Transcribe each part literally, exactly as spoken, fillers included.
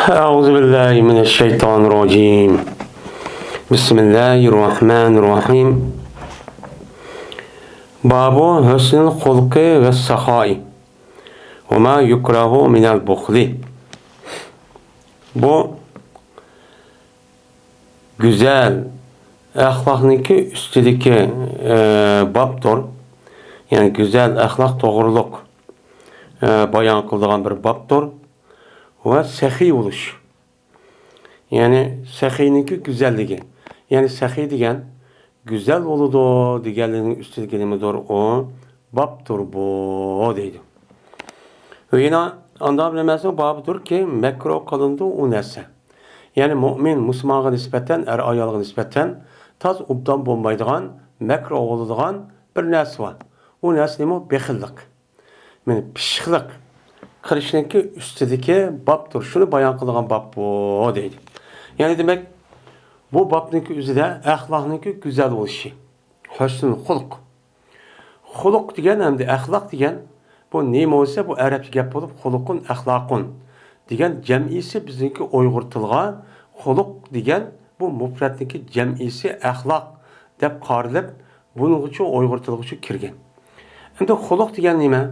أعوذ بالله من الشيطان الرجيم. بسم الله الرحمن الرحيم. باب حسن الخلق والسخاء وما يكره من البخل. بۇ گۈزەل ئەخلاقنىڭكى ئۈستىدىكى، ئە، بابتۇر. يەنى گۈزەل ئەخلاق توغرۇلۇق، ئە، بايان قىلىدىغان بىر بابتۇر. ۋە سەخىي بولۇش. يەنى سەخىينىڭكى گۈزەللىكى. يەنى سەخىي دېگەن گۈزەل بولىدۇ دېگەنلىكنىڭ ئۈستىدىكى نېمىدۇر ئۇ؟ بابتۇر بۇ دەيدۇ. ۋە يەنە ئانداق بىر نەرسە بابىدۇركى، مەكرۇھ قىلىنىدۇ ئۇ نەرسە. يەنى مۇئمىن مۇسۇلمانغا نىسبەتەن، ئەر ئايالغا نىسبەتەن تاز ئوبدان بولمايدىغان، مەكرۇھ بولىدىغان بىر نەرسە بار. ئۇ نەرسە نېمە؟ بېخىللىق. مانا پىششىقلىق قىلىشنىڭكى ئۈستىدىكى بابتۇر. شۇنى بايان قىلىدىغان باب بۇ دەيدۇ. يەنى دېمەك، بۇ بابنىڭكى ئۆزىدە ئەخلاقنىڭكى گۈزەل بولۇشى. ھۆسنۇل خۇلق. خۇلق دېگەن ھەمدە ئەخلاق دېگەن بۇ نېمە بولسا، بۇ ئەرەبچە گەپ بولۇپ، خۇلقۇن، ئەخلاقۇن دېگەن جەمئىيسى بىزنىڭكى ئۇيغۇر تىلىغا خۇلق دېگەن بۇ مۇپرەتنىڭكى جەمئىيسى ئەخلاق دەپ قارىلىپ، بۇنىڭغىچۇ ئۇيغۇر تىلىغىچۇ كىرگەن. ئەمدى خۇلق دېگەن نېمە؟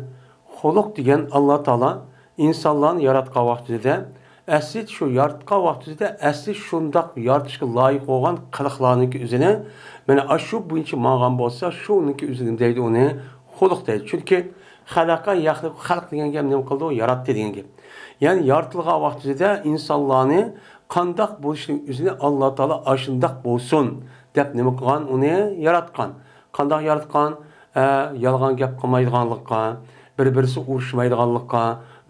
خۇلق دېگەن ئاللا تائالا ئىنسانلارنى ياراتقان ۋاقتىدا ئەسلى شۇ ياراتقان ۋاقتىدا ئەسلى شۇنداق يارىتىشقا لايىق بولغان قىلىقلارنىڭكى ئۆزىنى، مانا ئاشۇ بويىچە ماڭغان بولسا، شۇنىڭكى ئۆزىنى نېمە دەيدۇ؟ ئۇنى خۇلق دەيدۇ. چۈنكى خەلەقە يەخلۇقۇ خەلق دېگەن گەپ نېمە قىلىدۇ؟ ياراتتى دېگەن گەپ. يەنى يارىتىلغان ۋاقتىدا ئىنسانلارنى قانداق بولۇشىنىڭ ئۆزىنى ئاللا تائالا ئاشۇنداق بولسۇن دەپ نېمە قىلغان؟ ئۇنى ياراتقان. قانداق ياراتقان؟ ئە، يالغان گەپ قىلمايدىغانلىققا، بىر-بىرسى ئۇرۇشمايدىغانلىققا،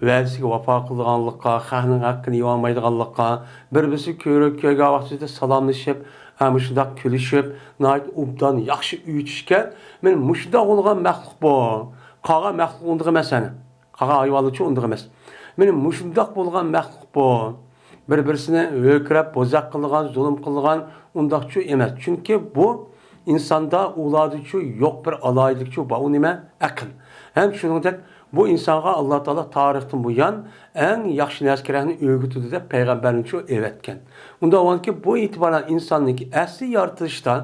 ۋەدىسىگە ۋاپا قىلىدىغانلىققا، خەقنىڭ ھەققىنى يېۋالمايدىغانلىققا، بىر-بىرسى كۆرۈپ كۆرگەن ۋاقتىدا سالاملىشىپ، ئە، مۇشۇنداق كۈلۈشۈپ، ناھايىتى ئوبدان، ياخشى ئۆي تۇتۇشكەن. مانا مۇشۇنداق بولغان مەخلۇق بۇ. قالغان مەخلۇق ئۇنداق ئەمەس ئەنە. قالغان ھايۋانلارچۇ ئۇنداق ئەمەس. مانا مۇشۇنداق بولغان مەخلۇق بۇ. بىر-بىرسىنى ھۆركىرەپ، بوزەك قىلىدىغان، زۇلۇم قىلىدىغان ئۇنداقچۇ ئەمەس. چۈنكى بۇ ئىنساندا، ئۇلاردىچۇ يوق بىر ئالاھىدىلىكچۇ بار. ئۇ نېمە؟ ئەقىل. ھەم شۇنىڭدەك بۇ ئىنسانغا ئاللا تائالا تارىختىن بۇيان ئەڭ ياخشى نەرسىلەرنى ئۆگىتىدۇ دەپ پەيغەمبەرنىچۇ ئەۋەتكەن. ئۇنداق بولغاندىكىن بۇ ئېتىبارەن ئىنساننىڭكى ئەسلى يارىتىلىشتا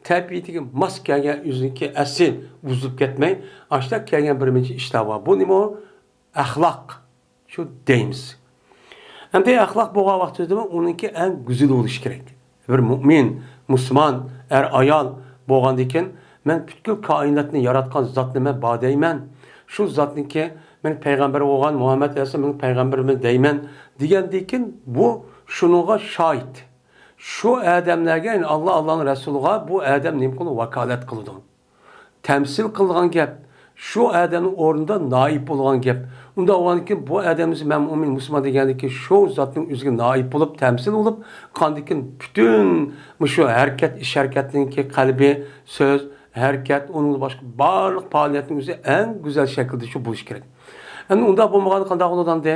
تەبىئىتىگە ماس كەلگەن ئۆزىنىڭكى ئەسلى بۇزۇلۇپ كەتمەي، ئاشۇنداق كەلگەن بىر نەچچە ئىشلار بار. بۇ نېمە ئۇ؟ ئەخلاق. شۇ دەيمىز. ئەمدى ئەخلاق بولغان ۋاقتىدا ئۇنىڭكى ئەڭ گۈزىلى بولۇشى كېرەك. بىر مۇئمىن، مۇسۇلمان، ئەر-ئايال بولغاندىكىن، مەن پۈتكۈل كائىناتنى ياراتقان زاتنى مەن بار دەيمەن. شۇ زاتنىكى مەن پەيغەمبەر بولغان مۇھەممەد ئەلەيھىسسالام مېنىڭ پەيغەمبىرىمدۇر دەيمەن دېگەندىكىن، بۇ شۇنىڭغا شاھىت. شۇ ئادەملەرگە، يەنى ئاللا، ئاللانىڭ رەسۇلىغا بۇ ئادەم نېمە قىلىدۇ؟ ۋاكالەت قىلىدۇ. تەمسىل قىلىدىغان گەپ. شۇ ئادەمنىڭ ئورنىدا نائىب بولغان گەپ. ئۇنداق بولغاندىكىن بۇ ئادەم ئۆزى مەن مۇئمىن، مۇسۇلمان دېگەندىكىن شۇ زاتنىڭ ئۆزىگە نائىب بولۇپ، تەمسىل بولۇپ، قاندىكىن پۈتۈن مۇشۇ ھەرىكەت، ئىش ھەرىكەتنىڭكى قەلبى، سۆز، ھەرىكەت، ئۇنىڭدىن باشقا بارلىق پائالىيەتنىڭ ئۆزى ئەڭ گۈزەل شەكىلدە شۇ بولۇشى كېرەك. ئەمدى ئۇنداق بولمىغاندا قانداق بولىدۇ ئەمدى؟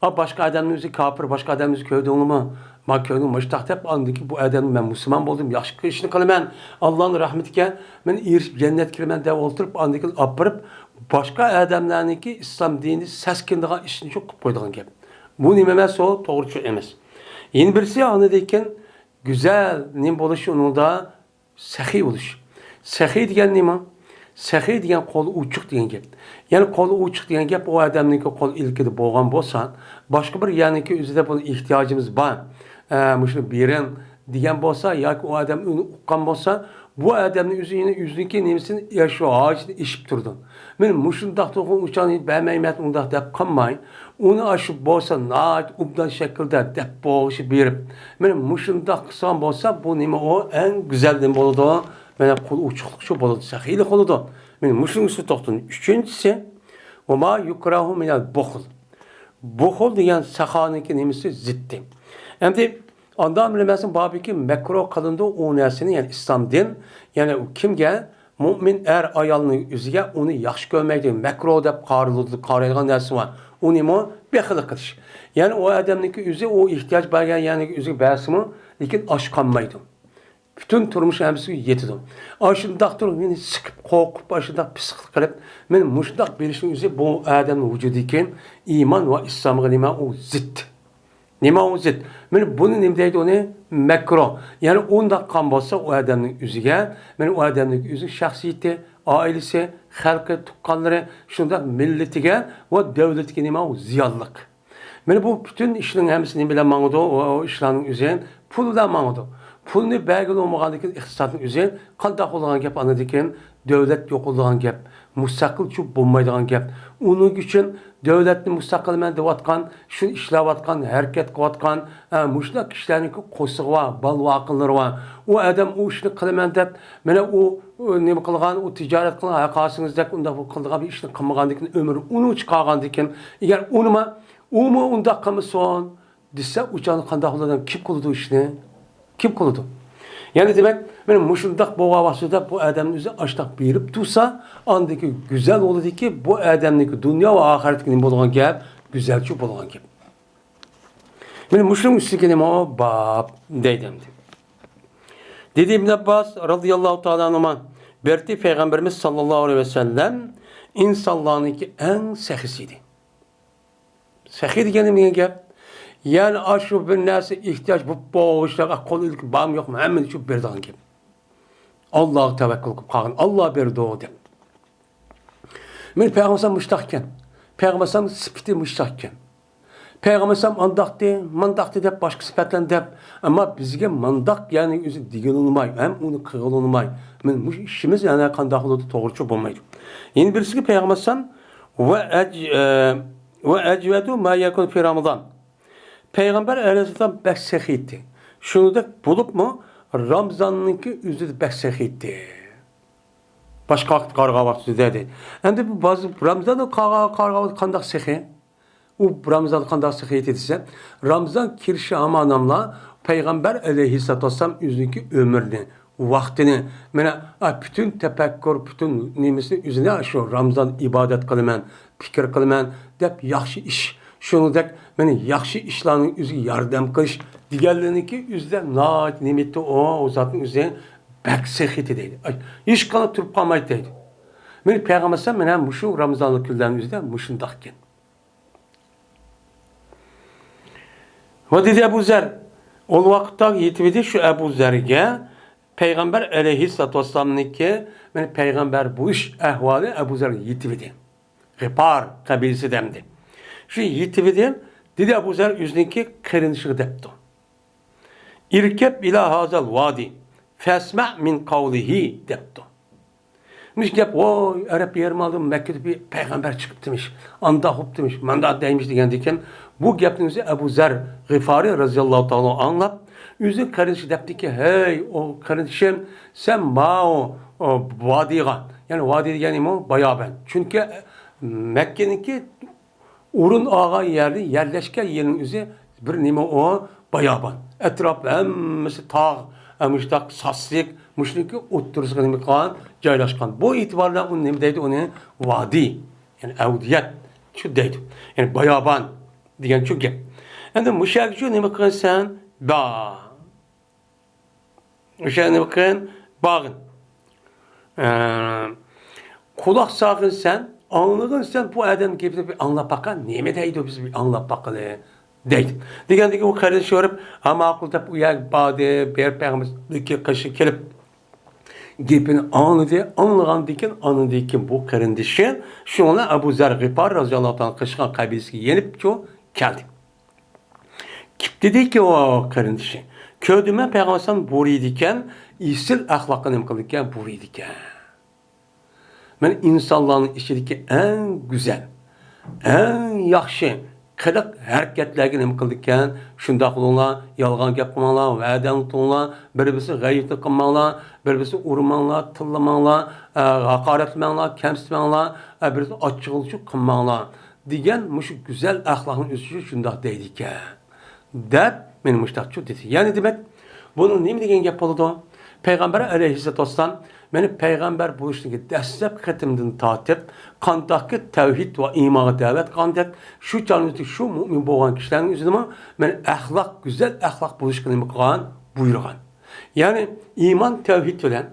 ئا، باشقا ئادەمنىڭ ئۆزى كاپىر، باشقا ئادەمنىڭ ئۆزى كۆردۈڭلىمۇ؟ ما كۆردۈڭ، مۇشتاق دەپ، ئاندىن كېيىن بۇ ئادەمنى مەن مۇسۇلمان بولدۇم، ياخشى ئىشنى قىلىمەن، ئاللانىڭ رەھمىتىگە مەن ئېرىشىپ جەننەتكە كىرىمەن دەپ ئولتۇرۇپ، ئاندىن كېيىن ئاپىرىپ، باشقا ئادەملەرنىڭكى ئىسلام دىنى سەسكىنىدىغان ئىشنى شۇ قىلىپ قويىدىغان گەپ. بۇ نېمە ئەمەس ئۇ؟ توغرا چۈشەنچە ئەمەس. يەنە بىرسى، ئاندىن كېيىن گۈزەل نېمە بولۇشى ئۇنىڭدا؟ سەخىي بولۇش. سەخىي دېگەن نېمە؟ سەخىي دېگەن قولى ئوچۇق دېگەن گەپ. يەنى قولى ئوچۇق دېگەن گەپ ئۇ ئادەمنىڭكى قول ئىلكىدە بولغان بولسا، باشقا بىر يەرنىڭكى ئۆزىدە بۇنىڭ ئېھتىياجىمىز بار، ئە، مۇشۇنى بېرىڭ دېگەن بولسا ياكى ئۇ ئادەم ئۇنى ئۇققان بولسا، بۇ ئادەمنىڭ ئۆزى يەنە ئۆزىنىڭكى نېمىسىنى، يا شۇ ھاجىتىنى ئېشىپ تۇرىدۇ. مانا مۇشۇنداق تۇرغان ئۇچانى بەرمەيمەن ئۇنداق دەپ قالماي، ئۇنى ئاشۇ بولسا ناھايىتى ئوبدان شەكىلدە دەپ بولغۇچە بېرىپ، مانا مۇشۇنداق قىلسام بولسا، بۇ نېمە ئۇ؟ ئەڭ گۈزەل نېمە بولىدۇ؟ مانا قول ئوچۇقلۇق شۇ بولىدۇ، سەخىيلىق بولىدۇ. مانا مۇشۇنىڭ ئۈستىدە توختىلىدۇ. ئۈچىنچىسى، ۋەما يۇكراھۇ مىنەل بۇخل. بۇخل دېگەن ساخانىڭكى نېمىسى؟ زىتى. ئەمدى ئاندىن بىلمەسمۇ باركى مەكرۇھ قىلىنىدۇ ئۇ نەرسىنى، يەنى ئىسلام دىن، يەنى ئۇ كىمگە؟ مۇئمىن ئەر ئايالنىڭ ئۆزىگە ئۇنى ياخشى كۆرمەيدۇ، مەكرۇھ دەپ قارىلىدۇ، قارايدىغان نەرسە بار. ئۇنىمۇ بېخىللىق قىلىش. يەنى ئۇ ئادەمنىڭكى ئۆزى ئۇ ئېھتىياج بار يەرنىڭكى ئۆزىگە بەرسىمۇ، لېكىن ئاچ قالمايدۇ. پۈتۈن تۇرمۇشى ھەممىسىگە يېتىدۇ. ئاشۇنداق تۇرۇپ مېنى سىقىپ، قورقۇپ، ئاشۇنداق پىسقىلىق قىلىپ، مېنى مۇشۇنداق بېرىشنىڭ ئۆزى بۇ ئادەمنىڭ ۋۇجۇدىدىكى ئىمان ۋە ئىسلامغا نېمە ئۇ زىت. نېمە ئۇ زىت؟ مانا بۇنى نېمە دەيدۇ ئۇنى؟ مەكرۇ. يەنى ئۇنداق قىلغان بولسا ئۇ ئادەمنىڭ ئۆزىگە، مانا ئۇ ئادەمنىڭ ئۆزىنىڭ شەخسىيىتى، ئائىلىسى، خەلقى، تۇغقانلىرى، شۇنداق مىللىتىگە ۋە دۆلىتىگە نېمە ئۇ زىيانلىق. مانا بۇ پۈتۈن ئىشنىڭ ھەممىسى نېمە بىلەن ماڭىدۇ؟ ئۇ، ئۇ ئىشلارنىڭ ئۆزى پۇل بىلەن ماڭىدۇ. پۇلنى بەرگىلى بولمىغاندىن كېيىن ئىقتىسادنىڭ ئۆزى قانداق بولىدىغان گەپ ئاندىن كېيىن؟ دۆلەت يوقىلىدىغان گەپ، مۇستەقىلچۇ بولمايدىغان گەپ. ئۇنىڭ ئۈچۈن دۆلەتنى مۇستەقىلمەن دەۋاتقان، شۇ ئىشلەۋاتقان، ھەرىكەت قىلىۋاتقان، ئە، مۇشۇنداق كىشىلەرنىڭكى قورسىقى بار، بالىۋاقىنلىرى بار. ئۇ ئادەم ئۇ ئىشنى قىلىمەن دەپ، مانا ئۇ، ئۇ نېمە قىلغان، ئۇ تىجارەت قىلغان، ھە، قارىسىڭىزدەك ئۇنداق بۇ قىلىدىغان بىر ئىشنى قىلمىغاندىن كېيىن، ئۆمرى ئۇنىڭ چىقارغاندىن كېيىن، ئەگەر ئۇنىما، ئۇمۇ ئۇنداق قىلمىسۇن، دېسە، ئۇ چاغدا قانداق بولىدۇ؟ كىم قىلىدۇ ئىشنى؟ كىم قىلىدۇ؟ يەنى دېمەك، مانا مۇشۇنداق بولغان ۋاقتىدا بۇ ئادەمنىڭ ئۆزى ئاشتاق بېرىپ تۇرسا، ئاندىكى گۈزەل بولىدىكى، بۇ ئادەمنىڭكى دۇنيا ۋە ئاخىرەتتىكى نېمە بولغان گەپ؟ گۈزەلچۇ بولغان گەپ. مانا مۇشۇنىڭ ئۈستىگە نېمە باب دەيدۇ ئەمدى. دېدى ئىبن ئابباس رازىياللاھۇ تائالا ئەنھۇما، بەرتى پەيغەمبىرىمىز ساللاللاھۇ ئەلەيھى ۋەسەللەم ئىنسانلارنىڭكى ئەڭ سېخىسى ئىدى. سېخىي دېگەن نېمە دېگەن گەپ؟ يەنى ئاشۇ بىر نەرسە ئېھتىياج بولۇپ بولغۇچىلارغا قول ئىلكى بارمۇ يوقمۇ، ھەممىنى چۈشۈپ بېرىدىغان گەپ. ئاللاغا تەۋەككۈل قىلىپ قالغىن، ئاللا بېرىدۇ دەپ. مانا پەيغەمبەر ئەلەيھىسسالام مۇشتاق ئىكەن. پەيغەمبەر ئەلەيھىسسالام سۈپىتى مۇشتاق ئىكەن. پەيغەمبەر ئەلەيھىسسالام ئانداقتى، مانداقتى دەپ باشقا سۈپەتلەرنى دەپ، ئەمما بىزگە مانداق يەنى ئۆزى دېگىلى ئۇنىماي، ھەم ئۇنى قىلغىلى ئۇنىماي. مانا مۇشۇ ئىشىمىز يەنە قانداق بولىدۇ، توغرىچۇ بولمايدۇ. يەنە بىرسىگە پەيغەمبەر ئەلەيھىسسالام ۋە ئەج-، ئە، ۋە ئەجۋەدۇ ما يەكۇن فى رامىزان. پەيغەمبەر ئەلەيھىسسالام بەك سېخىي ئىدى. شۇنىڭدەك بولۇپمۇ رامىزاننىڭكى ئۆزىدە بەك سېخىي ئىدى. باشقا ۋاقىتقا قارىغان ۋاقتىدا دەيدۇ. ئەمدى بۇ باز-، رامىزاندا قارىغان، قارىغان ۋاقىت قانداق سېخىي؟ ئۇ رامىزاندا قانداق سېخىي ئىدى دېسە، رامىزان كىرىشى ھاماناملا پەيغەمبەر ئەلەيھىسسالاتۇ ۋەسسالام ئۆزىنىڭكى ئۆمرىنى، ۋاقتىنى، مانا، ئا، پۈتۈن تەپەككۇر، پۈتۈن نېمىسىنى ئۆزىنى شۇ رامىزان ئىبادەت قىلىمەن، پىكىر قىلىمەن دەپ ياخشى ئىش، شۇنىڭدەك مانا ياخشى ئىشلارنىڭ ئۆزىگە ياردەم قىلىش دېگەنلىرىنىڭكى ئۆزىدە ناھايىتى نېمە ئىدى ئۇ، ئۇ زاتنىڭ ئۆزى بەك سېخىي ئىدى دەيدۇ. ئاي، ھېچقانداق تۇرۇپ قالمايتتى دەيدۇ. مانا پەيغەمبەر ئەلەيھىسسالام مانا مۇشۇ رامىزانلىق كۈنلەرنىڭ ئۆزىدە مۇشۇنداق ئىكەن. ۋە دېدى ئەبۇ زەر، ئۇ ۋاقىتتا يېتىۋىدى شۇ ئەبۇ زەرگە پەيغەمبەر ئەلەيھىسسالاتۇ ۋەسسالامنىڭكى، مانا پەيغەمبەر بولۇش ئەھۋالى ئەبۇ زەرگە يېتىۋىدى. غىپار قەبىلىسىدە ئەمدى. شۇ يېتىۋىدى، دېدى ئەبۇ زەر ئۆزىنىڭكى قېرىندىشىغا دەپتۇ. ئىركەب ئىلا ھازال ۋادى، فەسمە مىن قەۋلىھى دەپتۇ. مۇشۇ گەپ، ۋوي، ئەرەب يېرىم ئالدى مەككىدە بىر پەيغەمبەر چىقىپتىمىش، ئانداق بوپتىمىش، مانداق دەيمىش دېگەندىكىن، بۇ گەپنىڭ ئۆزى ئەبۇ زەر غىفارى رەزىياللاھۇ تائالا ئاڭلاپ، ئۆزىنىڭ قېرىندىشى دەپتىكى، ھەي، ئۇ قېرىندىشىم، سەن ماۋۇ، ئۇ، ۋادىغا، يەنى ۋادى دېگەن نېمە ئۇ؟ بايابان. چۈنكى مەككىنىڭكى ئورۇن ئالغان يەرنى يەرلەشكەن يېرىنىڭ ئۆزى بىر نېمە ئۇ؟ بايابان. ئەتراپ ھەممىسى تاغ، ھە، مۇشۇنداق ساسلىق، مۇشۇنىڭكى ئوتتۇرىسىغا نېمە قىلغان؟ جايلاشقان. بۇ ئېتىبار بىلەن ئۇنى نېمە دەيدۇ؟ ئۇنى ۋادى، يەنى ئەۋدىيەت شۇ دەيدۇ. يەنى بايابان دېگەن شۇ گەپ. ئەمدى مۇشۇ يەرگە شۇ نېمە قىلغان سەن؟ با. ئوشۇ نېمە قىلغىن؟ باغىن. ئە، قۇلاق سالغىن سەن، ئاڭلىغىن سەن، بۇ ئادەم گېپىنى بىر ئاڭلاپ باققىن، نېمە دەيدۇ، بىز بىر ئاڭلاپ باققىلى، دەيدۇ. دېگەندىكىن ئۇ قېرىندىشى بېرىپ، ھە، ماقۇل دەپ ئۇ يەرگە باردى، بېرىپ پەيغەمبەرنىڭكى قېشىغا كېلىپ، گېپىنى ئاڭلىدى، ئاڭلىغاندىن كېيىن، ئاندىن كېيىن بۇ قېرىندىشى شۇنىڭ بىلەن ئەبۇ زەر غىپار رەزىياللاھۇ تائالا قېشىغا قەبىلىسىگە يېنىپ شۇ كەلدى. كېلىپ دېدىكى ئۇ قېرىندىشى، كۆردۈممەن پەيغەمبەر ئەلەيھىسسالام بۇيرۇيدىكەن، ئېسىل ئەخلاققا نېمە قىلىدىكەن، بۇيرۇيدىكەن. مەن ئىنسانلارنىڭ ئىچىدىكى ئەڭ گۈزەل، ئەڭ ياخشى قىلىق ھەرىكەتلەرگە نېمە قىلىدىكەن، شۇنداق قىلىڭلار، يالغان گەپ قىلماڭلار، ۋەدەنى تۇتۇڭلار، بىر-بىرسىگە غەيۋىتىنى قىلماڭلار، بىر-بىرسىنى ئۇرماڭلار، تىللىماڭلار، ئە، ھاقارەتلىمەڭلار، كەمسىتمەڭلار، ئە، بىرسىنى ئاچچىقلىق قىلماڭلار. دېگەن مۇشۇ گۈزەل ئەخلاقنىڭ ئۆزى شۇنداق دەيدىكەن، دەپ مېنى مۇشۇنداقچۇ دېدى. يەنى دېمەك، بۇنىڭ نېمە دېگەن گەپ بولىدۇ؟ پەيغەمبەر ئەلەيھىسسالاتۇ ۋەسسالام مېنى پەيغەمبەر بولۇشتىكى دەسلەپكى قېتىمدىن تارتىپ، قانداقكى تەۋھىد ۋە ئىمانغا دەۋەت قىلغاندەك، شۇ چاغنىڭ ئۆزىدە شۇ مۆمىن بولغان كىشىلەرنىڭ ئۆزىدىمۇ مېنى ئەخلاق، گۈزەل ئەخلاق بولۇشقا نېمە قىلغان؟ بۇيرۇغان. يەنى ئىمان تەۋھىد بىلەن،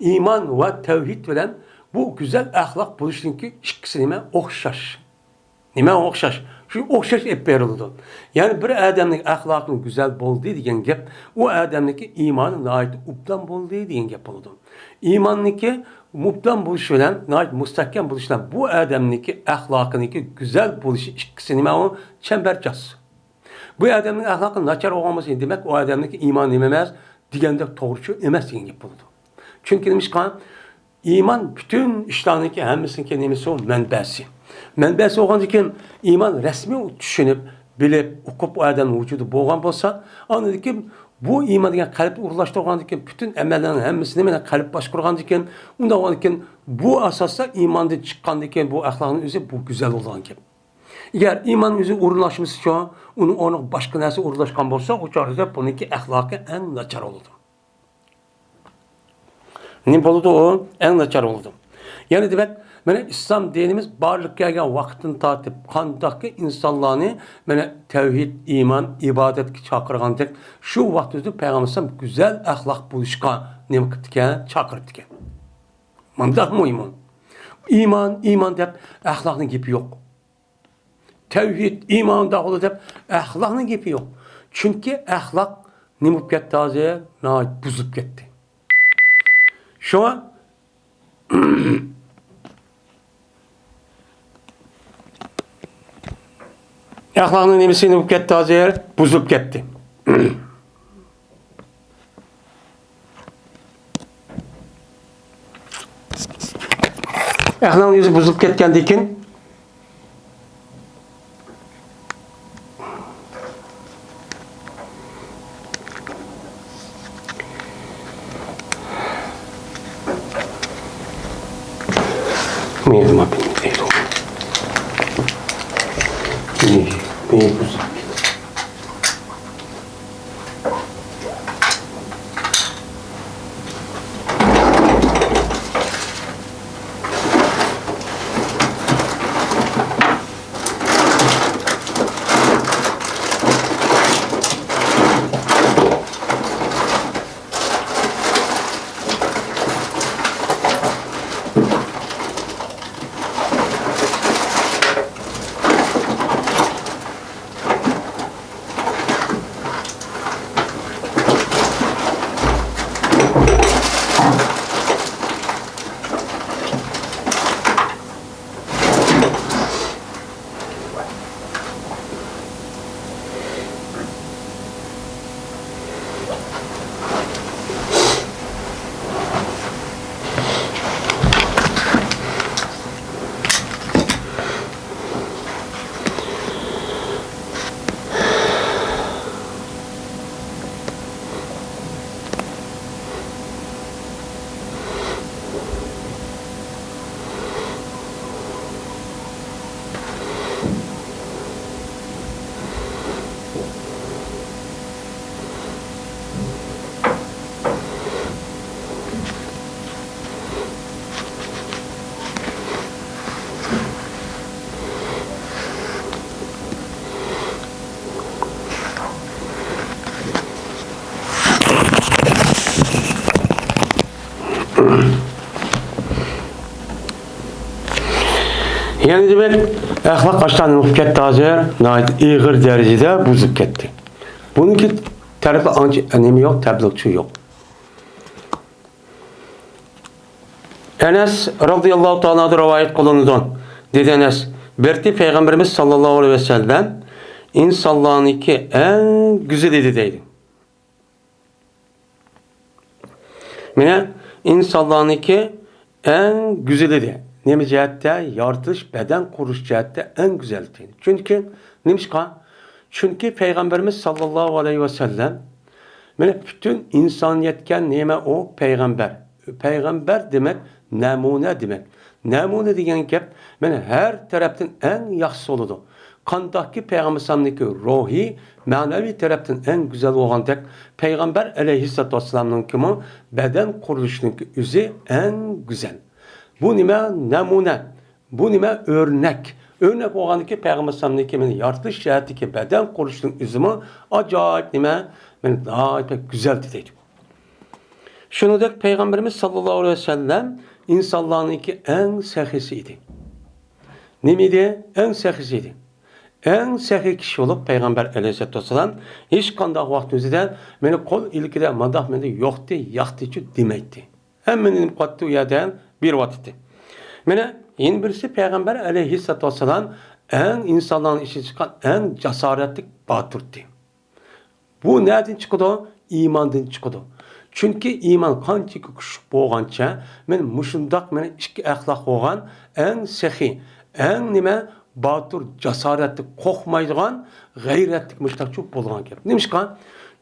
ئىمان ۋە تەۋھىد بىلەن بۇ گۈزەل ئەخلاق بولۇشنىڭكى ئىككىسى نېمە؟ ئوخشاش. نېمە ئوخشاش؟ شۇ ئوخشاش ئېلىپ بېرىلىدۇ. يەنى بىر ئادەمنىڭ ئەخلاقى گۈزەل بولدى دېگەن گەپ، ئۇ ئادەمنىڭكى ئىمانى ناھايىتى ئوبدان بولدى دېگەن گەپ بولىدۇ. ئىماننىڭكى ئوبدان بولۇشى بىلەن، ناھايىتى مۇستەھكەم بولۇشى بىلەن بۇ ئادەمنىڭكى ئەخلاقىنىڭكى گۈزەل بولۇشى ئىككىسى نېمە ئۇ؟ چەمبەرچاس. بۇ ئادەمنىڭ ئەخلاقى ناچار بولغان بولسا، دېمەك، ئۇ ئادەمنىڭكى ئىمانى نېمە ئەمەس دېگەندەك توغرا چۈ-، ئەمەس دېگەن گەپ بولىدۇ. چۈنكى نېمىشقا؟ ئىمان پۈتۈن ئىشلارنىڭكى ھەممىسىنىڭكى نېمىسى ئۇ؟ مەنبەسى. مەنبەسى بولغاندىكىن، ئىمان رەسمىي چۈشىنىپ، بىلىپ، ئۇقۇپ، ئۇ ئادەمنىڭ ۋۇجۇدى بولغان بولسا، ئاندىن كېيىن بۇ ئىمان دېگەن قەلبتە ئورۇنلاشتۇرغاندىن كېيىن، پۈتۈن ئەمەللەرنىڭ ھەممىسىنى مانا قەلب باشقۇرغاندىن كېيىن، ئۇنداق بولغاندىكىن، بۇ ئاساستا ئىماندىن چىققاندىن كېيىن بۇ ئەخلاقنىڭ ئۆزى بۇ گۈزەل بولىدىغان گەپ. ئەگەر ئىمان ئۆزى ئورۇنلاشمىسىچۇ، ئۇنىڭ ئورنىغا باشقا نەرسە ئورۇنلاشقان بولسا، ئۇ چاغدا بۇنىڭكى ئەخلاقى ئەڭ ناچار بولىدۇ. نېمە بولىدۇ ئۇ؟ ئەڭ ناچار بولىدۇ. يەنى دېمەك، مانا ئىسلام دىنىمىز بارلىققا كەلگەن ۋاقىتتىن تارتىپ، قانداقكى ئىنسانلارنى مانا تەۋھىد، ئىمان، ئىبادەتكە چاقىرغاندەك، شۇ ۋاقىتتا پەيغەمبەر ئەلەيھىسسالام گۈزەل ئەخلاق بولۇشقا نېمە قىپتىكەن؟ چاقىرىپتىكەن. مۇنداق مۇھىم ئۇ. ئىمان، ئىمان دەپ ئەخلاقنىڭ گېپى يوق. تەۋھىد، ئىمان داغلى دەپ ئەخلاقنىڭ گېپى يوق. چۈنكى ئەخلاق نېمە بولۇپ كەتتى ھازىر؟ ناھايىتى بۇزۇلۇپ كەتتى. شۇڭا ئەخلاقنىڭ نېمىسى نېمە بولۇپ كەتتى ھازىر؟ بۇزۇلۇپ كەتتى. ئەخلاقنىڭ يۈزى بۇزۇلۇپ كەتكەندىن كېيىن، يەنى دېمەك، ئەخلاق ئاشۇنداق نېمە بولۇپ كەتتى ھازىر؟ ناھايىتى ئېغىر دەرىجىدە بۇزۇلۇپ كەتتى. بۇنىڭكى تەرىپى ئانچە نېمە يوق، تەبلىغچى يوق. ئەنەس رازىياللاھۇ تائالا ئانھۇدىن رىۋايەت قىلىنىدۇ. دېدى ئەنەس، بىر قېتىم پەيغەمبىرىمىز ساللاللاھۇ ئەلەيھى ۋەسەللەم ئىنسانلارنىڭكى ئەڭ گۈزىلى ئىدى دەيدۇ. مانا ئىنسانلارنىڭكى ئەڭ گۈزىلى ئىدى. نېمە جەھەتتە؟ يارىتىلىش، بەدەن قۇرۇلۇش جەھەتتە ئەڭ گۈزەل ئىدى. چۈنكى، نېمىشقا؟ چۈنكى پەيغەمبىرىمىز ساللاللاھۇ ئەلەيھى ۋەسەللەم مانا پۈتۈن ئىنسانىيەتكە نېمە ئۇ؟ پەيغەمبەر. پەيغەمبەر دېمەك، نەمۇنە دېمەك. نەمۇنە دېگەن گەپ، مانا ھەر تەرەپتىن ئەڭ ياخشىسى بولىدۇ. قانداقكى پەيغەمبەر ئەلەيھىسسالامنىڭكى روھى، مەنىۋى تەرەپتىن ئەڭ گۈزەل بولغاندەك، پەيغەمبەر ئەلەيھىسسالاتۇ ۋەسسالامنىڭكىمۇ بەدەن قۇرۇلۇشىنىڭكى ئۆزى ئەڭ گۈزەل. بۇ نېمە؟ نەمۇنە. بۇ نېمە؟ ئۆرنەك. ئۆرنەك بولغاندىكى پەيغەمبەر ئەلەيھىسسالامنىڭكى مانا يارىتىلىش جەھەتتىكى بەدەن قۇرۇلۇشىنىڭ ئۆزىمۇ ئاجايىپ نېمە؟ مانا ناھايىتى گۈزەل دەيدۇ. شۇنىڭدەك پەيغەمبىرىمىز ساللاللاھۇ ئەلەيھى ۋەسەللەم ئىنسانلارنىڭكى ئەڭ سېخىيسى ئىدى. نېمە ئىدى؟ ئەڭ سېخىيسى ئىدى. ئەڭ سېخىي كىشى بولۇپ، پەيغەمبەر ئەلەيھىسسالاتۇ ۋەسسالام ھېچقانداق ۋاقىت ئۆزىدە مېنى قول ئىلكىدە مانداق مەندە يوقتى، ياقتىچۇ دېمەيتتى. ھەممىنى نېمە قىلاتتى، ئۇ يەردە بېرىۋاتاتتى. مانا يەنە بىرسى، پەيغەمبەر ئەلەيھىسسالاتۇ ۋەسسالام ئەڭ ئىنسانلارنىڭ ئىچىدىن چىققان ئەڭ جاسارەتلىك باتۇردى. بۇ نەدىن چىقىدۇ؟ ئىماندىن چىقىدۇ. چۈنكى ئىمان قانچىكى كۈچلۈك بولغانچە، مانا مۇشۇنداق مانا ئىككى ئەخلاق بولغان، ئەڭ سېخىي، ئەڭ نېمە، باتۇر، جاسارەتلىك، قورقمايدىغان، غەيرەتلىك مۇشۇنداق چوپ بولغان گەپ. نېمىشقا؟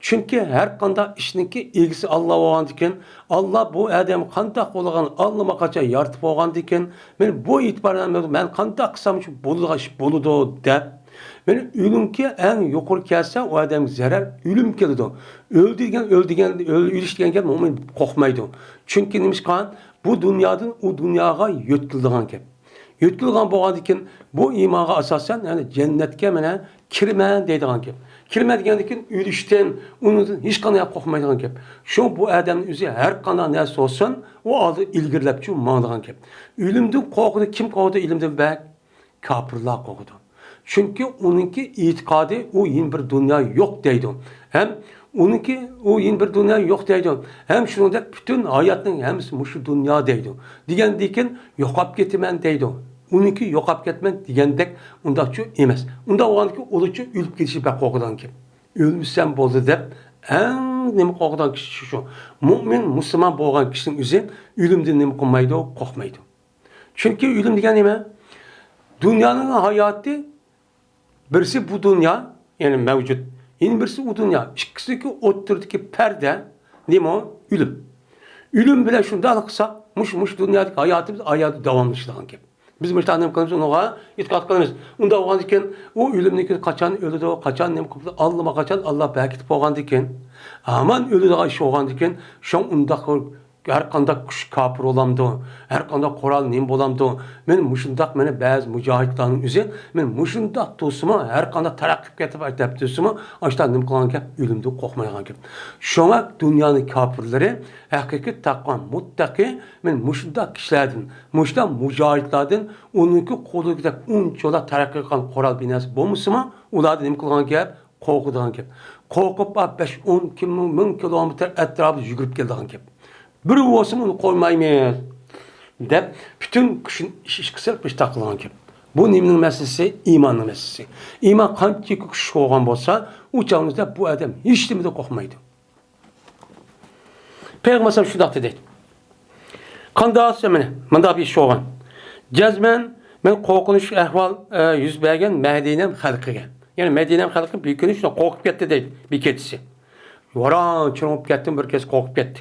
چۈنكى ھەر قانداق ئىشنىڭكى ئىگىسى ئاللا بولغاندىكىن، ئاللا بۇ ئادەم قانداق بولغان، ئاللىماقاچان يارىتىپ بولغاندىكىن، مانا بۇ ئېتىبار بىلەن مەن قانداق قىلسام شۇ بولىدىغان ئىش بولىدۇ دەپ، مانا ئۆلۈمكى ئەڭ يۇقىرى كەلسە، ئۇ ئادەمگە زەرەر ئۆلۈم كېلىدۇ. ئۆلدى دېگەن، ئۆلدى دېگەن، ئۆل-، ئۆلۈش دېگەن گەپ مۇئمىن قورقمايدۇ. چۈنكى نېمىشقا؟ بۇ دۇنيادىن ئۇ دۇنياغا يۆتكىلىدىغان گەپ. يۆتكىلىدىغان بولغاندىكىن، بۇ ئىمانغا ئاساسەن، يەنى جەننەتكە مانا كىرىمەن دەيدىغان گەپ. كىرىمەن دېگەندىكىن ئۆلۈشتىن، ئۇنىڭدىن ھېچقانداق قورقمايدىغان گەپ. شۇ بۇ ئادەمنىڭ ئۆزى ھەر قانداق نەرسە بولسۇن، ئۇ ئالدىدا ئىلگىرىلەپچۇ ماڭىدىغان گەپ. ئۆلۈمدىن قورقىدۇ، كىم قورقىدۇ ئۆلۈمدىن بەك؟ كاپىرلار قورقىدۇ. چۈنكى ئۇنىڭكى ئېتىقادى ئۇ يەنە بىر دۇنيا يوق دەيدۇ. ھەم ئۇنىڭكى ئۇ يەنە بىر دۇنيا يوق دەيدۇ. ھەم شۇنىڭدەك پۈتۈن ھاياتنىڭ ھەممىسى مۇشۇ دۇنيا دەيدۇ. دېگەندىكىن يوقاپ كېتىمەن دەيدۇ. ئۇنىڭكى يوقاپ كەتمەن دېگەندەك ئۇنداقچۇ ئەمەس. ئۇنداق بولغاندىكىن ئۇلارچۇ ئۆلۈپ كېتىشى بەك قورقىدىغان گەپ. ئۆلمىسەم بولدى دەپ ئەڭ نېمە قورقىدىغان كىشى شۇ. مۇئمىن، مۇسۇلمان بولغان كىشىنىڭ ئۆزى ئۆلۈمدىن نېمە قىلمايدۇ؟ قورقمايدۇ. چۈنكى ئۆلۈم دېگەن نېمە؟ دۇنيانىڭ ھاياتى، بىرسى بۇ دۇنيا، يەنى مەۋجۇت، يەنە بىرسى ئۇ دۇنيا. ئىككىسىنىڭكى ئوتتۇرىدىكى پەردە نېمە؟ ئۆلۈم. ئۆلۈم بىلەن شۇنداق قىلساق، مۇشۇ، مۇشۇ دۇنيادىكى ھاياتىمىز ئايادا داۋاملىشىدىغان گەپ. بىز مۇشۇنداق نېمە قىلىمىز؟ ئۇنىڭغا ئېتىقاد قىلىمىز. ئۇنداق بولغاندىكىن، ئۇ ئۆلۈمدىن كېيىن قاچان ئۆلىدۇ، قاچان نېمە قىلىدۇ، ئاللىماقاچان ئاللا بەكىتىپ بولغاندىكىن، ھامان ئۆلىدىغان ئىش بولغاندىكىن، شۇڭا ئۇنداق ھەر قانداق كۈچ كاپىر بولامدۇ؟ ھەر قانداق قورال نېمە بولامدۇ؟ مەن مۇشۇنداق، مانا بەزى مۇجاھىدلارنىڭ ئۆزى، مەن مۇشۇنداق تۇرسىمۇ، ھەر قانداق تەرەققىي قىلىپ كېتىپ دەپ تۇرسىمۇ، ئاشۇنداق نېمە قىلغان گەپ، ئۆلۈمدىن قورقمايدىغان گەپ. شۇڭا دۇنيانىڭ كاپىرلىرى، ھەقىقىي تەقۋا مۇتتەقى، مەن مۇشۇنداق كىشىلەردىن، مۇشۇنداق مۇجاھىدلاردىن، ئۇنىڭكى قولىدىكىدەك ئۇنچىۋالا تەرەققىي قىلغان قورال بىناسى بولمىسىمۇ، ئۇلاردىن نېمە قىلغان گەپ؟ قورقىدىغان گەپ. قورقۇپ، بەش، ئون، مىڭ كىلومېتىر ئەتراپىدا يۈگۈرۈپ كېلىدىغان گەپ. بىر بولسىمۇ ئۇنى قويمايمىز دەپ، پۈتۈن كۈچىنى ئىش-، ئىشقا سېلىپ، ئىشتاق قىلغان گەپ. بۇ نېمىنىڭ مەسىلىسى؟ ئىماننىڭ مەسىلىسى. ئىمان قانچىكى كۈچلۈك بولغان بولسا، ئۇ چاغدا بۇ ئادەم ھېچنېمىدىن قورقمايدۇ. پەيغەمبەر ئەلەيھىسسالام شۇنداق دېدى. قانداق دېسە، مانا مۇنداق بىر ئىش بولغان. جەزمەن مەن قورقۇنچلۇق ئەھۋال، ئە، يۈز بەرگەن مەدىنەم خەلقىگە. يەنى مەدىنەم خەلقى بىر كۈنى شۇنداق قورقۇپ كەتتى دەيدۇ، بىر كېچىسى. ۋاراڭ-چۇرۇڭ بولۇپ كەتتىم، بىر كېچە قورقۇپ كەتتى.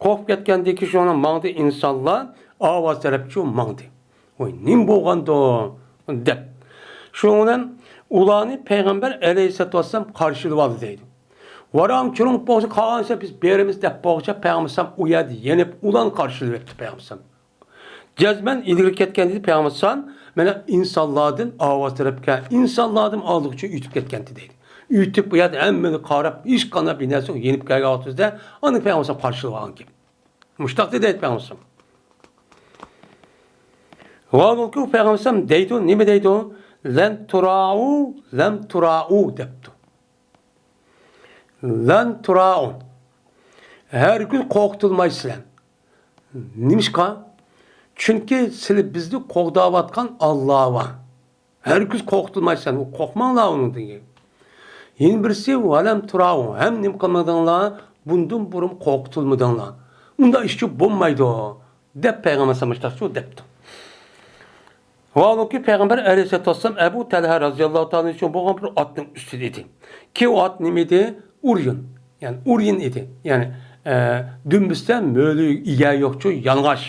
قورقۇپ كەتكەندىن كېيىن شۇنىڭ ماڭدى ئىنسانلار، ئاۋاز تەرەپچۇ ماڭدى. ۋاي، نېمە بولغاندۇ؟ دەپ. شۇنىڭ بىلەن ئۇلارنى پەيغەمبەر ئەلەيھىسسالاتۇ ۋەسسالام قارشى ئېلىۋالدى دەيدۇ. ۋاراڭ-چۇرۇڭ بولسا قالغانسا بىز بېرىمىز دەپ بولغۇچە پەيغەمبەر ئەلەيھىسسالام ئۇ يەردە يېنىپ ئۇلارنى قارشى ئېلىۋەتتى پەيغەمبەر ئەلەيھىسسالام. جەزمەن ئىلگىرى كەتكەن دېدى پەيغەمبەر ئەلەيھىسسالام، مانا ئىنسانلاردىن ئاۋاز تەرەپكە، ئىنسانلاردىن ئالدىغىچە ئۆتۈپ كەتكەنتى دەيدۇ. ئۆتۈپ بۇ يەردە ھەممىنى قاراپ، ھېچقانداق بىر نەرسە يوق، يېنىپ كەلگەن ۋاقتىمىزدا ئاندىن پەيغەمبەر ئەلەيھىسسالام قارشى ئېلىۋالغان گەپ. مۇشۇنداق دېدى پەيغەمبەر ئەلەيھىسسالام. ۋاھالۇكى پەيغەمبەر ئەلەيھىسسالام دەيدۇ، نېمە دەيدۇ؟ لەن تۇراۋۇ، لەن تۇراۋۇ دەپتۇ. لەن تۇراۋۇ. ھەرگىز قورقۇتۇلمايسىلەر. نېمىشقا؟ چۈنكى سىلى بىزنى قوغداۋاتقان ئاللا بار. ھەرگىز قورقۇتۇلمايسەن، قورقماڭلار ئۇنىڭدىن. يەنە بىرسى، ۋەلەم تۇراۋۇ، ھەم نېمە قىلمىدىڭلار، بۇندىن بۇرۇن قورقۇتۇلمىدىڭلار. ئۇنداق ئىشچۇ بولمايدۇ، دەپ پەيغەمبەر ئەلەيھىسسالام مۇشۇنداق دەپتۇ. ۋاھالۇكى پەيغەمبەر ئەلەيھىسسالاتۇ ۋەسسالام ئەبۇ تەلھە رەزىياللاھۇ تائالا ئۈچۈن بولغان بىر ئاتنىڭ ئۈستىدە ئىدى. كى ئۇ ئات نېمە ئىدى؟ ئۇريۇن. يەنى ئۇريۇن ئىدى. يەنى، ئە، دۈمبىسىدە مۆلە ئىگە يوقچۇ، يالىڭاچ.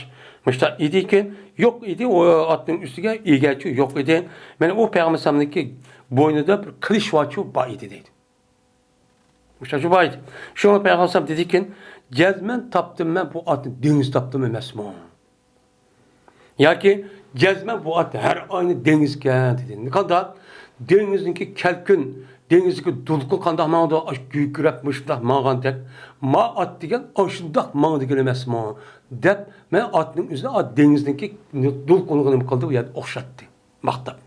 مۇشۇنداق ئىدىكىن، يوق ئىدى، ئۇ ئاتنىڭ ئۈستىگە ئىگەچۇ يوق ئىدى. مانا ئۇ پەيغەمبەر ئەلەيھىسسالامنىڭكى بوينىدا بىر قىلىچ بارچۇ، بار ئىدى دەيدۇ. مۇشۇنداقچۇ بار ئىدى. شۇڭا پەيغەمبەر ئەلەيھىسسالام دېدىكىن، جەزمەن تاپتىم مەن بۇ ئاتنى، دېڭىز تاپتىم ئەمەسمۇ؟ ياكى جەزمەن بۇ ئات ھەر ئاينى دېڭىزكەن دېدى. قانداق؟ دېڭىزنىڭكى كەلكۈن، دېڭىزدىكى دولقۇن قانداق ماڭىدۇ؟ ئاشۇ گۈركىرەپ مۇشۇنداق ماڭغاندەك. ما ئات دېگەن ئاشۇنداق ماڭىدىغىنى ئەمەسمۇ؟ دەپ، مەن ئاتنىڭ ئۆزىنى ئات دېڭىزنىڭكى دولقۇنىغا نېمە قىلدى؟ ئۇ يەردە ئوخشاتتى. ماختاپ.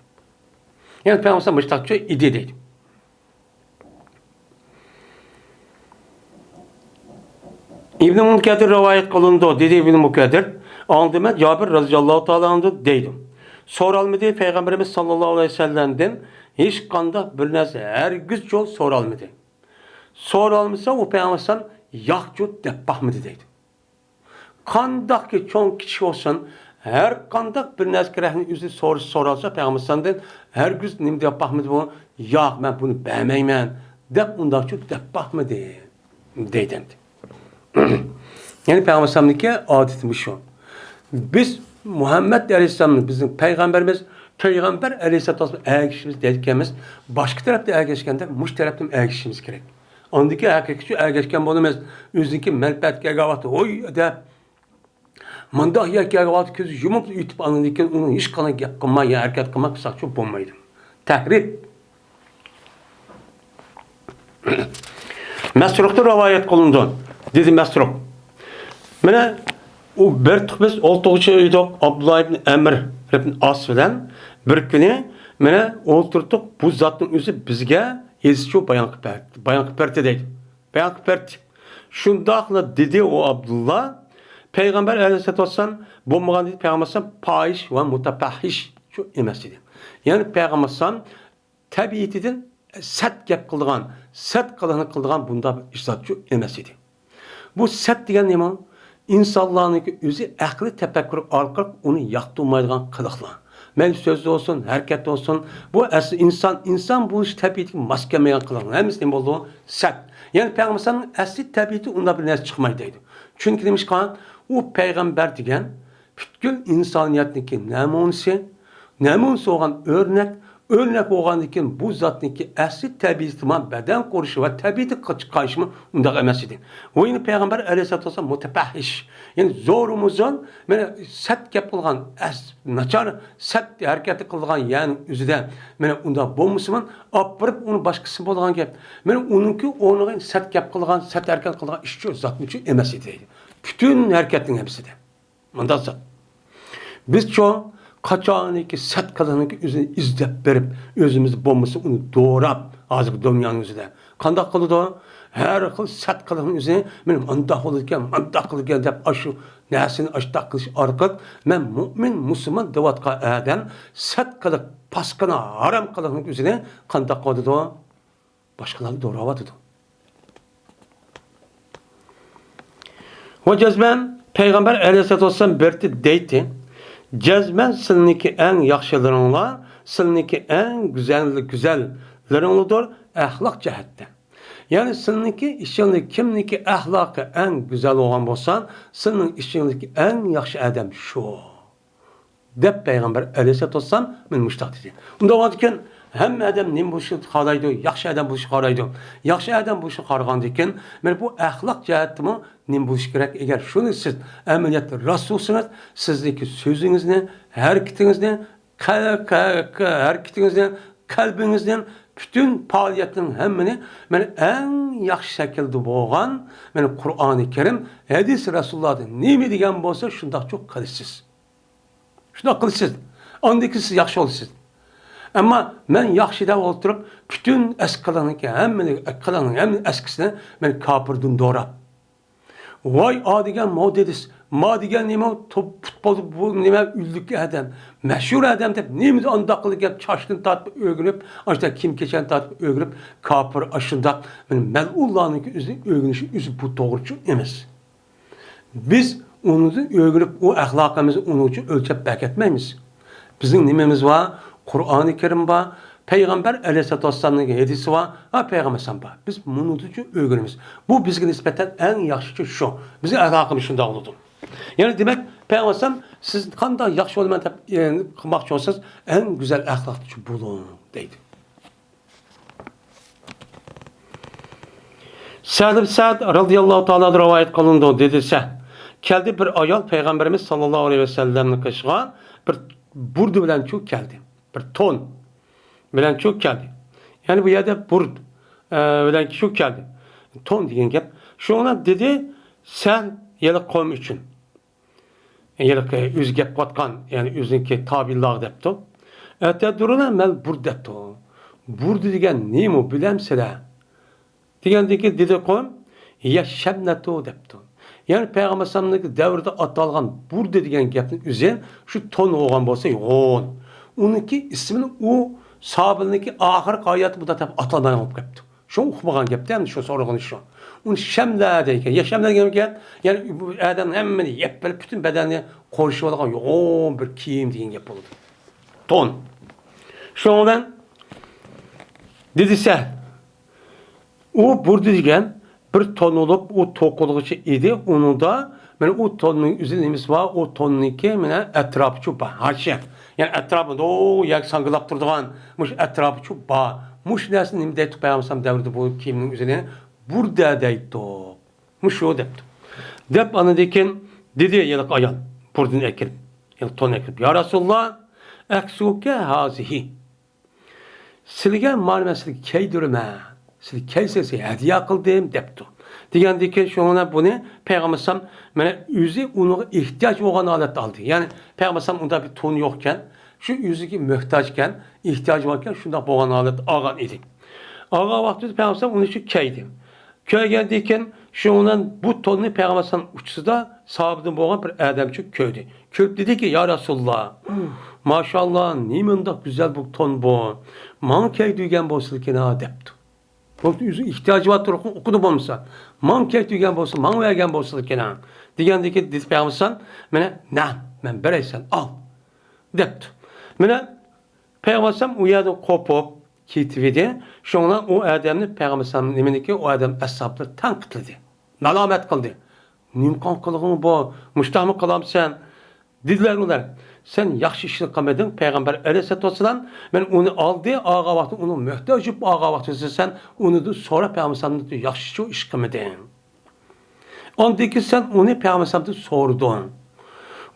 يەنى پەيغەمبەر مۇشۇنداقچۇ ئىدى دەيدۇ. ئىبنى مۇنكەدىر رىۋايەت قىلىنىدۇ، دېدى ئىبنى مۇنكەدىر. ئاڭلىدىم مەن جابىر رەزىياللاھۇ تائالا ئەنھۇ دەيدۇ. سورالمىدى پەيغەمبىرىمىز ساللاللاھۇ ئەلەيھى ۋەسەللەمدىن ھېچقانداق بىر نەرسە، ھەرگىزچۇ سورالمىدى. سورالمىسا ئۇ پەيغەمبەر ئەلەيھىسسالام ياقچۇ دەپ باقمىدى دەيدۇ. قانداقكى چوڭ كىچىك بولسۇن، ھەر قانداق بىر نەرسە كېرەكنى ئۆزى سورىسا، سورالسا پەيغەمبەر ئەلەيھىسسالامدىن ھەرگىز نېمە دەپ باقمىدى بۇ؟ ياق، مەن بۇنى بەرمەيمەن دەپ ئۇنداقچۇ دەپ باقمىدى دەيدۇ ئەمدى. يەنى پەيغەمبەر ئەلەيھىسسالامنىڭكى ئادىتى مۇشۇ. بىز مۇھەممەد ئەلەيھىسسالامنى بىزنىڭ پەيغەمبىرىمىز، پەيغەمبەر ئەلەيھىسسالام ئەگىشىمىز دەيدىكەنمىز، باشقا تەرەپتە ئەگەشكەندە مۇشۇ تەرەپتىن ئەگىشىمىز كېرەك. ئاندىن كېيىن ھەقىقىي ئەگەشكەن بولىمىز. ئۆزىنىڭكى مەنپەئەتكە ئەگەۋاتى ھوي دەپ، مۇنداق يەرگە ئەگەۋاتى كۆزى يۇمۇپ ئۆتۈپ، ئاندىن كېيىن ئۇنىڭ ھېچقانداق گەپ قىلماي يا ھەرىكەت قىلماي قىلساقچۇ بولمايدۇ. تەھرىر. مەسرۇقتىن رىۋايەت قىلىنىدۇ، دېدى مەسرۇق. مانا ئۇ بىر تۇق بىز ئولتۇرغۇچى ئىدۇق، ئابدۇللا ئىبن ئەمر ئىبن ئاس بىلەن بىر كۈنى مانا ئولتۇردۇق، بۇ زاتنىڭ ئۆزى بىزگە ھېدىسچۇ بايان قىلىپ بەردى، بايان قىلىپ بەردى دەيدۇ. بايان قىلىپ بەردى. شۇنداقلا دېدى ئۇ ئابدۇللا، پەيغەمبەر ئەلەيھىسسالاتۇ ۋەسسالام بولمىغان دېدى، پەيغەمبەر ئەلەيھىسسالام پاھىش ۋە مۇتەپەھھىش ئىدى. يەنى پەيغەمبەر ئەلەيھىسسالام تەبىئىتىدىن سەت گەپ قىلىدىغان، سەت قىلىقنى قىلىدىغان بۇنداق ئىشلاتچۇ ئەمەس ئىدى. بۇ سەت دېگەن نېمە؟ ئىنسانلارنىڭكى ئۆزى ئەقلى تەپەككۇر ئارقىلىق ئۇنى ياقتۇرمايدىغان قىلىقلار. مەيلى سۆزدە بولسۇن، ھەرىكەتتە بولسۇن، بۇ ئەسلى ئىنسان، ئىنسان بولۇش تەبىئىتىگە ماس كەلمەيدىغان قىلىقلار. ھەممىسى نېمە بولىدۇ؟ سەت. يەنى پەيغەمبەر ئەلەيھىسسالامنىڭ ئەسلى تەبىئىتى ئۇنداق بىر نەرسە چىقمايدۇ دەيدۇ. چۈنكى نېمىشقا؟ ئۇ پەيغەمبەر دېگەن پۈتكۈل ئىنسانىيەتنىڭكى نەمۇنىسى، نەمۇنىسى بولغان ئۆرنەك، ئۆرنەك بولغاندىن كېيىن بۇ زاتنىڭكى ئەسلى تەبىئىتىمۇ، بەدەن قۇرۇشى ۋە تەبىئىتى قىلىپ چىققان ئىشىمۇ ئۇنداق ئەمەس ئىدى. ئۇ يەنە پەيغەمبەر ئەلەيھىسسالاتۇ ۋەسسالام مۇتەپەھھىش، يەنى زورىمۇ زور، مانا سەت گەپ قىلغان، ئەس-، ناچار سەت ھەرىكەتنى قىلىدىغان يەرنىڭ ئۆزىدە، مانا ئۇنداق بولمىسىمۇ، ئاپىرىپ ئۇنى باشقىسى بولىدىغان گەپ. مانا ئۇنىڭكى ئورنىغا سەت گەپ قىلغان، سەت ھەرىكەت قىلغان ئىشچۇ زاتنىچۇ ئەمەس ئىدى. پۈتۈن ھەرىكەتنىڭ ھەممىسىدە. مۇنداق زات. بىزچۇ قاچانكى سەت قىلىقنىڭكى ئۆزىنى ئىزدەپ بېرىپ، ئۆزىمىزدە بولمىسا ئۇنى دوراپ، ھازىرقى دۇنيانىڭ ئۆزىدە. قانداق قىلىدۇ؟ ھەر خىل سەت قىلىقنىڭ ئۆزىنى، مانا مۇنداق بولىدىكەن، مۇنداق قىلىدىكەن دەپ، ئاشۇ نەرسىنى ئاشۇنداق قىلىش ئارقىلىق، مەن مۇئمىن، مۇسۇلمان دەۋاتقان ئادەم سەت قىلىق، پاسقىنا، ھارام قىلىقنىڭ ئۆزىنى قانداق قىلىدۇ؟ باشقىلارنى دوراۋاتىدۇ. ۋە جەزمەن پەيغەمبەر ئەلەيھىسسالاتۇ ۋەسسالام بىردى دەيتتى، جەزمەن سىلىنىڭكى ئەڭ ياخشىلىرىڭلار، سىلىنىڭكى ئەڭ گۈزەل، گۈزەللىرىڭلاردۇر ئەخلاق جەھەتتە. يەنى سىلىنىڭكى ئىچىڭلىك كىمنىڭكى ئەخلاقى ئەڭ گۈزەل بولغان بولسا، سىلىنىڭ ئىچىڭلىكى ئەڭ ياخشى ئادەم شۇ. دەپ پەيغەمبەر ئەلەيھىسسالاتۇ ۋەسسالام مانا مۇشۇنداق دېدى. ئۇنداق بولغاندىكىن ھەممە ئادەم نېمە بولۇشنى خالايدۇ؟ ياخشى ئادەم بولۇشنى خالايدۇ. ياخشى ئادەم بولۇشنى خالىغاندىكىن، مانا بۇ ئەخلاق جەھەتتىمۇ نېمە بولۇشى كېرەك؟ ئەگەر شۇنى سىز ئەمەلىيەتتە راست تۇرسىڭىز، سىزنىڭكى سۆزىڭىزنى، ھەرىكىتىڭىزنى، قە-، قە-، قە-، ھەرىكىتىڭىزنى، قەلبىڭىزنى، پۈتۈن پائالىيەتنىڭ ھەممىنى مانا ئەڭ ياخشى شەكىلدە بولغان، مانا قۇرئانى كەرىم، ھەدىس رەسۇلۇللاھدىن نېمە دېگەن بولسا شۇنداقچۇ قىلىسىز. شۇنداق قىلىسىز. ئاندىن كېيىن سىز ياخشى بولىسىز. ئەمما مەن ياخشى دەپ ئولتۇرۇپ، پۈتۈن ئەسكىلەرنىڭكى ھەممىنى، ئەسكىلەرنىڭ ھەممە ئەسكىسىنى مەن كاپىردىن دوراپ، ۋاي، ئا دېگەن مودېلىست، ما دېگەن نېمە، توپ، پۇتبول، بۇ نېمە، ئۈنلۈك ئادەم، مەشھۇر ئادەم دەپ، نېمىدە ئانداق قىلىپ گەپ، چاچتىن تارتىپ ئۆگىنىپ، ئاشۇنداق كىيىم كېچەكنى تارتىپ ئۆگىنىپ، كاپىر ئاشۇنداق، مەلئۇنلارنىڭكى ئۆزى ئۆگىنىشى ئۆزى بۇ توغرىچۇ ئەمەس. بىز ئۇنىڭدىن ئۆگىنىپ، ئۇ ئەخلاقىمىزنى ئۇنىڭچە ئۆلچەپ بەكەتمەيمىز. بىزنىڭ نېمىمىز بار؟ قۇرئانى كەرىم بار، پەيغەمبەر ئەلەيھىسسالاتۇ ۋەسسالامنىڭ ھەدىسى بار، ھە، پەيغەمبەر ئەلەيھىسسالام بار. بىز مۇنىڭدىنچۇ ئۆگىنىمىز. بۇ بىزگە نىسبەتەن ئەڭ ياخشىچۇ شۇ. بىزنىڭ ئەخلاقىمىز شۇنداق بولىدۇ. يەنى دېمەك، پەيغەمبەر ئەلەيھىسسالام سىز قانداق ياخشى بولىمەن دەپ، ئە، قىلماقچى بولسىڭىز، ئەڭ گۈزەل ئەخلاقتىچۇ بولۇڭ دەيدۇ. سەھل ئىبن سەئد رەزىياللاھۇ تائالا ئەنھۇ رىۋايەت قىلىنىدۇ، دېدى سەھل. كەلدى بىر ئايال پەيغەمبىرىمىز ساللاللاھۇ ئەلەيھى ۋەسەللەمنىڭ قېشىغا بىر بۇردە بىلەنچۇ كەلدى. بىر تون بىلەنچۇ كەلدى. يەنى بۇ يەردە بۇرد، ئە، بىلەنچۇ كەلدى. تون دېگەن گەپ. شۇڭا دېدى سەھل ھېلىقى قوم ئۈچۈن. ھېلىقى ئۆزى گەپ قىلىۋاتقان، يەنى ئۆزىنىڭكى تابىئىلارغا دەپتۇ. «ئەتەدرۇنە مەل بۇرد» دەپتۇ. بۇرد دېگەن نېمە، بىلەمسىلەر؟ دېگەندىكىن دېدىقۇ، «ھىيە شەملەتۇ» دەپتۇ. يەنى پەيغەمبەر ئەلەيھىسسالامنىڭ دەۋرىدە ئاتالغان بۇردە دېگەن گەپنىڭ ئۆزى شۇ تون بولغان بولسا يوغان. ئۇنىڭكى ئىسمىنى ئۇ ساھابىلىرنىڭكى ئاخىرقى ھاياتى بۇنداق دەپ ئاتالمايدىغان بولۇپ كەپتۇ. شۇ ئۇقمىغان گەپتە، ئەمدى شۇ سورىغىنى شۇ. ئۇنى شەملە دەيدىكەن. يا شەملە دېگەن گەپ، يەنى ئۇ ئادەمنىڭ ھەممىنى يەپ بېرىپ، پۈتۈن بەدەننى قورشىۋالغان يوغان بىر كىيىم دېگەن گەپ بولىدۇ. تون. شۇنىڭ بىلەن دېدى سەھل. ئۇ بۇردە دېگەن بىر تون بولۇپ، ئۇ توقۇلغۇچى ئىدى. ئۇنىڭدا، مانا ئۇ توننىڭ ئۆزى نېمىسى بار؟ ئۇ توننىڭكى مانا ئەتراپىچۇ بار. ھاشىيە. يەنى ئەتراپىدا يەرگە ساڭگىلاپ تۇرىدىغان مۇشۇ ئەتراپىچۇ بار. مۇشۇ نەرسىنى نېمە دەيتتۇق پەيغەمبەر دەۋرىدە بۇ كىيىمنىڭ ئۆزىنى بۇردە دەيتتۇق. مۇشۇ دەپتۇ. دەپ ئاندىن كېيىن دېدى ھېلىقى ئايال، بۇردىنى ئەكىرىپ، ھېلىقى تون ئەكىرىپ، يا رەسۇلاللا، ئەكسۇكە ھازىھى. سىلىگە مانا مەن سىلىگە كىيدۈرىمەن، سىلىگە كىيسىڭىز ھەدىيە قىلدىم دەپتۇ. دېگەندىكىن شۇڭا بۇنى پەيغەمبەر ئەلەيھىسسالام مانا ئۆزى ئۇنىڭغا ئېھتىياج بولغان ھالەتتە ئالدى. يەنى پەيغەمبەر ئەلەيھىسسالام ئۇنداق بىر تون يوقكەن، شۇ ئۆزىگە موھتاجكەن، ئېھتىياجى باركەن، شۇنداق بولغان ھالەتتە ئالغان ئىدى. ئالغان ۋاقتىدا پەيغەمبەر ئەلەيھىسسالام ئۇنى شۇ كىيدى. كۆرگەندىن كېيىن شۇنىڭ بىلەن بۇ توننى پەيغەمبەر ئەلەيھىسسالام ئۇچىسىدا ساھابىدىن بولغان بىر ئادەمچە كۆردى. كۆرۈپ دېدىكى، يا رەسۇلاللا، ماشائاللا، نېمانداق گۈزەل بۇ تون بۇ. ماڭا كىيدۈرگەن بولسىلىكىنا دەپتۇ. بولۇپتۇ، ئۆزى ئېھتىياجى بار تۇرۇقنى ئوقۇدى بولمىسا. ماڭا كىيدۈرگەن بولسا، ماڭا بەرگەن بولسىلىكىنا. دېگەندىن كېيىن دېدى پەيغەمبەر ئەلەيھىسسالام، مانا، نەم، مەن بېرەي سەن ئال دەپتۇ. مانا پەيغەمبەر ئەلەيھىسسالام ئۇ يەردىن قوپۇپ، كېتىۋىدى. شۇڭا ئۇ ئادەمنى پەيغەمبەر ئەلەيھىسسالام نېمىنىكى ئۇ ئادەم ئەسھابلىرى تەنقىدلىدى. مالامەت قىلدى. نېمە قىلغىنىڭ بۇ؟ مۇشۇنداقمۇ قىلامسەن؟ دېدىلەر ئۇلار. سەن ياخشى ئىشنى قىلمىدىڭ. پەيغەمبەر ئەلەيھىسسالاتۇ ۋەسسالام، مەن ئۇنى ئالدى، ئالغان ۋاقتى ئۇنىڭ موھتاج بولۇپ ئالغان ۋاقتى سەن ئۇنىدىن سوراپ پەيغەمبەر ئەلەيھىسسالامدىن ياخشى ئىش قىلمىدىڭ. ئاندىن كېيىن سەن ئۇنى پەيغەمبەر ئەلەيھىسسالامدىن سورىدىڭ.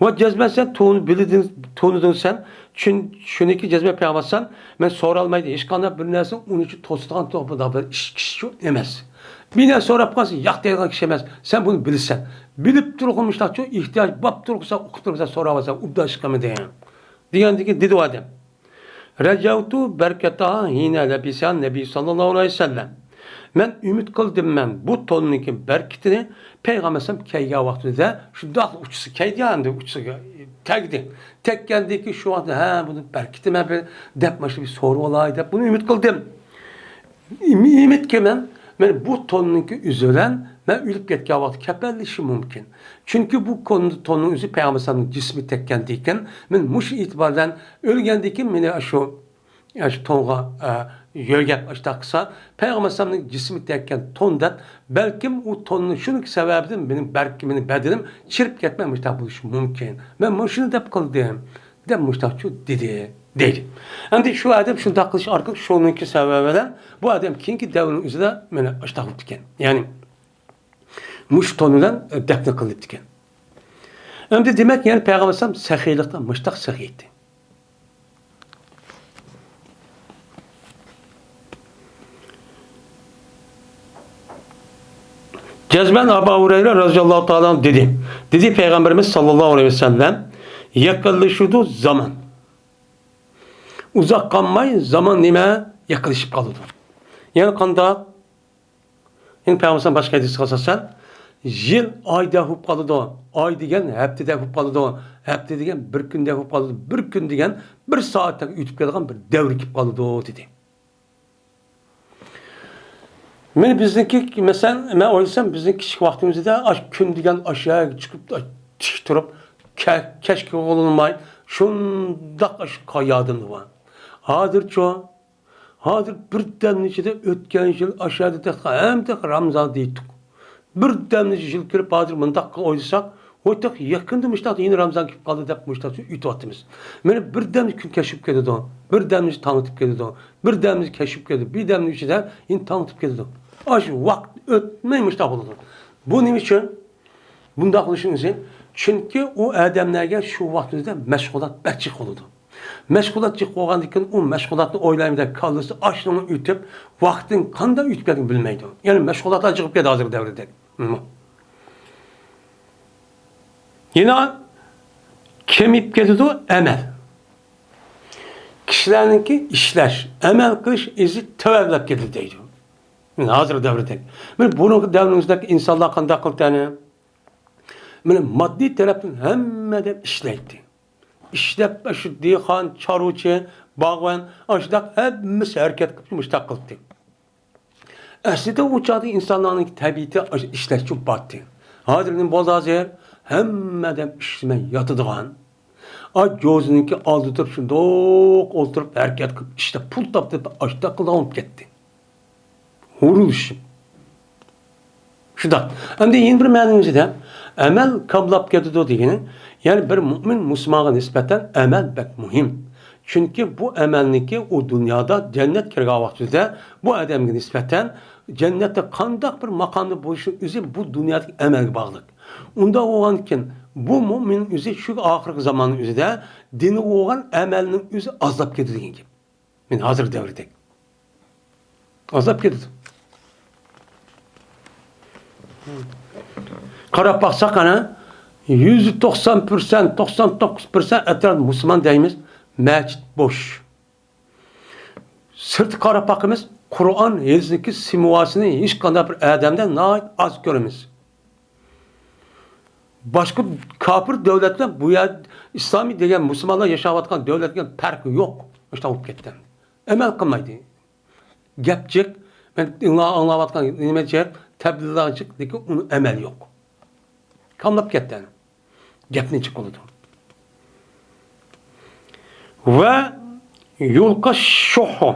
ۋە جەزمەن سەن تونۇ بىلىدىڭ، تونۇدۇڭ سەن. چۈن-، چۈنكى جەزمەن پەيغەمبەر ئەلەيھىسسالام، مەن سورالمايدۇ، ھېچقانداق بىر نەرسە ئۇنى ئۈچۈن توسىدىغان توغرا بىر ئىش، كىشى ئەمەس. بىر نەرسە سوراپ قالسا، ياق دەيدىغان كىشى ئەمەس. سەن بۇنى بىلىسەن. بىلىپ تۇرغۇ مۇشۇنداقچۇ ئېھتىياج بار تۇرغۇسا، ئۇقۇپ تۇرغۇسا سوراۋالسا، ئوبدان ئىش قىلمىدىڭ. دېگەندىن كېيىن دېدى ئۇ ئادەم. رەجەۋتۇ بەرىكەتەھا ھىنە لەبىسەھا نەبىييۇ ساللاللاھۇ ئەلەيھى ۋەسەللەم. مەن ئۈمىد قىلدىم، مەن بۇ توننىڭكى بەرىكىتىنى پەيغەمبەر ئەلەيھىسسالام كىيگەن ۋاقتىدا شۇنداق ئۇچىسى كەيدى، ئەمدى ئۇچىسىغا تەگدى. تەگكەندىن كېيىن شۇ ۋاقىتتا، ھە، بۇنى بەرىكىتى مەن بىر دەپ، مانا شۇ بىر سورىۋالاي دەپ بۇنى ئۈمىد قىلدىم. ئۈمىدكى مەن، مەن بۇ توننىڭكى ئۆزى بىلەن مەن ئۆلۈپ كەتكەن ۋاقىتتا كەپەنلىشىم مۇمكىن. چۈنكى بۇ كون-، توننىڭ ئۆزى پەيغەمبەر ئەلەيھىسسالامنىڭ جىسمى تەگكەندىكىن، مەن مۇشۇ ئېتىبار بىلەن ئۆلگەندىن كېيىن مېنى شۇ، شۇ تونغا، ئە، يۆگەپ ئاشۇنداق قىلسا، پەيغەمبەر ئەلەيھىسسالامنىڭ جىسمى تەگكەن تون دەپ، بەلكىم ئۇ توننىڭ شۇنىڭكى سەۋەبىدىن مېنىڭ بەلكى مېنىڭ بەدىنىم چىرىپ كەتمەي مۇشۇنداق بولۇشى مۇمكىن. مەن مۇشۇنى دەپ قىلدىم. دەپ مۇشۇنداقچۇ دېدى، دەيدۇ. ئەمدى شۇ ئادەم شۇنداق قىلىش ئارقىلىق شۇنىڭكى سەۋەبى بىلەن بۇ ئادەم كېيىنكى دەۋرنىڭ ئۆزىدە مانا ئاشۇنداق بوپتىكەن. يەنى مۇشۇ تون بىلەن دەپنە قىلىنىپتىكەن. ئەمدى دېمەك، يەنى پەيغەمبەر ئەلەيھىسسالام سېخىيلىقتا مۇشۇنداق سېخىيتى. جەزمەن ئەبۇ ھۇرەيرە رەزىياللاھۇ تائالا ئەنھۇ دېدى. دېدى پەيغەمبىرىمىز ساللاللاھۇ ئەلەيھى ۋەسەللەم، يېقىنلىشىدۇ زامان. ئۇزاق قالماي زامان نېمە؟ يېقىنلىشىپ قالىدۇ. يەنى قانداق؟ يەنى پەيغەمبەر باشقا ھەدىسكە ئاساسەن، يىل ئايدەك بولۇپ قالىدۇ. ئاي دېگەن ھەپتىدەك بولۇپ قالىدۇ. ھەپتە دېگەن بىر كۈندەك بولۇپ قالىدۇ. بىر كۈن دېگەن بىر سائەتتەك ئۆتۈپ كېتىدىغان بىر دەۋر كېلىپ قالىدۇ، دېدى. مانا بىزنىڭكى، مەسىلەن، مەن ئويلىسام، بىزنىڭ كىچىك ۋاقتىمىزدا ئاش كۈن دېگەن ئاشۇ يەرگە چىقىپ، تىك تۇرۇپ، كە-، كەچكە بولماي، شۇنداق ئاشۇ قاياردىن بار. ھازىرچۇ؟ ھازىر بىردەمنىڭ ئىچىدە ئۆتكەن يىل ئاشۇ يەردە ھەمدە رامزان دېيتتۇق. بىردەمنىڭ ئىچىدە يىل كىرىپ، ھازىر مۇنداق ئويلىساق، ۋاي، تېخى يېقىندا مۇشۇنداق يەنە رامزان كېلىپ قالدى دەپ مۇشۇنداق ئۆتۈۋاتىمىز. مانا بىردەمدە كۈن كەچىيىپ كېتىدۇ، بىردەمدە تاڭ ئېتىپ كېتىدۇ، بىردەمدە كەچىيىپ كېتىدۇ، بىردەمنىڭ ئىچىدە يەنە تاڭ ئېتىپ كېتىدۇ. ئاشۇ ۋاقىت ئۆتمەي مۇشۇنداق بولىدۇ. بۇ نېمە ئۈچۈن؟ بۇنداق بولۇشىنىڭ ئۆزى، چۈنكى ئۇ ئادەملەرگە شۇ ۋاقىتتا مەشغۇلات بەك جىق بولىدۇ. مەشغۇلات جىق بولغاندىن كېيىن، ئۇ مەشغۇلاتنى ئويلايمەن دەپ كاللىسى ئاشۇنىڭغا ئۆتۈپ، ۋاقىتنىڭ قانداق ئۆتۈپ كەتكىنىنى بىلمەيدۇ. يەنى مەشغۇلاتلار جىق بولۇپ كەتتى ھازىرقى دەۋردە. يەنە كېمىيىپ كېتىدۇ ئەمەل. كىشىلەرنىڭكى ئىشلەش، ئەمەل قىلىش ئىزى تۆۋەنلەپ كېتىدۇ دەيدۇ. مانا ھازىرقى دەۋردەك. مانا بۇرۇنقى دەۋرىمىزدىكى ئىنسانلار قانداق قىلدى ئەنە؟ مانا ماددىي تەرەپتىن ھەممە ئادەم ئىشلەيتتى. ئىشلەپ، شۇ دېھقان، چارۋىچى، باغۋەن، ئاشۇنداق ھەممىسى ھەرىكەت قىلىپ مۇشۇنداق قىلدى. ئەسلىدە ئۇ چاغدا ئىنسانلارنىڭ تەبىئىتى ئىشلەشچە بارتى. ھازىر نېمە بولدى ھازىر؟ ھەممە ئادەم ئىشلىمەي ياتىدىغان. ئا، جوزىنىڭكى ئالدىدا تۇرۇپ شۇنداق ئولتۇرۇپ ھەرىكەت قىلىپ ئىشلەپ پۇل تاپتى، ئاشۇنداق قىلىدىغان بولۇپ كەتتى. ھۇرۇلۇشۇپ. شۇنداق. ئەمدى يەنە بىر مەنىمىزدە ئەمەل كاملاپ كېتىدۇ دېگىنى، يەنى بىر مۇئمىن مۇسۇلمانغا نىسبەتەن ئەمەل بەك مۇھىم. چۈنكى بۇ ئەمەلنىكى ئۇ دۇنيادا جەننەت كىرگەن ۋاقتىدا بۇ ئادەمگە نىسبەتەن جەننەتتە قانداق بىر ماقامدا بولۇشى ئۆزى بۇ دۇنيادىكى ئەمەلگە باغلىق. ئۇنداق بولغاندىكىن بۇ مۇئمىن ئۆزى شۇ ئاخىرقى زاماننىڭ ئۆزىدە دىنىغا بولغان ئەمەلنىڭ ئۆزى ئازلاپ كېتىدۇ دېگەن گەپ. مانا ھازىرقى دەۋردەك. ئازلاپ كېتىدۇ. قاراپ باقساق، قانا، يۈزدە توقسان پىرسەنت، توقسان توققۇز پىرسەنت ئەتراپىدا مۇسۇلمان دەيمىز، مەسچىت بوش. سىرتقا قاراپ باقىمىز، قۇرئان، ھەدىسنىڭكى سىمۋولىنى ھېچقانداق بىر ئادەمدە ناھايىتى ئاز كۆرىمىز. باشقا كاپىر دۆلەتلەر بۇ يەر ئىسلامىي دېگەن مۇسۇلمانلار ياشاۋاتقان دۆلەتكە پەرقى يوق. مۇشۇنداق بولۇپ كەتتى. ئەمەل قىلمايدۇ. گەپ جىق، مەن ئاڭلا-، ئاڭلاۋاتقان نېمە جىق، تەبلىغ جىق، لېكىن ئۇنىڭ ئەمەل يوق. كاملاپ كەتتى. گەپنى جىق قىلىدۇ. ۋە يۇلقى شۇھۇ.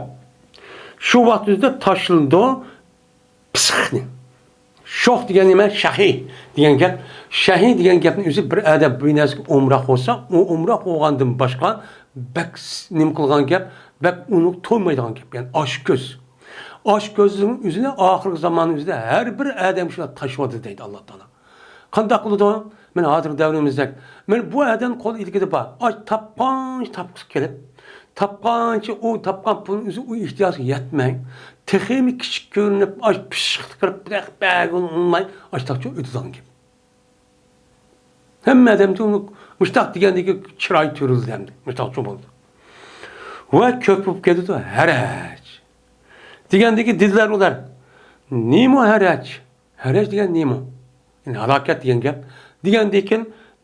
شۇ ۋاقىت ئۆزىدە تاشلىنىدۇ پىسخنى. شوخ دېگەن نېمە؟ شەھى دېگەن گەپ. شەھى دېگەن گەپنىڭ ئۆزى بىر ئادەم بىر نەرسىگە ئومراق بولسا، ئۇ ئومراق بولغاندىن باشقا بەك س-، نېمە قىلغان گەپ، بەك ئۇنى تويمايدىغان گەپ. يەنى ئاچكۆز. ئاچكۆزنىڭ ئۆزىنى ئاخىرقى زاماننىڭ ئۆزىدە ھەر بىر ئادەم شۇنداق تاشلىۋاتىدۇ دەيدۇ ئاللا تائالا. قانداق قىلىدۇ؟ مانا ھازىر دەۋرىمىزدەك. مانا بۇ ئادەم قول ئىلكىدە بار. ئاچ تاپقانچە تاپقۇسى كېلىپ، تاپقانچە ئۇ تاپقان پۇلنىڭ ئۆزى ئۇ ئېھتىياجىغا يەتمەي، تېخىمۇ كىچىك كۆرۈنۈپ، ئاچ پىششىقلىق قىلىپ، بىراق بەرگىلى ئۇنىماي، ئاشتاقچە ئۆتىدىغان گەپ. ھەممە ئادەمدە ئۇنى مۇشتاق دېگەندىكى چىراي تۈرۈلدى ئەمدى. مۇشتاقچە بولدى. ۋە كۆپ بولۇپ كېتىدۇ ھەرەج. دېگەندىكى دېدىلەر ئۇلار. نېمە ھەرەج؟ ھەرەج دېگەن نېمە؟ يەنى ھالاكەت دېگەن گەپ. دېگەندىكىن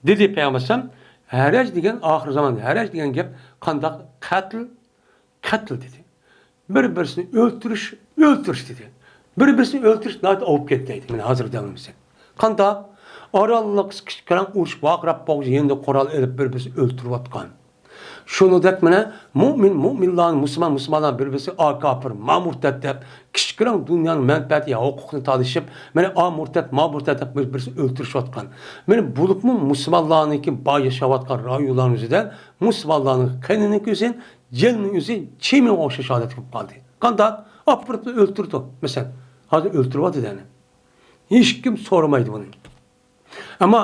دېدى پەيغەمبەر ئەلەيھىسسالام، ھەرەج دېگەن ئاخىر زامان، ھەرەج دېگەن گەپ قانداق؟ قەتل، قەتل دېدى. بىر-بىرسىنى ئۆلتۈرۈش، ئۆلتۈرۈش دېدى. بىر-بىرسىنى ئۆلتۈرۈش ناھايىتى ئاۋۇپ كەتتى دەيدۇ. مانا ھازىر دەۋرىمىزدە. قانداق؟ ئارانلىق كىچىك كىرەڭ ئۇرۇش ۋارقىراپ بولغۇچە يېنىدا قورال ئېلىپ بىر-بىرسىنى ئۆلتۈرۈۋاتقان. شۇنىڭدەك مانا مۇئمىن مۇئمىنلارنى، مۇسۇلمان مۇسۇلمانلارنى بىر-بىرسى ئا كاپىر، ما مۇرتەت دەپ، كىچىك كىرەڭ دۇنيانىڭ مەنپەئەتى يا ھوقۇقىنى تالىشىپ، مانا ئا مۇرتەت، ما مۇرتەت دەپ بىر-بىرسىنى ئۆلتۈرۈشۈۋاتقان. مانا بولۇپمۇ مۇسۇلمانلارنىڭكى بار ياشاۋاتقان رايونلارنىڭ ئۆزىدە مۇسۇلمانلارنىڭ قېنىنىڭكى ئۆزى، جېنىنىڭ ئۆزى چىمىغا ئوخشاش ھالەتكە كېلىپ قالدى. قانداق؟ ئاپىرىپ ئۆلتۈردى. مەسىلەن، ھازىر ئۆلتۈرۈۋاتىدۇ يەنە. ھېچكىم سورىمايدۇ بۇنى. ئەمما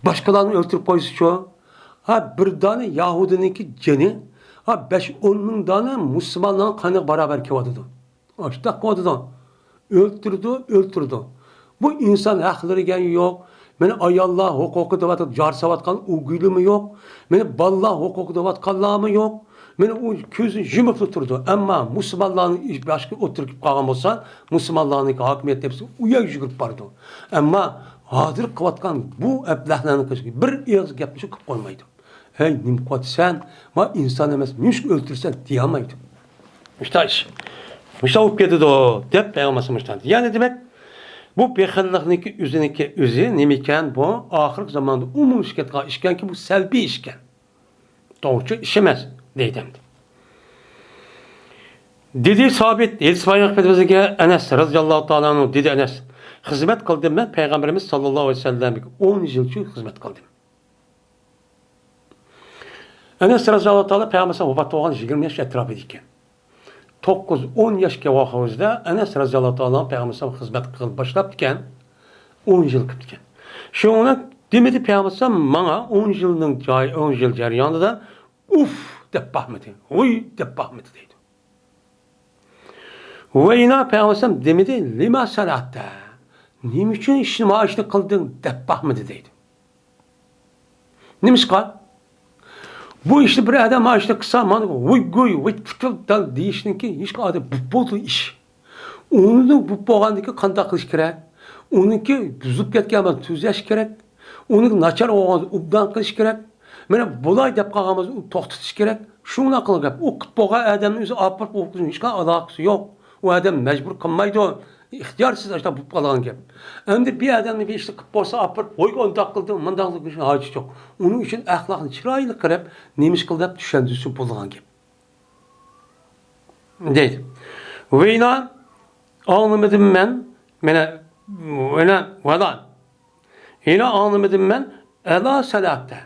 باشقىلارنى ئۆلتۈرۈپ قويسىچۇ؟ ھا، بىر دانە يەھۇدىينىڭكى جېنى، ھا، بەش ئون مىڭ دانە مۇسۇلمانلارنىڭ قېنىغا باراۋەر كېلىۋاتىدۇ. ئاشتاق قىلىۋاتىدۇ. ئۆلتۈرىدۇ، ئۆلتۈرىدۇ. بۇ ئىنسان ھەقلىرى دېگەن يوق. مانا ئاياللار ھوقۇقى دەۋاتىدۇ، جار ساۋاتقان ئۇيغۇرلىمۇ يوق. مانا بالىلار ھوقۇقى دەۋاتقانلارمۇ يوق. مانا ئۇ كۆزىنى يۇمۇپلا تۇرىدۇ. ئەمما مۇسۇلمانلارنىڭ ئىش باشقا ئوتتۇرىغا كېلىپ قالغان بولسا، مۇسۇلمانلارنىڭكى ھاكىمىيەت دەپ ئۇ يەرگە يۈگۈرۈپ بارىدۇ. ئەمما ھازىر قىلىۋاتقان بۇ ئەبلەھلەرنىڭ قىلىشى بىر ئېغىز گەپنى قىلىپ قويمايدۇ. ھەي، نېمە قىلىۋاتىسەن؟ ما ئىنسان ئەمەس، نېمىشقا ئۆلتۈرىسەن دېيەلمەيدۇ. مۇشۇنداق ئىش. مۇشۇنداق بولۇپ كېتىدۇ، دەپ پەيغەمبەر مۇشۇنداق. يەنى دېمەك، بۇ بېخىللىقنىڭكى ئۆزىنىڭكى ئۆزى نېمە ئىكەن؟ بۇ ئاخىرقى زاماندا ئومۇملىشىپ كەتكەن ئىش ئىكەنكى، بۇ سەلبىي ئىش ئىكەن. توغرىچۇ ئىش ئەمەس، دەيدۇ ئەمدى. دېدى سابىت، ھەدىس بايان قىلىپ بىزگە ئەنەس رەزىياللاھۇ تائالا ئەنھۇ، دېدى ئەنەس، خىزمەت قىلدىم مەن پەيغەمبىرىمىز ساللاللاھۇ ئەلەيھى ۋەسەللەمگە ئون يىلچە خىزمەت قىلدىم. ئەنەس رەزىياللاھۇ تائالا پەيغەمبەر ۋاپات بولغان يىگىرمە ياش ئەتراپىدا ئىكەن. توققۇز، ئون ياشقا ۋاقىت ئەنەس رەزىياللاھۇ تائالا پەيغەمبەر خىزمەت قىلىپ باشلاپتىكەن، ئون يىل قىپتىكەن. شۇڭا دېمىدى پەيغەمبەر ماڭا ئون يىلنىڭ جاي، ئون يىل جەريانىدا ئۇف دەپ باقمىدى، ھۇي دەپ باقمىدى دەيدۇ. ۋەينا پەيغەمبەر دېمىدى، لىما سەنەئتە، نېمە ئۈچۈن ئىشنى، ما ئىشنى قىلدىڭ دەپ باقمىدى دەيدۇ. نېمىشقا؟ بۇ ئىشنى بىر ئادەم مانا شۇنداق قىلسا، مانا ۋۇي گۇي، ۋۇي چۇچۇ دېيىشنىڭكى ھېچ ئادەم بۇ بولدى ئىش. ئۇنىڭ بۇ بولغاندىكى قانداق قىلىش كېرەك؟ ئۇنىڭكى بۇزۇلۇپ كەتكەن بولسا تۈزەش كېرەك. ئۇنىڭ ناچار بولغان بولسا ئوبدان قىلىش كېرەك. مانا بۇلاي دەپ قالغان بولسا ئۇنى توختىتىش كېرەك. شۇنداق قىلغان گەپ. ئۇ قىلىپ بولغان ئادەمنى ئۆزى ئاپىرىپ ئوقۇشنىڭ ھېچقانداق ئالاقىسى يوق. ئۇ ئادەم مەجبۇر قىلمايدۇ. ئىختىيارسىز ئاشۇنداق بولۇپ قالغان گەپ. ئەمدى بىر ئادەمنى بىر ئىشنى قىلىپ بولسا ئاپىرىپ، ۋوي ئۇنداق قىلدىڭ، مۇنداق قىلدىڭ، ھاجىتى يوق. ئۇنىڭ ئۈچۈن ئەخلاقنى چىرايلىق قىلىپ، نېمە ئىش قىل دەپ چۈشەندۈرسە بولىدىغان گەپ. دەيدۇ. ۋېينا، ئاڭلىمىدىم مەن. مانا، ۋېنا، ۋالا. ھېلى ئاڭلىمىدىم مەن. ئەلا سەلەتە.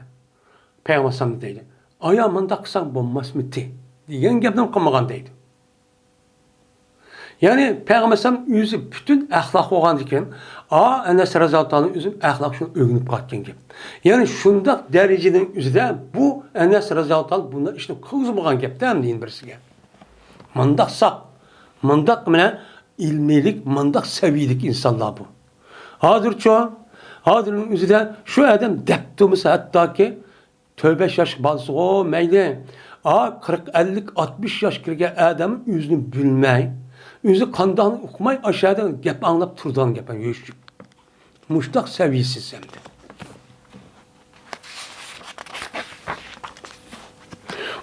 پەيغەمبەر ئەلەيھىسسالام دەيدۇ. ئايا، مۇنداق قىلساڭ بولماسمىتى؟ دېگەن گەپنى قىلمىغان دەيدۇ. يەنى پەيغەمبەر ئەلەيھىسسالام ئۆزى پۈتۈن ئەخلاق بولغاندىكىن، ئا، ئەنەس رەزىياللاھۇ تائالا ئۆزى ئەخلاق شۇ ئۆگىنىپ قالغان گەپ. يەنى شۇنداق دەرىجىنىڭ ئۆزىدە بۇ ئەنەس رەزىياللاھۇ تائالا بۇنداق ئىشنى قىلغۇزمىغان گەپتە ئەمدى يەنە بىرسىگە. مۇنداق ساق، مۇنداق مانا ئىلمىيلىك، مۇنداق سەۋىيىلىك ئىنسانلار بۇ. ھازىرچۇ، ھازىرنىڭ ئۆزىدە شۇ ئادەم دەپ تۇرمىسا ھەتتاكى، تۆت بەش ياش بالىسىغۇ مەيلى، ئا، قىرىق، ئەللىك، ئاتمىش ياش كىرگەن ئادەم ئۆزىنى بىلمەي، ئۆزى قانداقنى ئۇقماي، ئاشۇ يەردە گەپ ئاڭلاپ تۇرىدىغان گەپ يۈرۈشلۈك. مۇشتاق سەۋىيىسىز ئەمدى.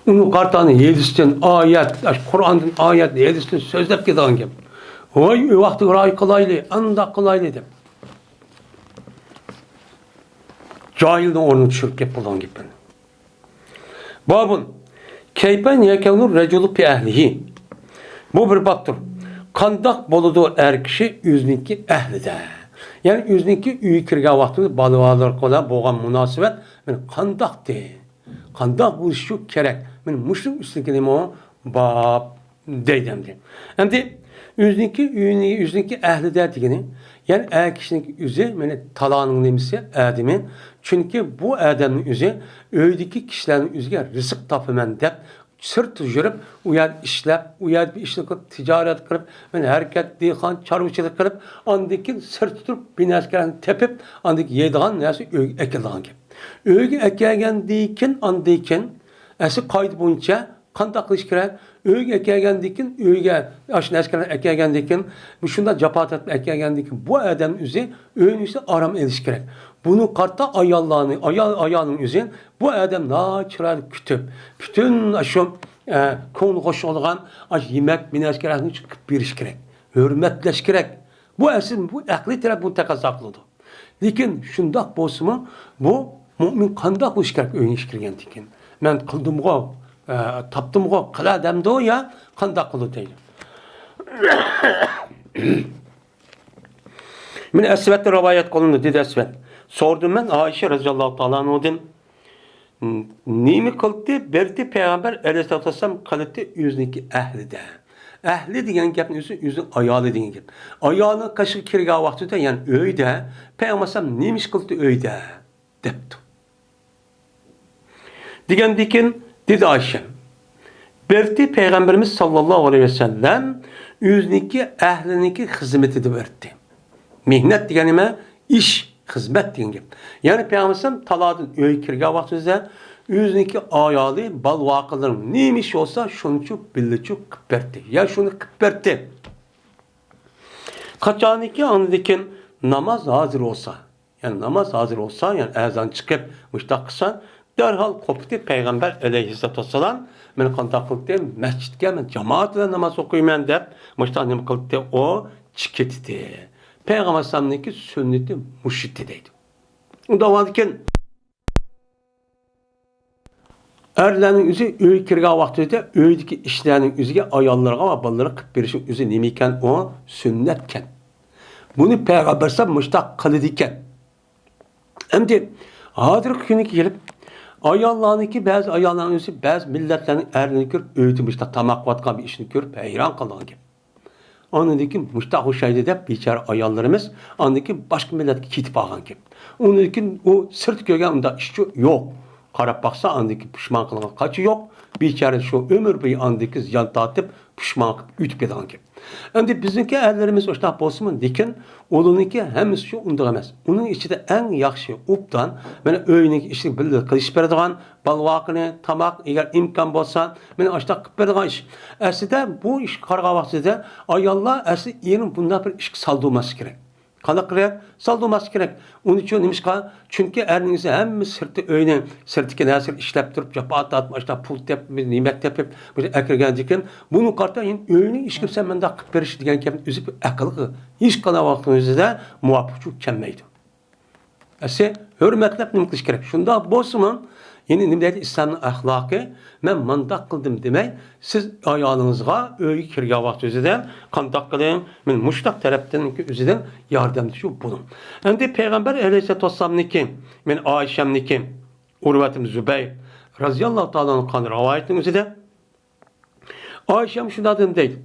ئۇنى قارىتانى ھېدىستىن ئايەت، ئاشۇ قۇرئاندىن ئايەت، ھېدىستىن سۆزلەپ كېتىدىغان گەپ. ۋاي، ئۇ ۋاقتىغا رىئايە قىلايلى، ئانداق قىلايلى دەپ. جاھىلنىڭ ئورنىغا چۈشۈرۈپ گەپ قىلىدىغان گەپلەرنى. بابۇن، كەيپەن يەكەۋنۇ رەجۇلۇ پى ئەھلىھى. بۇ بىر بابتۇر. قانداق بولىدۇ ئەر كىشى ئۆزىنىڭكى ئەھلىدە؟ يەنى ئۆزىنىڭكى ئۆيگە كىرگەن ۋاقتىدا بالىلىرى بىلەن بولغان مۇناسىۋەت مانا قانداقتى؟ قانداق بولۇشى كېرەك؟ مانا مۇشۇنىڭ ئۈستىدىكى نېمە ئۇ؟ باب دەيدۇ ئەمدى. ئەمدى ئۆزىنىڭكى ئۆيىنى، ئۆزىنىڭكى ئەھلىدە دېگىنى، يەنى ئەر كىشىنىڭكى ئۆزى، مانا تالانىڭ نېمىسى؟ ئادىمى. چۈنكى بۇ ئادەمنىڭ ئۆزى ئۆيدىكى كىشىلەرنىڭ ئۆزىگە رىزىق تاپىمەن دەپ، سىرتتا يۈرۈپ، ئۇ يەردە ئىشلەپ، ئۇ يەردە بىر ئىشنى قىلىپ، تىجارەت قىلىپ، مانا ھەرىكەت، دېھقان، چارۋىچىلىق قىلىپ، ئاندىن كېيىن سىرتتا تۇرۇپ، بىر نەرسىلەرنى تېپىپ، ئاندىن كېيىن يەيدىغان نەرسە ئۆيگە ئەكېلىدىغان گەپ. ئۆيگە ئەكەلگەندىن كېيىن، ئاندىن كېيىن ئەسلى قائىدە بويىچە قانداق قىلىش كېرەك؟ ئۆيگە ئەكەلگەندىن كېيىن، ئۆيگە ئاشۇ نەرسىلەرنى ئەكەلگەندىن كېيىن، مۇشۇنداق جاپا تارتىپ ئەكەلگەندىن كېيىن، بۇ ئادەم ئۆزى ئۆينىڭ ئىچىدە ئارام ئېلىش كېرەك. بۇنى قارىتا ئاياللارنى، ئايال، ئايالنىڭ ئۆزى بۇ ئادەم ناچىرايلىق كۈتۈپ، پۈتۈن ئاشۇ، ئە، كۆڭلى خوش بولىدىغان ئاشۇ يېمەك، بىر نەرسىلەرنى قىلىپ بېرىش كېرەك. ھۆرمەتلەش كېرەك. بۇ ئەسلى، بۇ ئەقلىي تەرەپ بۇنى تەقەززا قىلىدۇ. لېكىن شۇنداق بولسىمۇ، بۇ مۆمىن قانداق بولۇشى كېرەك ئۆيگە ئىش كىرگەندىن كېيىن؟ مەن قىلدىمغۇ، ئە، تاپتىمغۇ، قىلە دەمدۇ يا قانداق قىلىدۇ دەيدۇ. مانا ئەسۋەتتىن رىۋايەت قىلىندى، دېدى ئەسۋەت. سورىدىم مەن ئائىشە رەزىياللاھۇ تائالا ئەنھۇدىن. نېمە قىلدى؟ بەردى پەيغەمبەر ئەلەيھىسسالاتۇ ۋەسسالام قىلدى ئۆزىنىڭكى ئەھلىدە. ئەھلى دېگەن گەپنى ئۆزى، ئۆزىنىڭ ئايالى دېگەن گەپ. ئايالىنىڭ قېشىغا كىرگەن ۋاقتىدا، يەنى ئۆيدە، پەيغەمبەر ئەلەيھىسسالام نېمە ئىش قىلدى ئۆيدە؟ دەپتۇ. دېگەندىكىن دېدى ئائىشە، بەردى پەيغەمبىرىمىز ساللاللاھۇ ئەلەيھى ۋەسەللەم ئۆزىنىڭكى ئەھلىنىڭكى خىزمىتىدە بەردى. مېھنەت دېگەن نېمە؟ ئىش، خىزمەت دېگەن گەپ. يەنى پەيغەمبەر ئەلەيھىسسالام تالادىن ئۆيگە كىرگەن ۋاقتىدا ئۆزىنىڭكى ئايالى، بالا ۋاقىلىرى نېمە ئىش بولسا شۇنىچۇ بىللىچۇ قىلىپ بەردى. يا شۇنى قىلىپ بەردى. قاچانكى ئاندىن كېيىن ناماز ھازىر بولسا، يەنى ناماز ھازىر بولسا، يەنى ئەزان چىقىپ مۇشتاق قىلسا، دەرھال قوپتى پەيغەمبەر ئەلەيھىسسالاتۇ ۋەسسالام. مەن قانداق قىلدى؟ مەسچىتكە مەن جامائەت بىلەن ناماز ئوقۇيمەن دەپ، مۇشتاق نېمە قىلدى؟ ئۇ چىقىپ كېتىدۇ. پەيغەمبەر ئەلەيھىسسالامنىڭكى سۈننىتى مۇشۇ ئىدى دەيدۇ. ئۇنداق بولغاندىكىن ئەرلەرنىڭ ئۆزى ئۆيگە كىرگەن ۋاقتىدا ئۆيدىكى ئىشلارنىڭ ئۆزىگە ئاياللىرىغا ۋە بالىلىرىغا قىلىپ بېرىشنىڭ ئۆزى نېمە ئىكەن؟ ئۇ سۈننەتكەن. بۇنى پەيغەمبەر ئەلەيھىسسالام مۇشتاق قىلىدىكەن. ئەمدى ھازىرقى كۈنگە كېلىپ، ئاياللارنىڭكى، بەزى ئاياللارنىڭ ئۆزى بەزى مىللەتلەرنىڭ ئەرلىرىنى كۆرۈپ، ئۆيدە مۇشتاق تاماق قىلىۋاتقان بىر ئىشنى كۆرۈپ ھەيران قالىدىغان گەپ. ئاندىن كېيىن مۇشتاق ئوخشايدۇ دەپ بىچارە ئاياللىرىمىز ئاندىن كېيىن باشقا مىللەتكە كېتىپ قالغان گەپ. ئۇندىن كېيىن ئۇ سىرتتا كۆرگەن ئۇنداق ئىشچۇ يوق. قاراپ باقسا ئاندىن كېيىن پۇشمان قىلغان قاچا يوق. بىچارە شۇ ئۆمۈر بويى ئاندىن كېيىن زىيان تارتىپ پۇشمان قىلىپ ئۆتۈپ كېتىدىغان گەپ. ئەمدى بىزنىڭكى ئەرلىرىمىز ئاشۇنداق بولسىمۇ، لېكىن ئۇلارنىڭكى ھەممىسى شۇ ئۇنداق ئەمەس. ئۇنىڭ ئىچىدە ئەڭ ياخشى، ئوبدان، مانا ئۆينىڭ ئىشىنى بىللە قىلىشىپ بېرىدىغان، بالىۋاقىنى، تاماق، ئەگەر ئىمكان بولسا، مانا ئاشۇنداق قىلىپ بېرىدىغان ئىش. ئەسلىدە بۇ ئىشقا قارىغان ۋاقتىدا ئاياللار ئەسلى ئېرىنى بۇنداق بىر ئىشقا سالدۇرماسلىقى كېرەك. قانداق قىلىپ؟ سالدۇرماسلىقى كېرەك. ئۇنىڭ ئۈچۈن نېمىشقا؟ چۈنكى ئەرنىڭ ئۆزى ھەممە سىرتى ئۆينى، سىرتتىكى نەرسىنى ئىشلەپ تۇرۇپ، جاپا تارتىپ، ئاشۇنداق پۇل تېپىپ، يېمەك تېپىپ، بۇ ئەكىرگەندىكىن، بۇنى قارىتا يەنە ئۆينىڭ ئىشىگە سەن مۇنداق قىلىپ بېرىش دېگەن گەپنى ئۆزى بىر ئەقىلگە ھېچقانداق ۋاقىتنىڭ ئۆزىدە مۇۋاپىق چۈشۈپ كەلمەيدۇ. ئەسلى ھۆرمەتلەپ نېمە قىلىش كېرەك؟ شۇنداق بولسىمۇ، يەنى نېمە دەيدۇ ئىسلامنىڭ ئەخلاقى؟ مەن مۇنداق قىلدىم دېمەي، سىز ئايالىڭىزغا ئۆيگە كىرگەن ۋاقتى ئۆزىدىن قانداق قىلىڭ، مەن مۇشۇنداق تەرەپتىن ئۆزىدىن ياردەمدىشىپ بولۇڭ. ئەمدى پەيغەمبەر ئەلەيھىسسالاتۇ ۋەسسالامنىكى، مەن ئائىشەمنىكى، ئۇرۋەتىم زۇبەير رازىياللاھۇ تائالا ئانھۇ قىلغان رىۋايەتنىڭ ئۆزىدە ئائىشەم شۇنداق دېدى دەيدۇ.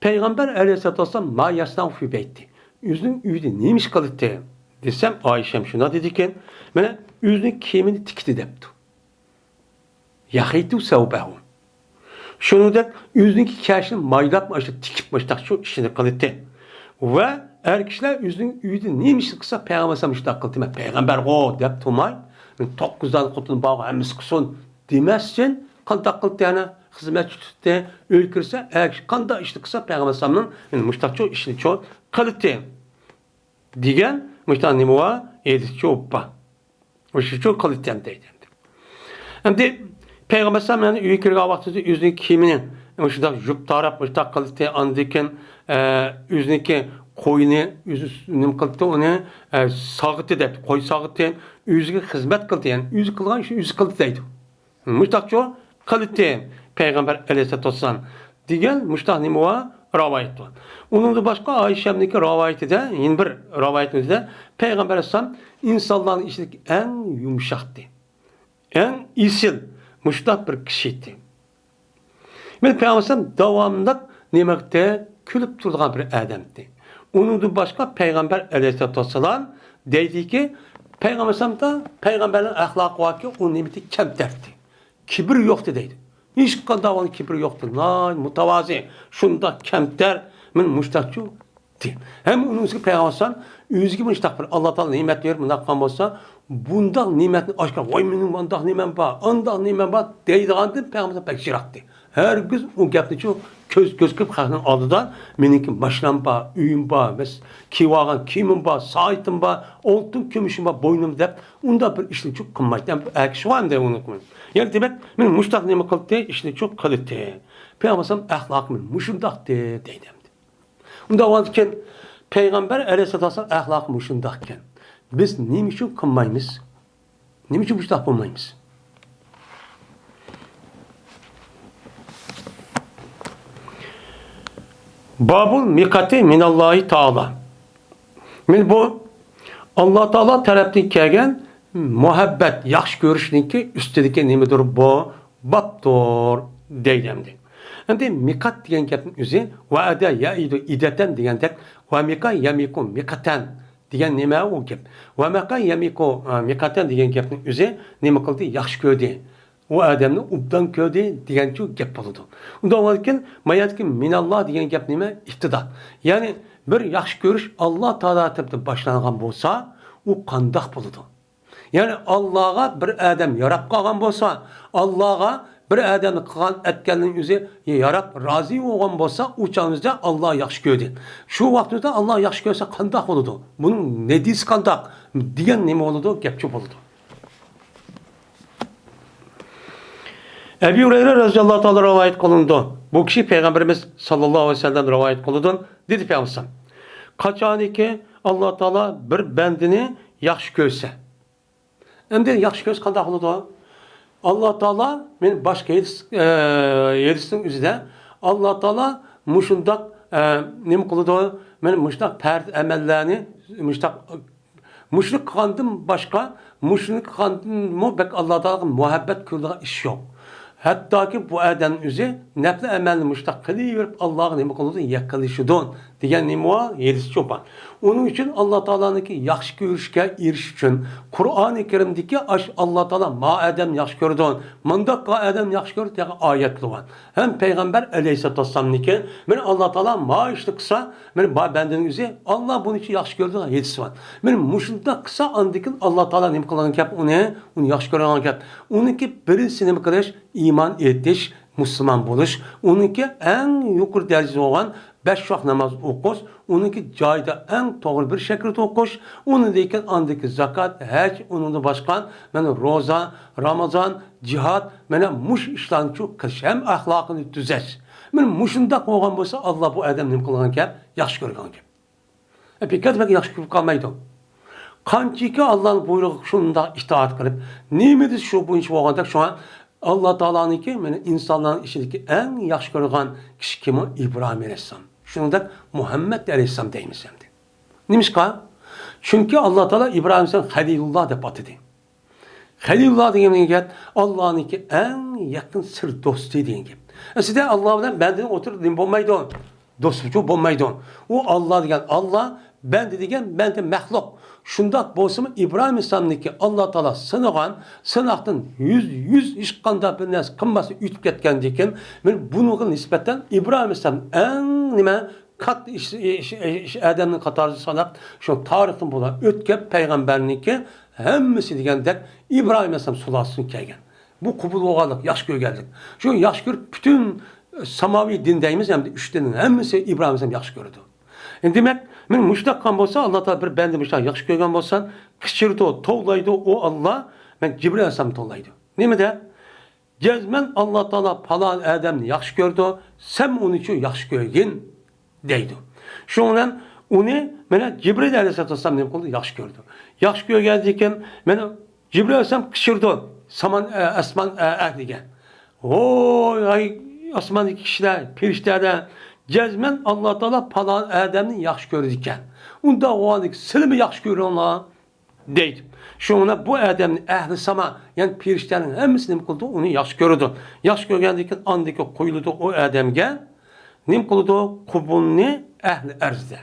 پەيغەمبەر ئەلەيھىسسالاتۇ ۋەسسالام ما يەسنەئۇ فى بەيتى، ئۆزىنىڭ ئۆيىدە نېمە ئىش قىلاتتى دېسەم، ئائىشەم شۇنداق دېدىكەن، مانا ئۆزىنىڭ كىيىمىنى تىكتى دەپتۇ. يەخىتۇ سەۋبەھۇ. شۇنىڭدەك ئۆزىنىڭكى كەشىنى مايلاپ، مۇشۇ تىكىپ، مۇشۇنداق شۇ ئىشنى قىلاتتى. ۋە ئەر كىشىلەر ئۆزىنىڭ ئۆيىدە نېمە ئىشنى قىلسا، پەيغەمبەر ئەلەيھىسسالام شۇنداق قىلدى، مەن پەيغەمبەرغۇ دەپ تۇرماي، توققۇز دانە خوتۇن بارغۇ، ھەممىسى قىلسۇن دېمەستىن، قانداق قىلدى يەنە؟ خىزمەتچى تۇتتى، ئۆيگە كىرسە، ئەر كىشى قانداق ئىشنى قىلسا، پەيغەمبەر ئەلەيھىسسالامنىڭ مۇشۇنداقچۇ ئىشنىچۇ قىلدى دېگەن مۇشۇنداق نېمە بار؟ ھەدىسچۇ بار. مۇشۇچۇ قىلدى دەيدۇ. ئەمدى پەيغەمبەر ئەلەيھىسسالام يەنە ئۆيگە كىرگەن ۋاقتىدا ئۆزىنىڭ كىيىمىنى مۇشۇنداق يۇپ تاراپ، مۇشۇنداق قىلدى، ئاندىن كېيىن، ئە، ئۆزىنىڭكى قويىنى ئۆزى نېمە قىلدى، ئۇنى، ئە، ساغىتى دەيدۇ، قوي ساغىتى، ئۆزىگە خىزمەت قىلدى، يەنى ئۆزى قىلغان ئىشنى ئۆزى قىلدى دەيدۇ. مۇشتاقچۇ قىلدى پەيغەمبەر ئەلەيھىسسالاتۇ ۋەسسالام دېگەن مۇشتاق نېمە بار؟ رىۋايەت بار. ئۇنىڭدىن باشقا ئائىشەمنىڭكى رىۋايىتىدە، يەنە بىر رىۋايەتنىڭ ئۆزىدە پەيغەمبەر ئەلەيھىسسالام ئىنسانلارنىڭ ئىچىدىكى ئەڭ يۇمشاقتى، ئەڭ ئېسىل، مۇشتاق بىر كىشى ئىدى. مەن پەيغەمبەر ئەلەيھىسسالام داۋاملىق نېمە قىلدى؟ كۈلۈپ تۇرىدىغان بىر ئادەمدى. ئۇنىڭدىن باشقا پەيغەمبەر ئەلەيھىسسالاتۇ ۋەسسالام دەيدىكى، پەيغەمبەر ئەلەيھىسسالامدا پەيغەمبەرنىڭ ئەخلاقى باركى، ئۇ نېمىدى؟ كەمتەردى. كىبىر يوقتى دەيدۇ. ھېچقانداق ئۇنىڭ كىبىرى يوقتى. ناھايىتى مۇتەۋازى، شۇنداق كەمتەر، مەن مۇشتاقچۇ دېدى. ھەم ئۇنىڭ ئۈستىگە پەيغەمبەر ئەلەيھىسسالام ئۆزىگە مۇشتاق بىر ئاللا تائالا نېمەت بېرىپ مۇنداق قىلغان بولسا، بۇنداق نېمەتنى ئاشكارا، ۋاي مېنىڭ مۇنداق نېمەم بار، ئانداق نېمەم بار دەيدىغاندىن پەيغەمبەر بەك يىراقتى. ھەرگىز ئۇ گەپنىچۇ كۆز، كۆز قىلىپ خەقنىڭ ئالدىدا مېنىڭكى ماشىنام بار، ئۆيۈم بار، مەس-، كىيىۋالغان كىيىمىم بار، سائىتىم بار، ئالتۇن كۈمۈشۈم بار بوينۇمدا دەپ ئۇنداق بىر ئىشنىچۇ قىلمايتتى. ھەم ئەكسى شۇ ئەمدى ئۇنى قىلمايدۇ. يەنى دېمەك، مېنى مۇشتاق نېمە قىلدى، ئىشنىچۇ قىلدى. پەيغەمبەر ئەلەيھىسسالام ئەخلاقى مۇشۇنداقتى دەيدۇ ئەمدى. ئۇنداق بولغاندىكىن، پەيغەمبەر ئەلەيھىسسالاتۇ ۋەسسالام ئەخلاقى مۇشۇنداقكەن. بىز نېمە ئۈچۈن قىلمايمىز؟ نېمە ئۈچۈن مۇشۇنداق بولمايمىز؟ بابۇل مىقاتى مىناللاھى تائالا. مانا بۇ ئاللا تائالا تەرەپتىن كەلگەن مۇھەببەت، ياخشى كۆرۈشنىڭكى ئۈستىدىكى نېمىدۇر بۇ؟ بابتۇر دەيدۇ ئەمدى. ئەمدى مىقات دېگەن گەپنىڭ ئۆزى ۋەئەدە يەئىدۇ ئىدەتەن دېگەندەك، ۋەمىقا يەمىقۇ مىقەتەن دېگەن نېمە ئۇ گەپ؟ ۋەمەقا يەمىقۇ، ئە، مىقەتەن دېگەن گەپنىڭ ئۆزى نېمە قىلدى؟ ياخشى كۆردى. ئۇ ئادەمنى ئوبدان كۆردى دېگەنچۇ گەپ بولىدۇ. ئۇنداق بولغاندىكىن، ما يەردىكى مىناللا دېگەن گەپ نېمە؟ ئىپتىدا. يەنى بىر ياخشى كۆرۈش ئاللا تائالا تەرىپىدىن باشلانغان بولسا، ئۇ قانداق بولىدۇ؟ يەنى ئاللاغا بىر ئادەم ياراپ قالغان بولسا، ئاللاغا بىر ئادەمنى قىلغان ئەتكەننىڭ ئۆزى ياراپ، رازى بولغان بولسا، ئۇ چاغىمىزدا ئاللا ياخشى كۆردى. شۇ ۋاقتىمىزدا ئاللا ياخشى كۆرسە قانداق بولىدۇ؟ بۇنىڭ نەتىجىسى قانداق؟ دېگەن نېمە بولىدۇ؟ گەپچۇ بولىدۇ. ئەبى ھۇرەيرە رەزىياللاھۇ تائالا رىۋايەت قىلىنىدۇ. بۇ كىشى پەيغەمبىرىمىز ساللاللاھۇ ئەلەيھى ۋەسەللەم رىۋايەت قىلىدۇ. دېدى پەيغەمبەر: قاچانكى ئاللا تائالا بىر بەندىنى ياخشى كۆرسە، ئەمدى ياخشى كۆرسە قانداق بولىدۇ؟ ئاللا تائالا، مەن باشقا ھەدىس، ئە، ھەدىسنىڭ ئۆزىدە ئاللا تائالا مۇشۇنداق، ئە، نېمە قىلىدۇ؟ مەن مۇشۇنداق پەرز ئەمەللەرنى، مۇشۇنداق، مۇشۇنى قىلغاندىن باشقا، مۇشۇنى قىلغاندىنمۇ بەك ئاللا تائالاغا مۇھەببەت كۆرىدىغان ئىش يوق. ھەتتاكى بۇ ئادەم ئۆزى نەپلى ئەمەلنى مۇشۇنداق قىلىۋېرىپ، ئاللاغا نېمە قىلىدۇ؟ يېقىنلىشىدۇ، دېگەن نېمە بار؟ ھەدىس چوپان. ئۇنىڭ ئۈچۈن ئاللا تائالانىڭكى ياخشى كۆرۈشكە ئېرىشىش ئۈچۈن قۇرئانى كەرىمدىكى ئاش ئاللا تائالا ما ئادەمنى ياخشى كۆرىدۇ، مۇنداق ئادەمنى ياخشى كۆرىدۇ دېگەن ئايەتلەر بار. ھەم پەيغەمبەر ئەلەيھىسسالاتۇ ۋەسسالامنىڭكى، مەن ئاللا تائالا ما ئىشنى قىلسا، مەن بار بەندىنىڭ ئۆزى ئاللا بۇنى ياخشى كۆرىدۇ دېگەن ھەدىسى بار. مەن مۇشۇنداق قىلسا، ئاندىن كېيىن ئاللا تائالا نېمە قىلغان گەپ ئۇنى؟ ئۇنى ياخشى كۆرىدىغان گەپ. ئۇنىڭكى بىرىنچىسى نېمە قىلىش؟ ئىمان ئېيتىش، مۇسۇلمان بولۇش. ئۇنىڭكى ئەڭ يۇقىرى دەرىجىدە بولغان بەش ۋاق ناماز ئوقۇش، ئۇنىڭكى جايىدا ئەڭ توغرا بىر شەكىلدە ئوقۇش، ئۇنىڭدىن كېيىن ئاندىكى زاكات، ھەج، ئۇنىڭدىن باشقا مانا روزا، رامازان، جىھاد، مانا مۇشۇ ئىشلارنىچۇ قىلىش ھەم ئەخلاقىنى تۈزەش. مانا مۇشۇنداق بولغان بولسا، ئاللا بۇ ئادەم نېمە قىلغان گەپ؟ ياخشى كۆرگەن گەپ. ئە، بىكار بەك ياخشى كۆرۈپ قالمايدۇ. قانچىكى ئاللانىڭ بۇيرۇقىغا شۇنداق ئىتائەت قىلىپ، نېمە دېسە شۇ بويىچە بولغاندەك، شۇڭا ئاللا تائالانىڭكى، مانا ئىنسانلارنىڭ ئىچىدىكى ئەڭ ياخشى كۆرىدىغان كىشى كىم ئۇ؟ ئىبراھىم ئەلەيھىسسالام. شۇنىڭدەك مۇھەممەد ئەلەيھىسسالام دەيمىز ئەمدى. نېمىشقا؟ چۈنكى ئاللا تائالا ئىبراھىم ئەلەيھىسسالام خەلىلۇللا دەپ ئاتىدى. خەلىلۇللا دېگەن گەپ ئاللانىڭكى ئەڭ يېقىن سىر دوستى دېگەن گەپ. ئەسلىدە ئاللا بىلەن بەندىنىڭ ئوتتۇرىدا نېمە بولمايدۇ؟ دوستلۇقچۇ بولمايدۇ. ئۇ ئاللا دېگەن ئاللا، بەندە دېگەن بەندە مەخلۇق. شۇنداق بولسىمۇ، ئىبراھىم ئەلەيھىسسالامنىڭكى ئاللا تائالا سىنىغان، سىناقتىن يۈز، يۈز ھېچقانداق بىر نەرسە قىلماستىن ئۆتۈپ كەتكەندىن كېيىن، مانا بۇنىڭغا نىسبەتەن ئىبراھىم ئەلەيھىسسالام ئەڭ نېمە كاتتا ئىش، ئىش، ئىش، ئادەمنىڭ قاتارىدا ساناپ، شۇ تارىختىن بۇلار ئۆتكەن پەيغەمبەرنىڭكى ھەممىسى دېگەندەك ئىبراھىم ئەلەيھىسسالام سۇلالىسىدىن كەلگەن. بۇ قوبۇل بولغانلىق، ياخشى كۆرگەنلىك. شۇ ياخشى كۆرۈپ پۈتۈن ساماۋىي دىن دەيمىز، ھەمدە ئۈچ دىننىڭ ھەممىسى ئىبراھىم ئەلەيھىسسالام ياخشى كۆرىدۇ. ئەمدى دېمەك، مانا مۇشۇنداق قىلغان بولسا، ئاللا تائالا بىر بەندە مۇشۇنداق ياخشى كۆرگەن بولسا، قىچىرىدۇ، توۋلايدۇ، ئۇ ئاللا، مەن جىبرىل ئەلەيھىسسالام توۋلايدۇ. نېمىدە؟ جەزمەن ئاللا تائالا پالان ئادەمنى ياخشى كۆرىدۇ، سەن ئۇنىچۇ ياخشى كۆرگىن دەيدۇ. شۇنىڭ بىلەن ئۇنى مانا جىبرىل ئەلەيھىسسالاتۇ ۋەسسالام نېمە قىلدى؟ ياخشى كۆردى. ياخشى كۆرگەندىن كېيىن مانا جىبرىل ئەلەيھىسسالام قىچقىرىدۇ، سامان، ئە، ئاسمان، ئە، ئەھلىگە. ۋوي، ئاي، ئاسماندىكى كىشىلەر، پەرىشتىلەر، جەزمەن ئاللا تائالا پالان ئادەمنى ياخشى كۆرىدىكەن. ئۇنداق بولغاندىكىن سىلىمۇ ياخشى كۆرۈڭلار دەيدۇ. شۇڭا بۇ ئادەمنى ئەھلى ساما، يەنى پەرىشتىلەرنىڭ ھەممىسى نېمە قىلىدۇ؟ ئۇنى ياخشى كۆرىدۇ. ياخشى كۆرگەندىن كېيىن ئاندىكى قويۇلىدۇ ئۇ ئادەمگە. نېمە قىلىدۇ؟ قوبۇلنى ئەھلى ئەرزدە.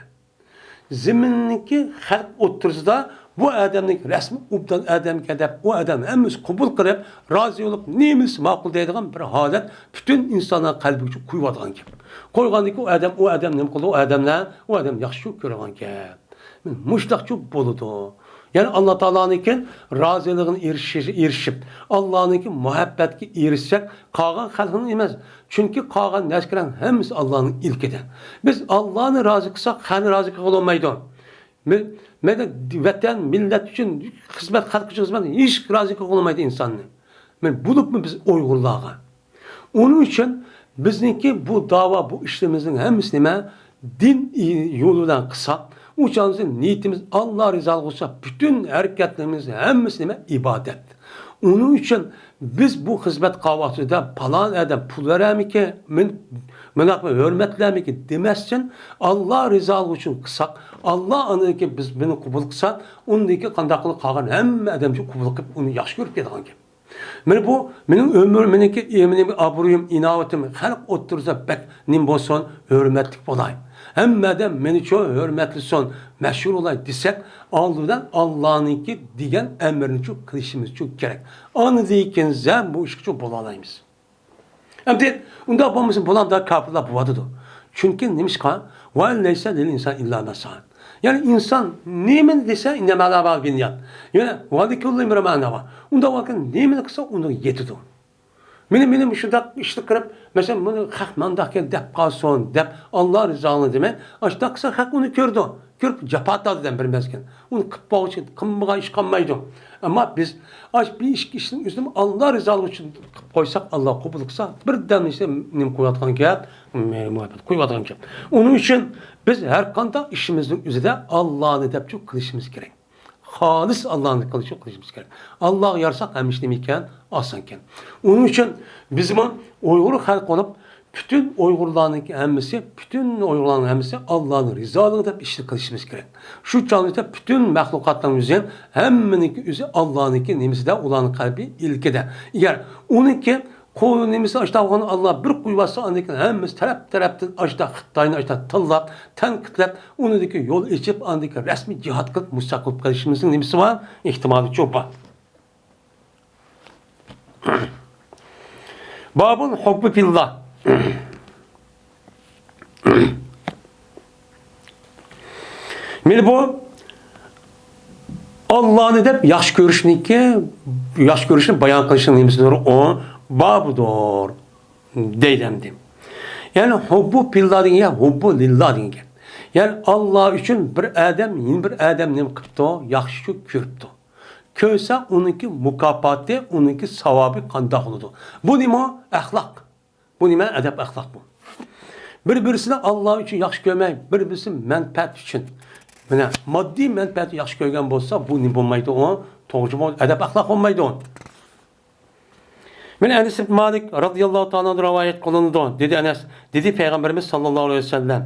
زېمىننىڭكى خەلق ئوتتۇرىسىدا بۇ ئادەمنىڭ رەسمى ئوبدان ئادەمكەن دەپ، ئۇ ئادەم ھەممىسى قوبۇل قىلىپ، رازى بولۇپ، نېمىسى ماقۇل دەيدىغان بىر ھالەت پۈتۈن ئىنسانلار قەلبىگىچە قويۇۋاتقان گەپ. قويغاندىكىن ئۇ ئادەم، ئۇ ئادەم نېمە قىلىدۇ؟ ئۇ ئادەملەر، ئۇ ئادەم ياخشى كۆرىدىغان گەپ. مۇشۇنداقچۇ بولىدۇ. يەنى ئاللا تائالانىڭكى رازىلىقىغا ئېرىشىش، ئېرىشىپ، ئاللانىڭكى مۇھەببەتكە ئېرىشسەك، قالغان خەلقنىڭ ئەمەس. چۈنكى قالغان نەرسىلەرنىڭ ھەممىسى ئاللانىڭ ئىلكىدە. بىز ئاللانى رازى قىلساق، خەقنى رازى قىلغىلى بولمايدۇ. مەن، مەن ۋەتەن، مىللەت ئۈچۈن خىزمەت، خەلق ئۈچۈن خىزمەت، ھېچ رازى قىلغىلى بولمايدۇ ئىنساننى. مەن بولۇپمۇ بىز ئۇيغۇرلارغا. ئۇنىڭ ئۈچۈن بىزنىڭكى بۇ داۋا، بۇ ئىشلىرىمىزنىڭ ھەممىسى نېمە؟ دىن يولى بىلەن قىلساق، ئۇ چاغدا نىيىتىمىز ئاللا رىزالىقى بولسا، پۈتۈن ھەرىكەتلىرىمىز ھەممىسى نېمە؟ ئىبادەت. ئۇنىڭ ئۈچۈن بىز بۇ خىزمەت قىلغان ۋاقتىدا پالان ئادەم پۇل بېرەرمىكىن، مەن مۇنداق بىر ھۆرمەتلەرمىكىن دېمەستىن، ئاللا رىزالىقى ئۈچۈن قىلساق، ئاللا ئاندىن كېيىن بىز بۇنى قوبۇل قىلسا، ئۇندىن كېيىن قانداق قىلىپ قالغان ھەممە ئادەمچۇ قوبۇل قىلىپ ئۇنى ياخشى كۆرۈپ كېتىدىغان گەپ. مانا بۇ مېنىڭ ئۆمۈر، مېنىڭكى، مېنىڭ ئابرۇيۇم، ئىناۋىتىم خەلق ئوتتۇرىسىدا بەك نېمە بولسۇن، ھۆرمەتلىك بولاي. ھەممە ئادەم مېنىچۇ ھۆرمەتلىسۇن، مەشھۇر بولاي دېسەك، ئالدى بىلەن ئاللانىڭكى دېگەن ئەمرىنىچۇ قىلىشىمىزچۇ كېرەك. ئاندىن كېيىن زە بۇ ئىشقىچۇ بولالايمىز. ئەمدى ئۇنداق بولمىسا بۇلار دا كاپىرلار بولۇۋاتىدۇ. چۈنكى نېمىشقا؟ ۋە لەيسە لىل ئىنسان ئىللا ما سائا. يەنى ئىنسان نېمىنى دېسە، ئىننەما لە بىننىيات. يەنى ۋە لىكۇللى ئىمرىئىن ما نەۋا. ئۇنداق بولغان نېمىنى قىلسا، ئۇنىڭغا يېتىدۇ. مېنى، مېنى مۇشۇنداق ئىشنى قىلىپ، مەسىلەن، بۇنى خەق مانداقكەن دەپ قالسۇن دەپ، ئاللا رىزالىقىنى دېمەي، ئاشۇنداق قىلسا خەق ئۇنى كۆرىدۇ. كۆرۈپ جاپا تارتىدۇ بىر مەزگىل. ئۇنى قىلىپ بولغۇچە قىلمىغان ئىش قالمايدۇ. ئەمما بىز ئاش بىر ئىككى ئىشنىڭ ئۆزىنى ئاللا رىزالىقى ئۈچۈن قىلىپ قويساق، ئاللا قوبۇل قىلسا، بىردەم ئىشنى نېمە قويۇۋاتقان گەپ؟ مۇھەببەت قويۇۋاتقان گەپ. ئۇنىڭ ئۈچۈن بىز ھەر قانداق ئىشىمىزنىڭ ئۆزىدە ئاللانى دەپچۇ قىلىشىمىز كېرەك. خالىس ئاللانى قىلىشنى قىلىشىمىز كېرەك. ئاللاغا يارىساق ھەممە ئىش نېمە ئىكەن؟ ئاسان ئىكەن. ئۇنىڭ ئۈچۈن بىزمۇ ئۇيغۇر خەلقى بولۇپ، پۈتۈن ئۇيغۇرلارنىڭكى ھەممىسى، پۈتۈن ئۇيغۇرلارنىڭ ھەممىسى ئاللانىڭ رىزالىقى دەپ ئىشنى قىلىشىمىز كېرەك. شۇ چاغدا پۈتۈن مەخلۇقاتنىڭ ئۆزى، ھەممىنىڭكى ئۆزى ئاللانىڭكى نېمىسىدە، ئۇلارنىڭ قەلبى ئىلكىدە. ئەگەر ئۇنىڭكى قول نېمىسى ئاشتا بولغان ئاللا بىر قويۇۋاتسا، ئاندىن كېيىن ھەممىسى تەرەپ-تەرەپتىن ئاشتا خىتاينى ئاشتا تىللاپ، تەنقىدلەپ، ئۇنىڭدىكى يول ئېچىپ، ئاندىن كېيىن رەسمىي جىھاد قىلىپ مۇستەقىل بولۇپ قېلىشىمىزنىڭ نېمىسى بار؟ ئېھتىمالى چوڭ بار. بابۇل ھۇببى فىللا. مانا بۇ ئاللانى دەپ ياخشى كۆرۈشنىڭكى، ياخشى كۆرۈشنى بايان قىلىشنىڭ نېمىسىدۇر؟ ئۇ بابىدۇر دەيدۇ ئەمدى. يەنى ھۇببۇ فىللا دېگەن گەپ، ھۇببۇ لىللا دېگەن گەپ. يەنى ئاللا ئۈچۈن بىر ئادەم يەنە بىر ئادەم نېمە قىپتۇ؟ ياخشى كۆرۈپتۇ. كۆرسە ئۇنىڭكى مۇكاپاتى، ئۇنىڭكى ساۋابى قانداق بولىدۇ؟ بۇ نېمە؟ ئەخلاق. بۇ نېمە؟ ئەدەپ، ئەخلاق بۇ. بىر-بىرسىنى ئاللا ئۈچۈن ياخشى كۆرمەي، بىر-بىرسى مەنپەئەت ئۈچۈن، مانا ماددىي مەنپەئەتنى ياخشى كۆرگەن بولسا، بۇ نېمە بولمايدۇ؟ ئۇ توغرا بول-، ئەدەپ، ئەخلاق بولمايدۇ. مانا ئەنەس ئىبن مالىك رازىياللاھۇ تائالا ئانھۇدىن رىۋايەت قىلىنىدۇ. دېدى ئەنەس، دېدى پەيغەمبىرىمىز ساللاللاھۇ ئەلەيھى ۋەسەللەم،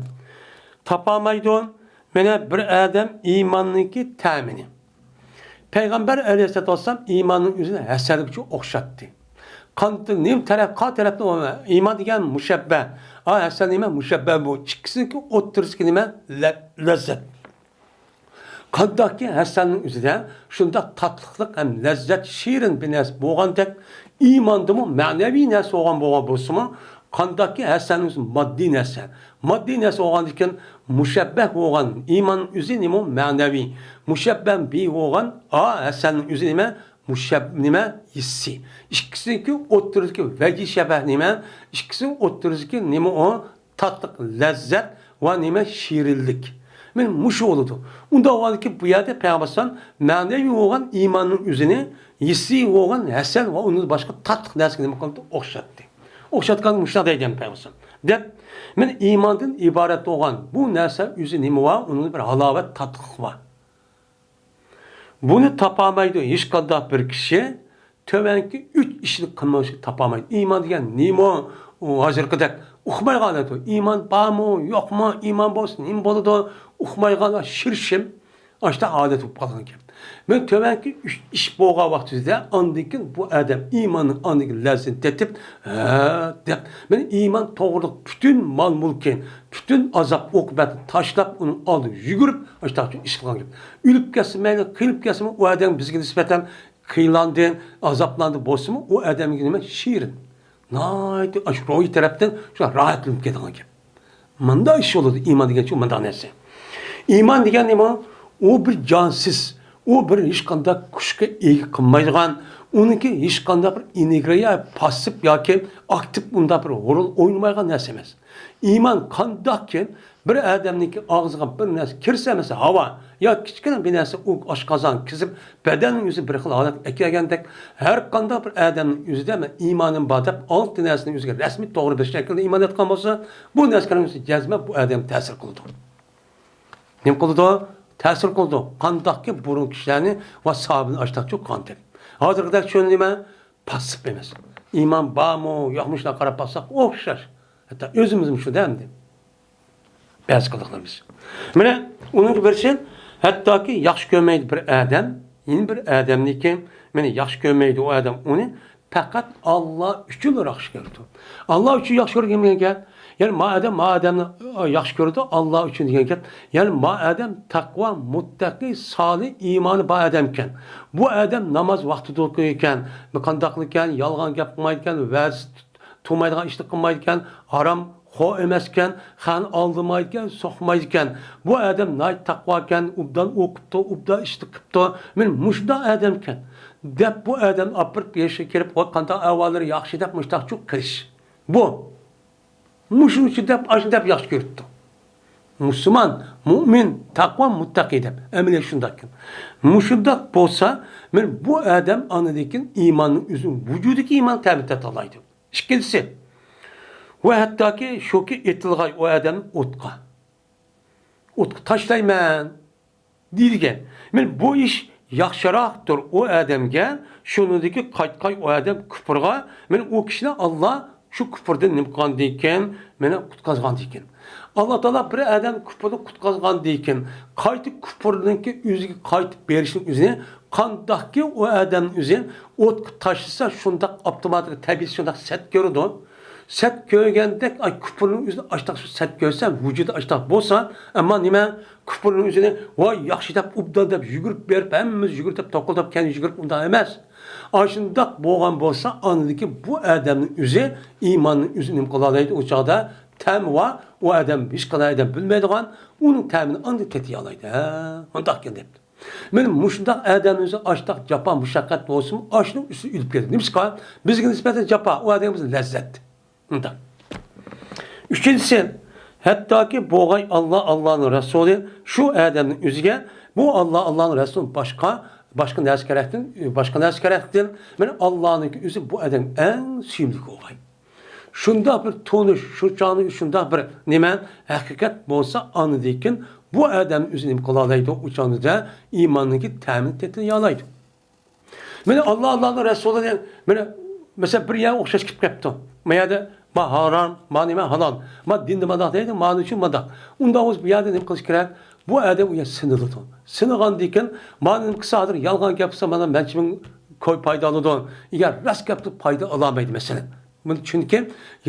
تاپالمايدۇ مانا بىر ئادەم ئىماننىڭكى تەمىنى. پەيغەمبەر ئەلەيھىسسالاتۇ ۋەسسالام ئىماننىڭ ئۆزىنى ھەسەلگىچە ئوخشاتتى. قاندىن نېمە تەرەپ، قا تەرەپتىن ئىمان دېگەن مۇشەببە. ئا، ھەسەل نېمە؟ مۇشەببە بۇ. ئىككىسىنىڭكى ئوتتۇرىسىدىكى نېمە؟ لە-، لەززەت. قانداقكى ھەسەلنىڭ ئۆزىدە شۇنداق تاتلىقلىق ھەم لەززەت، شېرىن بىر نەرسە بولغاندەك، ئىماندىمۇ مەنىۋى نەرسە بولغان بولغان بولسىمۇ، قانداقكى ھەسەلنىڭ ئۆزى ماددىي نەرسە. ماددىي نەرسە بولغاندىكىن مۇشەببەھ بولغان ئىماننىڭ ئۆزى نېمە؟ مەنىۋى. مۇشەببەھ بىھ بولغان ئا ھەسەلنىڭ ئۆزى نېمە؟ مۇشەب-، نېمە؟ ھېسسىي. ئىككىسىنىڭكى ئوتتۇرىدىكى ۋەجھى شەبەھ نېمە؟ ئىككىسىنىڭ ئوتتۇرىدىكى نېمە ئۇ؟ تاتلىق لەززەت ۋە نېمە؟ شېرىنلىك. مانا مۇشۇ بولىدۇ. ئۇنداق بولغاندىكىن بۇ يەردە پەيغەمبەر ئەلەيھىسسالام مەنىۋى بولغان ئىماننىڭ ئۆزىنى ھېسسىي بولغان ھەسەل ۋە ئۇنىڭدىن باشقا تاتلىق نەرسىگە نېمە قىلدى؟ ئوخشاتتى. ئوخشاتقاندا مۇشۇنداق دەيدۇ پەيغەمبەر ئەلەيھىسسالام. دەپ، مانا ئىماندىن ئىبارەت بولغان بۇ نەرسە ئۆزى نېمە بار؟ ئۇنىڭدا بىر ھالاۋەت، تاتلىق بار. بۇنى تاپالمايدۇ ھېچقانداق بىر كىشى. تۆۋەنكى ئۈچ ئىشنى قىلمىغۇچە تاپالمايدۇ. ئىمان دېگەن نېمە؟ ئۇ ھازىرقىدەك ئۇقمايدىغان ھالەت ئۇ. ئىمان بارمۇ، يوقمۇ؟ ئىمان بولسا نېمە بولىدۇ؟ ئۇقمايدىغان شىرشىم ئاشتا ھالەت بولۇپ قالغان گەپ. مانا تۆۋەنكى ئۈچ ئىش بولغان ۋاقتىدا ئاندىن كېيىن بۇ ئادەم ئىماننىڭ ئاندىن كېيىن لەززىتىنى تېتىپ، ھە دەپ، مانا ئىمان توغرىلىق پۈتۈن مال-مۈلكى، پۈتۈن ئازاب-ئوقۇبەتنى تاشلاپ، ئۇنىڭ ئالدىغا يۈگۈرۈپ، ئاشتاق ئۈچۈن ئىش قىلغان گەپ. ئۆلۈپ كەتسە مەيلى، قىينىلىپ كەتسىمۇ، ئۇ ئادەم بىزگە نىسبەتەن قىينىلاندى، ئازابلاندى بولسىمۇ، ئۇ ئادەمگە نېمە؟ شېرىن. ناھايىتى ئاشۇ روھىي تەرەپتىن شۇ راھەتلىنىپ كېتىدىغان گەپ. مۇنداق ئىش بولىدۇ، ئىمان دېگەن شۇ مۇنداق نەرسە. ئىمان دېگەن نېمە؟ ئۇ بىر جانسىز، ئۇ بىر ھېچقانداق كۈچكە ئىگە قىلمايدىغان، ئۇنىڭكى ھېچقانداق بىر ئېنېرگىيە، پاسسىپ ياكى ئاكتىپ ئۇنداق بىر رول ئوينىمايدىغان نەرسە ئەمەس. ئىمان قانداقكى بىر ئادەمنىڭكى ئاغزىغا بىر نەرسە كىرسە، مەسىلەن، ھاۋا يا كىچىككىنە بىر نەرسە ئۇ ئاشقازانغا كىرىپ، بەدەننىڭ ئۆزى بىر خىل ھالەتكە ئەكەلگەندەك، ھەر قانداق بىر ئادەمنىڭ ئۆزىدە مەن ئىمانىم بار دەپ، ئالتە نەرسىنىڭ ئۆزىگە رەسمىي توغرا بىر شەكىلدە ئىمان ئېيتقان بولسا، بۇ نەرسىلەرنىڭ ئۆزى جەزمەن بۇ ئادەمگە تەسىر قىلىدۇ. نېمە قىلىدۇ؟ تەسىر قىلىدۇ. قانداقكى بۇرۇن كىشىلەرنى ۋە ساھابىنى ئاشتاق چوققان. ھازىرقىدەك شۇ نېمە؟ پاسسىپ ئەمەس. ئىمان بارمۇ، يوقمۇ، شۇنداق قاراپ باقساق ئوخشاش. ھەتتا ئۆزىمىزمۇ شۇ-دە ئەمدى. بەزى قىلىقلىرىمىز. مانا ئۇنىڭ بىرسى، ھەتتاكى ياخشى كۆرمەيدۇ بىر ئادەم، يەنە بىر ئادەمنىكى، مانا ياخشى كۆرمەيدۇ ئۇ ئادەم ئۇنى، پەقەت ئاللا ئۈچۈن ياخشى كۆرىدۇ. ئاللا ئۈچۈن ياخشى كۆرگەن گەپ. يەنى ما ئادەم ما ئادەمنى، ئە، ياخشى كۆرىدۇ، ئاللا ئۈچۈن دېگەن گەپ. يەنى ما ئادەم تەقۋا، مۇتتەقى، سالىھ، ئىمانى بار ئادەمكەن. بۇ ئادەم ناماز ۋاقتىدا ئوقۇيدىكەن، بۇ قانداقلىكەن، يالغان گەپ قىلمايدىكەن، ۋەز تۇتمايدىغان ئىشنى قىلمايدىكەن، ھارام خور ئەمەسكەن، خەقنى ئالدىمايدىكەن، سوقمايدىكەن. بۇ ئادەم ناھايىتى تەقۋاكەن، ئوبدان ئوقۇپتۇ، ئوبدان ئىشنى قىپتۇ. مانا مۇشۇنداق ئادەمكەن، دەپ بۇ ئادەمنى ئاپىرىپ يېشىغا كىرىپ، ۋاي قانداق ئەھۋاللىرى، ياخشى دەپ مۇشتاق چۇق قىلىش. بۇ مۇشۇنىڭ ئۈچۈن دەپ، ئاشۇ دەپ ياخشى كۆرۈپتۇ. مۇسۇلمان، مۇئمىن، تەقۋا، مۇتتەقى دەپ. ئەمەلىيەت شۇنداقكەن. مۇشۇنداق بولسا، مانا بۇ ئادەم ئاندىن كېيىن ئىماننىڭ ئۆزى، ۋۇجۇدىدىكى ئىمان تەمىن تارتالايدۇ. ئىككىنچىسى، ۋە ھەتتاكى شۇكى ئېتىلغاي ئۇ ئادەمنى ئوتقا. ئوتقا تاشلايمەن دېگەن. مانا بۇ ئىش ياخشىراقتۇر ئۇ ئادەمگە، شۇنىڭدىكى قايتقاي ئۇ ئادەم كۇپۇرغا، مانا ئۇ كىشىنى ئاللا شۇ كۇپۇردىن نېمە قىلغاندىكىن، مېنى قۇتقازغاندىكىن. ئاللا تائالا بىر ئادەمنى كۇپۇردىن قۇتقازغاندىكىن، قايتا كۇپۇرنىڭكى ئۆزىگە قايتىپ بېرىشنىڭ ئۆزىنى قانداقكى ئۇ ئادەمنى ئۆزى ئوتقا تاشلىسا، شۇنداق ئاپتوماتىك تەبىئىتى شۇنداق سەت كۆرىدۇ. سەت كۆرگەندەك، ئاي، كۇپۇرنىڭ ئۆزىدە ئاشتاق شۇ سەت كۆرسە، ۋۇجۇدى ئاشتاق بولسا، ئەمما نېمە؟ كۇپۇرنىڭ ئۆزىنى، ۋاي، ياخشى دەپ، ئوبدان دەپ يۈگۈرۈپ بېرىپ، ھەممىمىز يۈگۈرۈپ دەپ، توقۇلداپ، كەينى يۈگۈرۈپ، ئۇنداق ئەمەس. ئاشۇنداق بولغان بولسا، ئاندىكى بۇ ئادەمنىڭ ئۆزى ئىماننىڭ ئۆزى نېمە قىلالايدۇ؟ ئۇ چاغدا تەم ۋە ئۇ ئادەم ھېچقانداق ئادەم بىلمەيدىغان، ئۇنىڭ تەمىنى ئاندىن تېتىيالايدۇ. ھە، ئۇنداقكەن دەپتۇ. مانا مۇشۇنداق ئادەمنىڭ ئۆزى ئاشتاق جاپا مۇشەققەت بولسىمۇ، ئاشۇنىڭ ئۈستىدە ئۆلۈپ كېتىدۇ. نېمىشقا؟ بىزگە نىسبەتەن جاپا، ئۇ ئادەمگە بىز لەززەت. ئۇنداق. ئۈچىنچىسى، ھەتتاكى بوغاي ئاللا، ئاللانىڭ رەسۇلى شۇ ئادەمنىڭ ئۆزىگە بۇ ئاللا، ئاللانىڭ رەسۇلى باشقا، باشقا نەرسە كېرەكتىن، باشقا نەرسە كېرەكتىن، مانا ئاللانىڭكى ئۆزى بۇ ئادەم ئەڭ سۆيۈملۈك بوغاي. شۇنداق بىر تونۇش، شۇ چاغنىڭ شۇنداق بىر نېمە، ھەقىقەت بولسا، ئاندىن كېيىن بۇ ئادەم ئۆزى نېمە قىلالايدۇ؟ ئۇ چاغدا ئىماننىڭكى تەمىنى تېتىيالايدۇ. مانا ئاللا، ئاللانىڭ رەسۇلى دېگەن، مانا، مەسىلەن، بىر يەرگە ئوخشاش كېلىپ قېپتۇ. ما يەردە ما ھارام، ما نېمە ھالال، ما دىندا مانداق دەيدۇ، مانىڭ ئۈچۈن مانداق. ئۇنداق بولسا بۇ يەردە نېمە قىلىش كېرەك؟ بۇ ئادەم ئۇ يەر سىنىلىدۇ. سىنىغاندىن كېيىن، مانا نېمە قىلسا، ھازىر يالغان گەپ قىلسا، مانا مەنچە مىڭ كوي پايدا ئالىدۇ. ئەگەر راست گەپ قىلىپ پايدا ئالالمايدۇ، مەسىلەن. بۇنى چۈنكى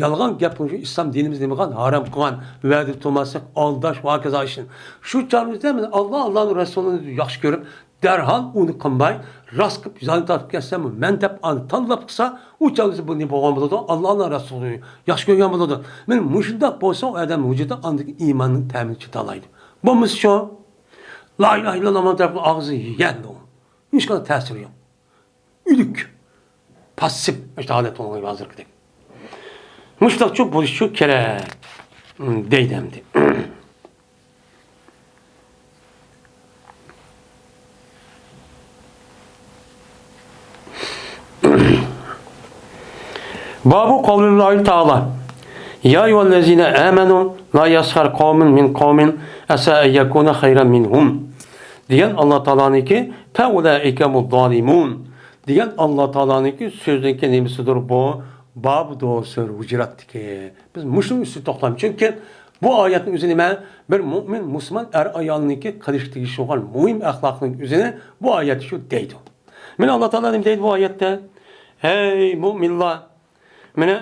يالغان گەپ قىلىش ئىسلام دىنىمىز نېمە قىلغان؟ ھارام قىلغان. ۋەدە تۇتماسلىق، ئالداش ۋە ھاكازا ئىشنى. شۇ چاغىمىزدا مانا ئاللا، ئاللانىڭ رەسۇلىنى ياخشى كۆرۈپ، دەرھال ئۇنى قىلماي، راست قىلىپ جان تارتىپ كەتسەم، مەن دەپ ئانى تاللاپ قىلسا، ئۇ چاغدا بۇ نېمە بولغان بولىدۇ؟ ئاللانىڭ رەسۇلىنى ياخشى كۆرگەن بولىدۇ. مانا مۇشۇنداق بولسا، ئۇ ئادەم ۋۇجۇدى ئاندىكى ئىماننىڭ تەمىنى چاتالايدۇ. بولمىسا شۇ، لا ئىلاھە ئىللاللا مۇھەممەد رەسۇلۇللا ئاغزى يەندى ئۇ. ھېچقانداق تەسىرى يوق. ئۆلۈك. پاسسىپ. مۇشۇ ھالەت بولغان ھازىرقىدەك. مۇشۇنداقچۇ بولۇشچۇ كېرەك، دەيدۇ ئەمدى. بابۇ قەۋلىللاھى تائالا، يا ئەييۇھەللەزىنە ئامەنۇ لا يەسخەر قەۋمۇن مىن قەۋمىن ئەسا ئەن يەكۇنە خەيرەن مىنھۇم، دېگەن ئاللا تائالانىڭكى، فەئۇلائىكە ھۇمۇز زالىمۇن، دېگەن ئاللا تائالانىڭكى سۆزىنىڭكى نېمىسىدۇر بۇ؟ بابىدۇر سۈرە ھۇجراتتىكى. بىز مۇشۇنىڭ ئۈستىدە توختايمىز. چۈنكى بۇ ئايەتنىڭ ئۆزى نېمە؟ بىر مۆمىن مۇسۇلمان ئەر ئايالنىڭكى قىلىشقا تېگىشلىك بولغان مۇھىم ئەخلاقنىڭ ئۆزىنى بۇ ئايەتتە شۇ دەيدۇ. مانا ئاللا تائالا نېمە دەيدۇ بۇ ئايەتتە؟ ھەي مۆمىنلار، مانا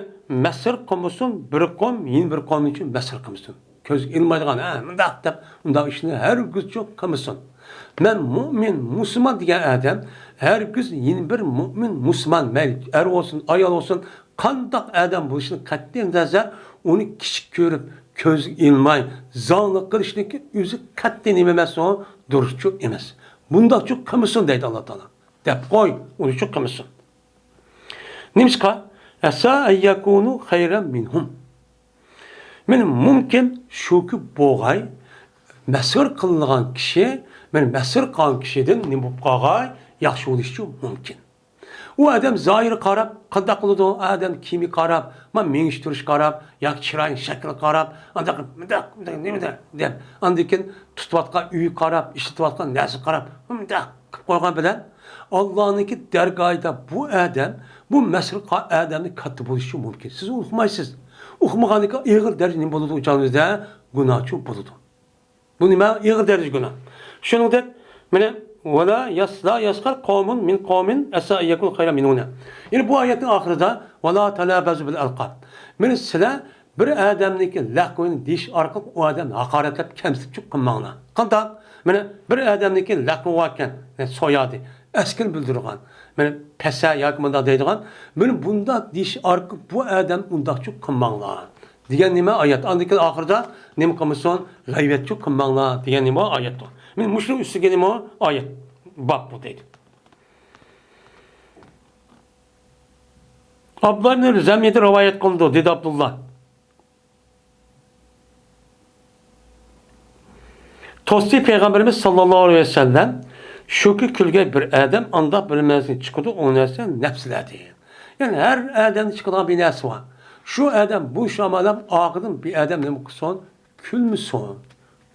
مەسخىرە قىلمىسۇن بىر قوم يەنە بىر قومنىڭ ئۈچۈن مەسخىرە قىلمىسۇن. كۆزگە ئىلمايدىغان، ھە، مۇنداق دەپ، ئۇنداق ئىشنى ھەرگىزچۇ قىلمىسۇن. مەن مۆمىن، مۇسۇلمان دېگەن ئادەم ھەرگىز يەنە بىر مۆمىن، مۇسۇلمان، مەيلى ئەر بولسۇن، ئايال بولسۇن، قانداق ئادەم بولۇشىدىن قەتئىينەزەر، ئۇنى كىچىك كۆرۈپ، كۆزگە ئىلماي، زاڭلىق قىلىشنىڭكى ئۆزى قەتئىي نېمە ئەمەس، ئۇ دۇرۇسچۇ ئەمەس. بۇنداقچۇ قىلمىسۇن دەيدۇ ئاللا تائالا. دەپ قوي، ئۇنىچۇ قىلمىسۇن. نېمىشقا؟ ئەسا ئەن يەكۇنۇ خەيرەن مىنھۇم. مانا مۇمكىن شۇكى بوغاي، مەسخىرە قىلىنغان كىشى، مانا مەسخىرە قىلغان كىشىدىن نېمە بولۇپ قالغاي؟ ياخشى بولۇشىچۇ مۇمكىن. ئۇ ئادەم زاھىرىغا قاراپ قانداق قىلىدۇ؟ ئادەم كىيىمىگە قاراپ، ما مېڭىش تۇرۇشىغا قاراپ ياكى چىرايىنىڭ شەكلىگە قاراپ، ئانداق مۇنداق، مۇنداق، نېمىدە دەپ، ئاندىن كېيىن تۇتۇۋاتقان ئۆيىگە قاراپ، ئىشلىتىۋاتقان نەرسىگە قاراپ، مۇنداق قىلىپ قويغان بىلەن، ئاللانىڭكى دەرگاھىدا بۇ ئادەم، بۇ مەسخىرە قىلغان ئادەمدىن كاتتا بولۇشى مۇمكىن. سىز ئۇنى ئۇقمايسىز. ئۇقمىغانلىكى ئېغىر دەرىجە نېمە بولىدۇ؟ ئۇ چاغىمىزدا گۇناھچۇ بولىدۇ. بۇ نېمە؟ ئېغىر دەرىجە گۇناھ. شۇنىڭدەك، مانا، ۋەلا يەس-، لا يەسخەر قەۋمۇن مىن قەۋمىن ئەسا ئەن يەكۇنۇ خەيرەن مىنھۇم. يەنى بۇ ئايەتنىڭ ئاخىرىدا، ۋەلا تەنابەزۇ بىل ئەلقاب. مانا سىلەر بىر ئادەمنىڭكى لەقىمىنى دېيىش ئارقىلىق ئۇ ئادەمنى ھاقارەتلەپ، كەمسىتىپچۇ قىلماڭلار. قانداق؟ مانا بىر ئادەمنىڭكى لەقىمى باركەن، يەنى سويادى، ئەسكىنى بىلدۈرىدىغان، مانا پەسە ياكى مۇنداق دەيدىغان، مانا بۇنداق دېيىش ئارقىلىق بۇ ئادەم ئۇنداقچۇ قىلماڭلار. دېگەن نېمە ئايەت؟ ئاندىن كېيىن ئاخىرىدا نېمە قىلمىسۇن؟ غەيۋەتچۇ قىلماڭلار دېگەن نېمە ئايەتتۇر. مانا مۇشۇنىڭ ئۈستىگە نېمە ئايەت؟ باب بۇ دەيدۇ. ئابدۇللا ئىبن زەميەدىن رىۋايەت قىلىنىدۇ، دېدى ئابدۇللا. توستى پەيغەمبىرىمىز ساللاللاھۇ ئەلەيھى ۋەسەللەم، شۇكى كۈلگەي بىر ئادەم ئانداق بىر نەرسە چىقىدۇ، ئۇ نەرسە نەپسىلەردىن. يەنى ھەر ئادەمدە چىقىدىغان بىر نەرسە بار. شۇ ئادەم بۇ شاماللاپ ئارقىدىن بىر ئادەم نېمە قىلسۇن؟ كۈلمىسۇن.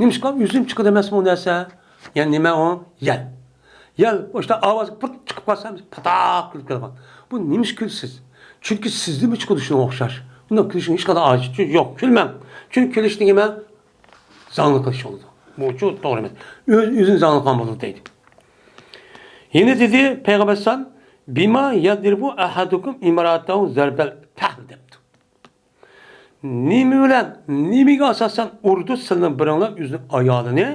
نېمىشقا؟ ئۆزىدىن چىقىدۇ ئەمەسمۇ ئۇ نەرسە؟ يەنى نېمە ئۇ؟ يەل. يەل، ئاشۇنداق ئاۋاز بىر چىقىپ قالسا، پاتاق كۈلۈپ كېتىدىغان. بۇ نېمىشقا كۈلىسىز؟ چۈنكى سىزدىنمۇ چىقىدۇ شۇنىڭغا ئوخشاش. بۇنداق كۈلۈشنىڭ ھېچقانداق ھاجىتى يوق. كۈلمەڭ. چۈنكى كۈلۈش دېگەن نېمە؟ زاڭلىق قىلىش بولىدۇ. بۇ چۇ توغرا ئەمەس. ئۆز-، ئۆزىنى زاڭلىقلىغان بولىدۇ دەيدۇ. يەنە دېدى پەيغەمبەر ئەلەيھىسسالام، بىما يەزرىبۇ ئەھەدۇكۇم ئىمرەئەتەھۇ زەربەل پەھل دەپتۇ. نېمە بىلەن، نېمىگە ئاساسەن ئۇرىدۇ سىلەرنىڭ بىرىڭلار ئۆزىنىڭ ئايالىنى،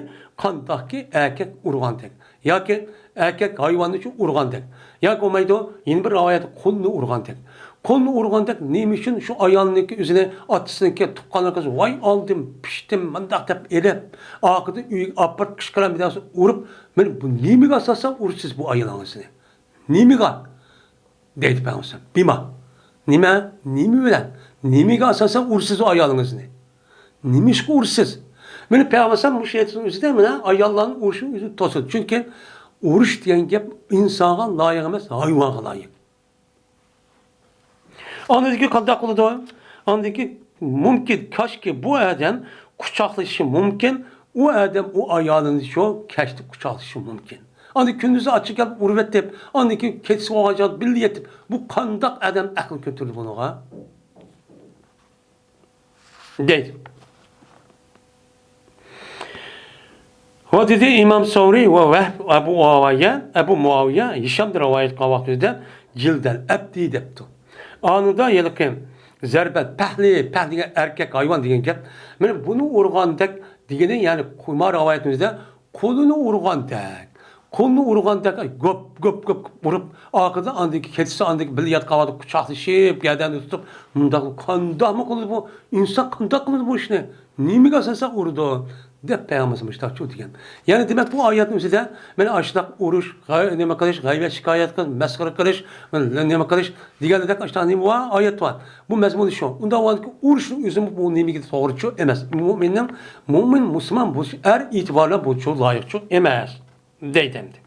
قانداقكى ئەركەك ئۇرغاندەك ياكى ئەركەك ھايۋاننى شۇ ئۇرغاندەك ياكى بولمايدۇ، يەنە بىر رىۋايەتتە قۇلنى ئۇرغاندەك. قۇلنى ئۇرغاندەك نېمە ئۈچۈن شۇ ئايالنىڭكى ئۆزىنى ئاتىسىنىڭكى تۇغقانلىرىغا، ۋاي ئالدىم، پىشتىم، مانداق دەپ ئېلىپ، ئارقىدىن ئۆيگە ئاپىرىپ قىچقىرام بىر نەرسە ئۇرۇپ، مانا بۇ نېمىگە ئاساسەن ئۇرىسىز بۇ ئايالىڭىزنى؟ نېمىگە؟ دەيدۇ پەيغەمبەر. بىما. نېمە؟ نېمە بىلەن؟ نېمىگە ئاساسەن ئۇرىسىز ئۇ ئايالىڭىزنى؟ نېمىشقا ئۇرىسىز؟ مانا پەيغەمبەر مۇشۇ ھەدىسنىڭ ئۆزىدە مانا ئاياللارنىڭ ئۇرۇشىنىڭ ئۆزىنى توسىدۇ. چۈنكى ئۇرۇش دېگەن گەپ ئىنسانغا لايىق ئەمەس، ھايۋانغا لايىق. ئاندىن كېيىن قانداق قىلىدۇ؟ ئاندىن كېيىن مۇمكىن، كاشكى بۇ ئادەم قۇچاقلىشىشى مۇمكىن، ئۇ ئادەم ئۇ ئايالىنى شۇ كەچتە قۇچاقلىشىشى مۇمكىن. ئاندىن كۈندۈزى ئاچچىق كەلىپ ئۇرۇۋېتىپ، ئاندىن كېيىن كېچىسى بولغان چاغدا بىللە يېتىپ، بۇ قانداق ئادەم ئەقىل كۆتۈرىدۇ بۇنىڭغا؟ دەيدۇ. ۋە دېدى ئىمام سەۋرى ۋە ۋەھب ئەبۇ مۇئاۋىيە، ئەبۇ مۇئاۋىيە ھىشامدىن رىۋايەت قىلغان ۋاقتىدا جىلدەل ئەبدى دەپتۇ. ئانىدا ھېلىقى زەربەل پەھلى، پەھلى دېگەن ئەركەك ھايۋان دېگەن گەپ. مانا بۇنى ئۇرغاندەك دېگىنى، يەنى قۇمار رىۋايىتىمىزدە قۇلىنى ئۇرغاندەك، قۇلنى ئۇرغاندەك گوپ، گوپ، گوپ ئۇرۇپ، ئارقىدىن ئاندىن كېيىن كېچىسى ئاندىن كېيىن بىللە ياتقان ۋاقىتتا قۇچاقلىشىپ، گەدەننى تۇتۇپ، مۇنداق قانداقمۇ قىلىدۇ بۇ؟ ئىنسان قانداق قىلىدۇ بۇ ئىشنى؟ نېمىگە ئاساسەن ئۇرىدۇ؟ دەپ پەيغەمبىرىمىز مۇشۇنداقچۇ دېگەن. يەنى دېمەك بۇ ئايەتنىڭ ئۆزىدە مانا ئاشۇنداق ئۇرۇش، غەي-، نېمە قىلىش، غەيۋەت شىكايەت قىلىش، نېمە قىلىش دېگەنلىك ئاشۇنداق نېمە بار؟ ئايەت بار. بۇ مەزمۇنى شۇ. ئۇنداق بولغاندىكىن ئۇرۇشنىڭ ئۆزىمۇ بۇ نېمىگە توغرىچۇ ئەمەس. مۇئمىننىڭ، مۇئمىن مۇسۇلمان بولۇش ئەر ئېتىبارى بىلەن بۇچۇ لايىقچۇ ئەمەس. دەيدۇ ئەمدى.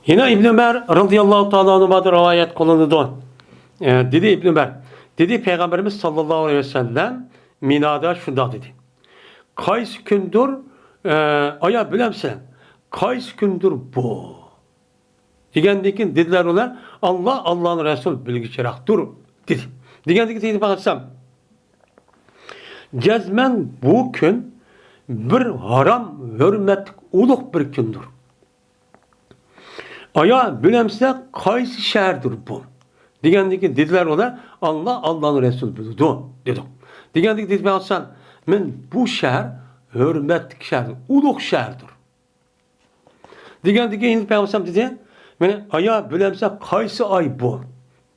يەنە ئىبن ئۆمەر رەزىياللاھۇ تائالا ئەنھۇمادىن رىۋايەت قىلىنىدۇ. ئە، دېدى ئىبن ئۆمەر، دېدى پەيغەمبىرىمىز ساللاللاھۇ ئەلەيھى ۋەسەللەم مىنادا شۇنداق دېدى. قايسى كۈندۇر، ئە، ئايا بىلەمسەن؟ قايسى كۈندۇر بۇ؟ دېگەندىن كېيىن دېدىلەر ئۇلار، ئاللا، ئاللانىڭ رەسۇلى بىلگۈچىراقتۇر، دېدى. دېگەندىن كېيىن سەييىدىنا پەيغەمبەر جەزمەن بۇ كۈن بىر ھارام ھۆرمەتلىك ئۇلۇغ بىر كۈندۇر. ئايا بىلەمسىلەر قايسى شەھەردۇر بۇ؟ دېگەندىن كېيىن دېدىلەر ئۇلار، ئاللا، ئاللانىڭ رەسۇلى بىلىدۇ، دېدۇق. دېگەندىن كېيىن دېدى پەيغەمبەر، مەن بۇ شەھەر ھۆرمەتلىك شەھەردۇر، ئۇلۇغ شەھەردۇر. دېگەندىن كېيىن پەيغەمبەر دېدى، مانا، ئايا بىلەمسەن قايسى ئاي بۇ؟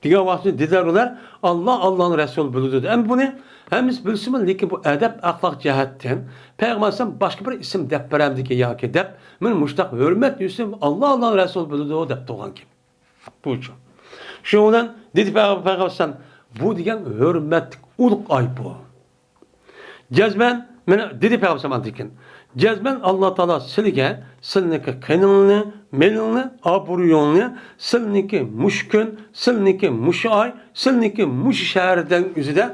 دېگەن ۋاقتىدا دېدىلەر ئۇلار، ئاللا، ئاللانىڭ رەسۇلى بىلىدۇ. ئەمدى بۇنى ھەممىسى بىلسىمۇ، لېكىن بۇ ئەدەپ ئەخلاق جەھەتتىن پەيغەمبەر باشقا بىر ئىسىم دەپ بېرەمدىكىن ياكى دەپ، مانا مۇشۇنداق ھۆرمەت يۈزىسىدىن ئاللا، ئاللانىڭ رەسۇلى بىلىدۇ دەپ تۇرغان گەپ. بۇچۇ. شۇنىڭ بىلەن دېدى پەيغەمبەر، پەيغەمبەر، بۇ دېگەن ھۆرمەتلىك ئۇلۇغ ئاي بۇ. جەزمەن، مانا دېدى پەيغەمبەر ئاندىن كېيىن، جەزمەن ئاللا تائالا سىلىگە، سىلىنىڭكى قېنىڭنى، مېلىڭنى، ئابرۇيۇڭنى، سىلىنىڭكى مۇشۇ كۈن، سىلىنىڭكى مۇشۇ ئاي، سىلىنىڭكى مۇشۇ شەھەردىن ئۆزىدە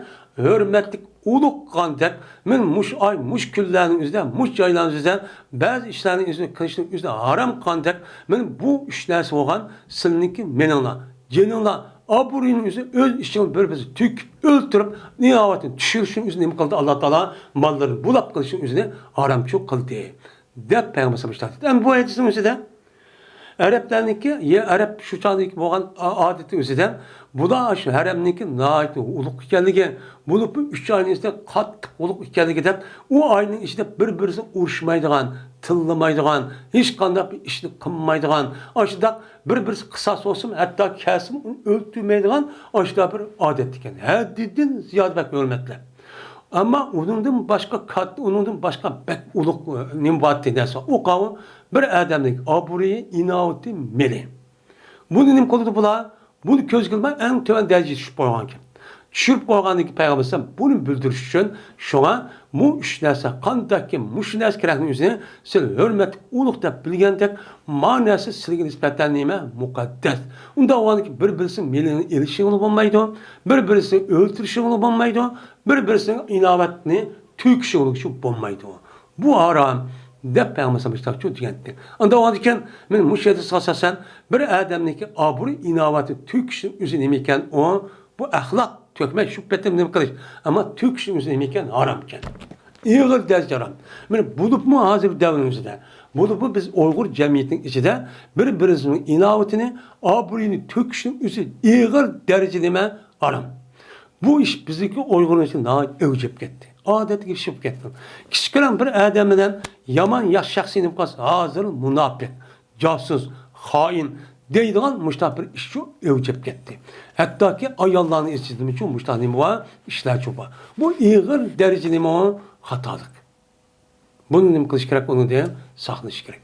ھۆرمەتلىك ئۇلۇغ قىلغاندەك، مانا مۇشۇ ئاي، مۇشۇ كۈنلەرنىڭ ئۆزىدە، مۇشۇ جايلارنىڭ ئۆزىدە بەزى ئىشلارنىڭ ئۆزىنى قىلىشنىڭ ئۆزىنى ھارام قىلغاندەك، مانا بۇ ئۈچ نەرسە بولغان سىلىنىڭكى، مېنىڭلا، جېنىڭلا، ئابرۇيىنىڭ ئۆزى ئۆز ئىچىڭلار بىر-بىرسىنى تۆكۈپ، ئۆلتۈرۈپ، نىياۋەتنى چۈشۈرۈشنىڭ ئۆزىنى نېمە قىلدى؟ ئاللا تائالا ماللىرىنى بۇلاپ قېلىشنىڭ ئۆزىنى ھارامچۇ قىلدى، دەپ پەيغەمبەر ئەلەيھىسسالام ئېيتتى. ئەمما بۇ ھەدىسنىڭ ئۆزىدە ئەرەبلەرنىڭكى، يە ئەرەب شۇ چاغدىكى بولغان ئا-، ئادىتى ئۆزىدە بۇلار شۇ ھەرەمنىڭكى ناھايىتى ئۇلۇغ ئىكەنلىكى، بولۇپمۇ ئۈچ ئاينىڭ ئىچىدە قاتتىق ئۇلۇغ ئىكەنلىكى دەپ، ئۇ ئاينىڭ ئىچىدە بىر-بىرسى ئۇرۇشمايدىغان، تىللىمايدىغان، ھېچقانداق بىر ئىشنى قىلمايدىغان، ئاشۇنداق بىر-بىرسى قىساس بولسىمۇ، ھەتتا كەلسىمۇ ئۇنى ئۆلتۈرمەيدىغان ئاشۇنداق بىر ئادەت ئىكەن. ھەددىدىن زىيادە بەك ھۆرمەتلەپ. ئەمما ئۇنىڭدىن باشقا كاتتا، ئۇنىڭدىن باشقا بەك ئۇلۇغ، ئە، نېمە بارتى دېسە، ئۇ قاۋۇل بىر ئادەمنىڭ ئابرۇيى، ئىناۋىتى، مېلى. بۇنى نېمە قىلىدۇ بۇلار؟ بۇنى كۆزگە ئىلماي ئەڭ تۆۋەن دەرىجىگە چۈشۈرۈپ قويغانكەن. چۈشۈرۈپ قويغاندىن كېيىن پەيغەمبەر ئەلەيھىسسالام بۇنى بىلدۈرۈش ئۈچۈن، شۇڭا بۇ ئۈچ نەرسە قانداقكى مۇشۇ نەرسە كېرەكنىڭ ئۆزىنى سىلەر ھۆرمەتلىك ئۇلۇغ دەپ بىلگەندەك، ما نەرسە سىلەرگە نىسبەتەن نېمە؟ مۇقەددەس. ئۇنداق بولغاندىكىن بىر-بىرسىنىڭ مېلىنى ئېلىشىڭلار بولمايدۇ، بىر-بىرسىنى ئۆلتۈرۈشۈڭلار بولمايدۇ، بىر-بىرسىنىڭ ئىناۋەتنى تۆكۈشۈڭلار بولمايدۇ. بۇ ھارام. دەپ پەيغەمبەر ئەلەيھىسسالام مۇشۇنداق دېگەنتى. ئۇنداق بولغاندىكىن، مەن مۇشۇ ھەدىسكە ئاساسەن، بىر ئادەمنىڭكى ئابرۇي ئىناۋىتى تۆكۈشنىڭ ئۆزى نېمە ئىكەن؟ ئۇ، بۇ ئەخلاق تۆكمەي شۇ پېتىم نېمە قىلىش؟ ئەمما تۆكۈشنىڭ ئۆزى نېمە ئىكەن؟ ھارام ئىكەن. ئېغىر دەرىجىدە ھارام. مانا بولۇپمۇ ھازىرقى دەۋرىمىزدە، بولۇپمۇ بىز ئۇيغۇر جەمئىيىتىنىڭ ئىچىدە بىر-بىرىمىزنىڭ ئىناۋىتىنى، ئابرۇيىنى تۆكۈشنىڭ ئۆزى ئېغىر دەرىجىدە نېمە؟ ھارام. بۇ ئىش بىزدىكى ئۇيغۇرنىڭ ئىچىدە ناھايىتى ئەۋج ئېلىپ كەتتى. ئادەتتىكى ئىش بولۇپ كەتتى. كىچىككىنە بىر ئادەم بىلەن يامان ياخشى شەخس نېمە قىلسا، ھازىر مۇناپىق، جاسۇس، خائىن دەيدىغان مۇشۇنداق بىر ئىشچۇ ئەۋج ئېلىپ كەتتى. ھەتتاكى ئاياللارنىڭ ئىچىدىمۇچۇ مۇشۇنداق نېمە بار، ئىشلارچۇ بار. بۇ ئېغىر دەرىجىدە نېمە؟ خاتالىق. بۇنى نېمە قىلىش كېرەك؟ ئۇنىڭدىن ساقلىنىش كېرەك.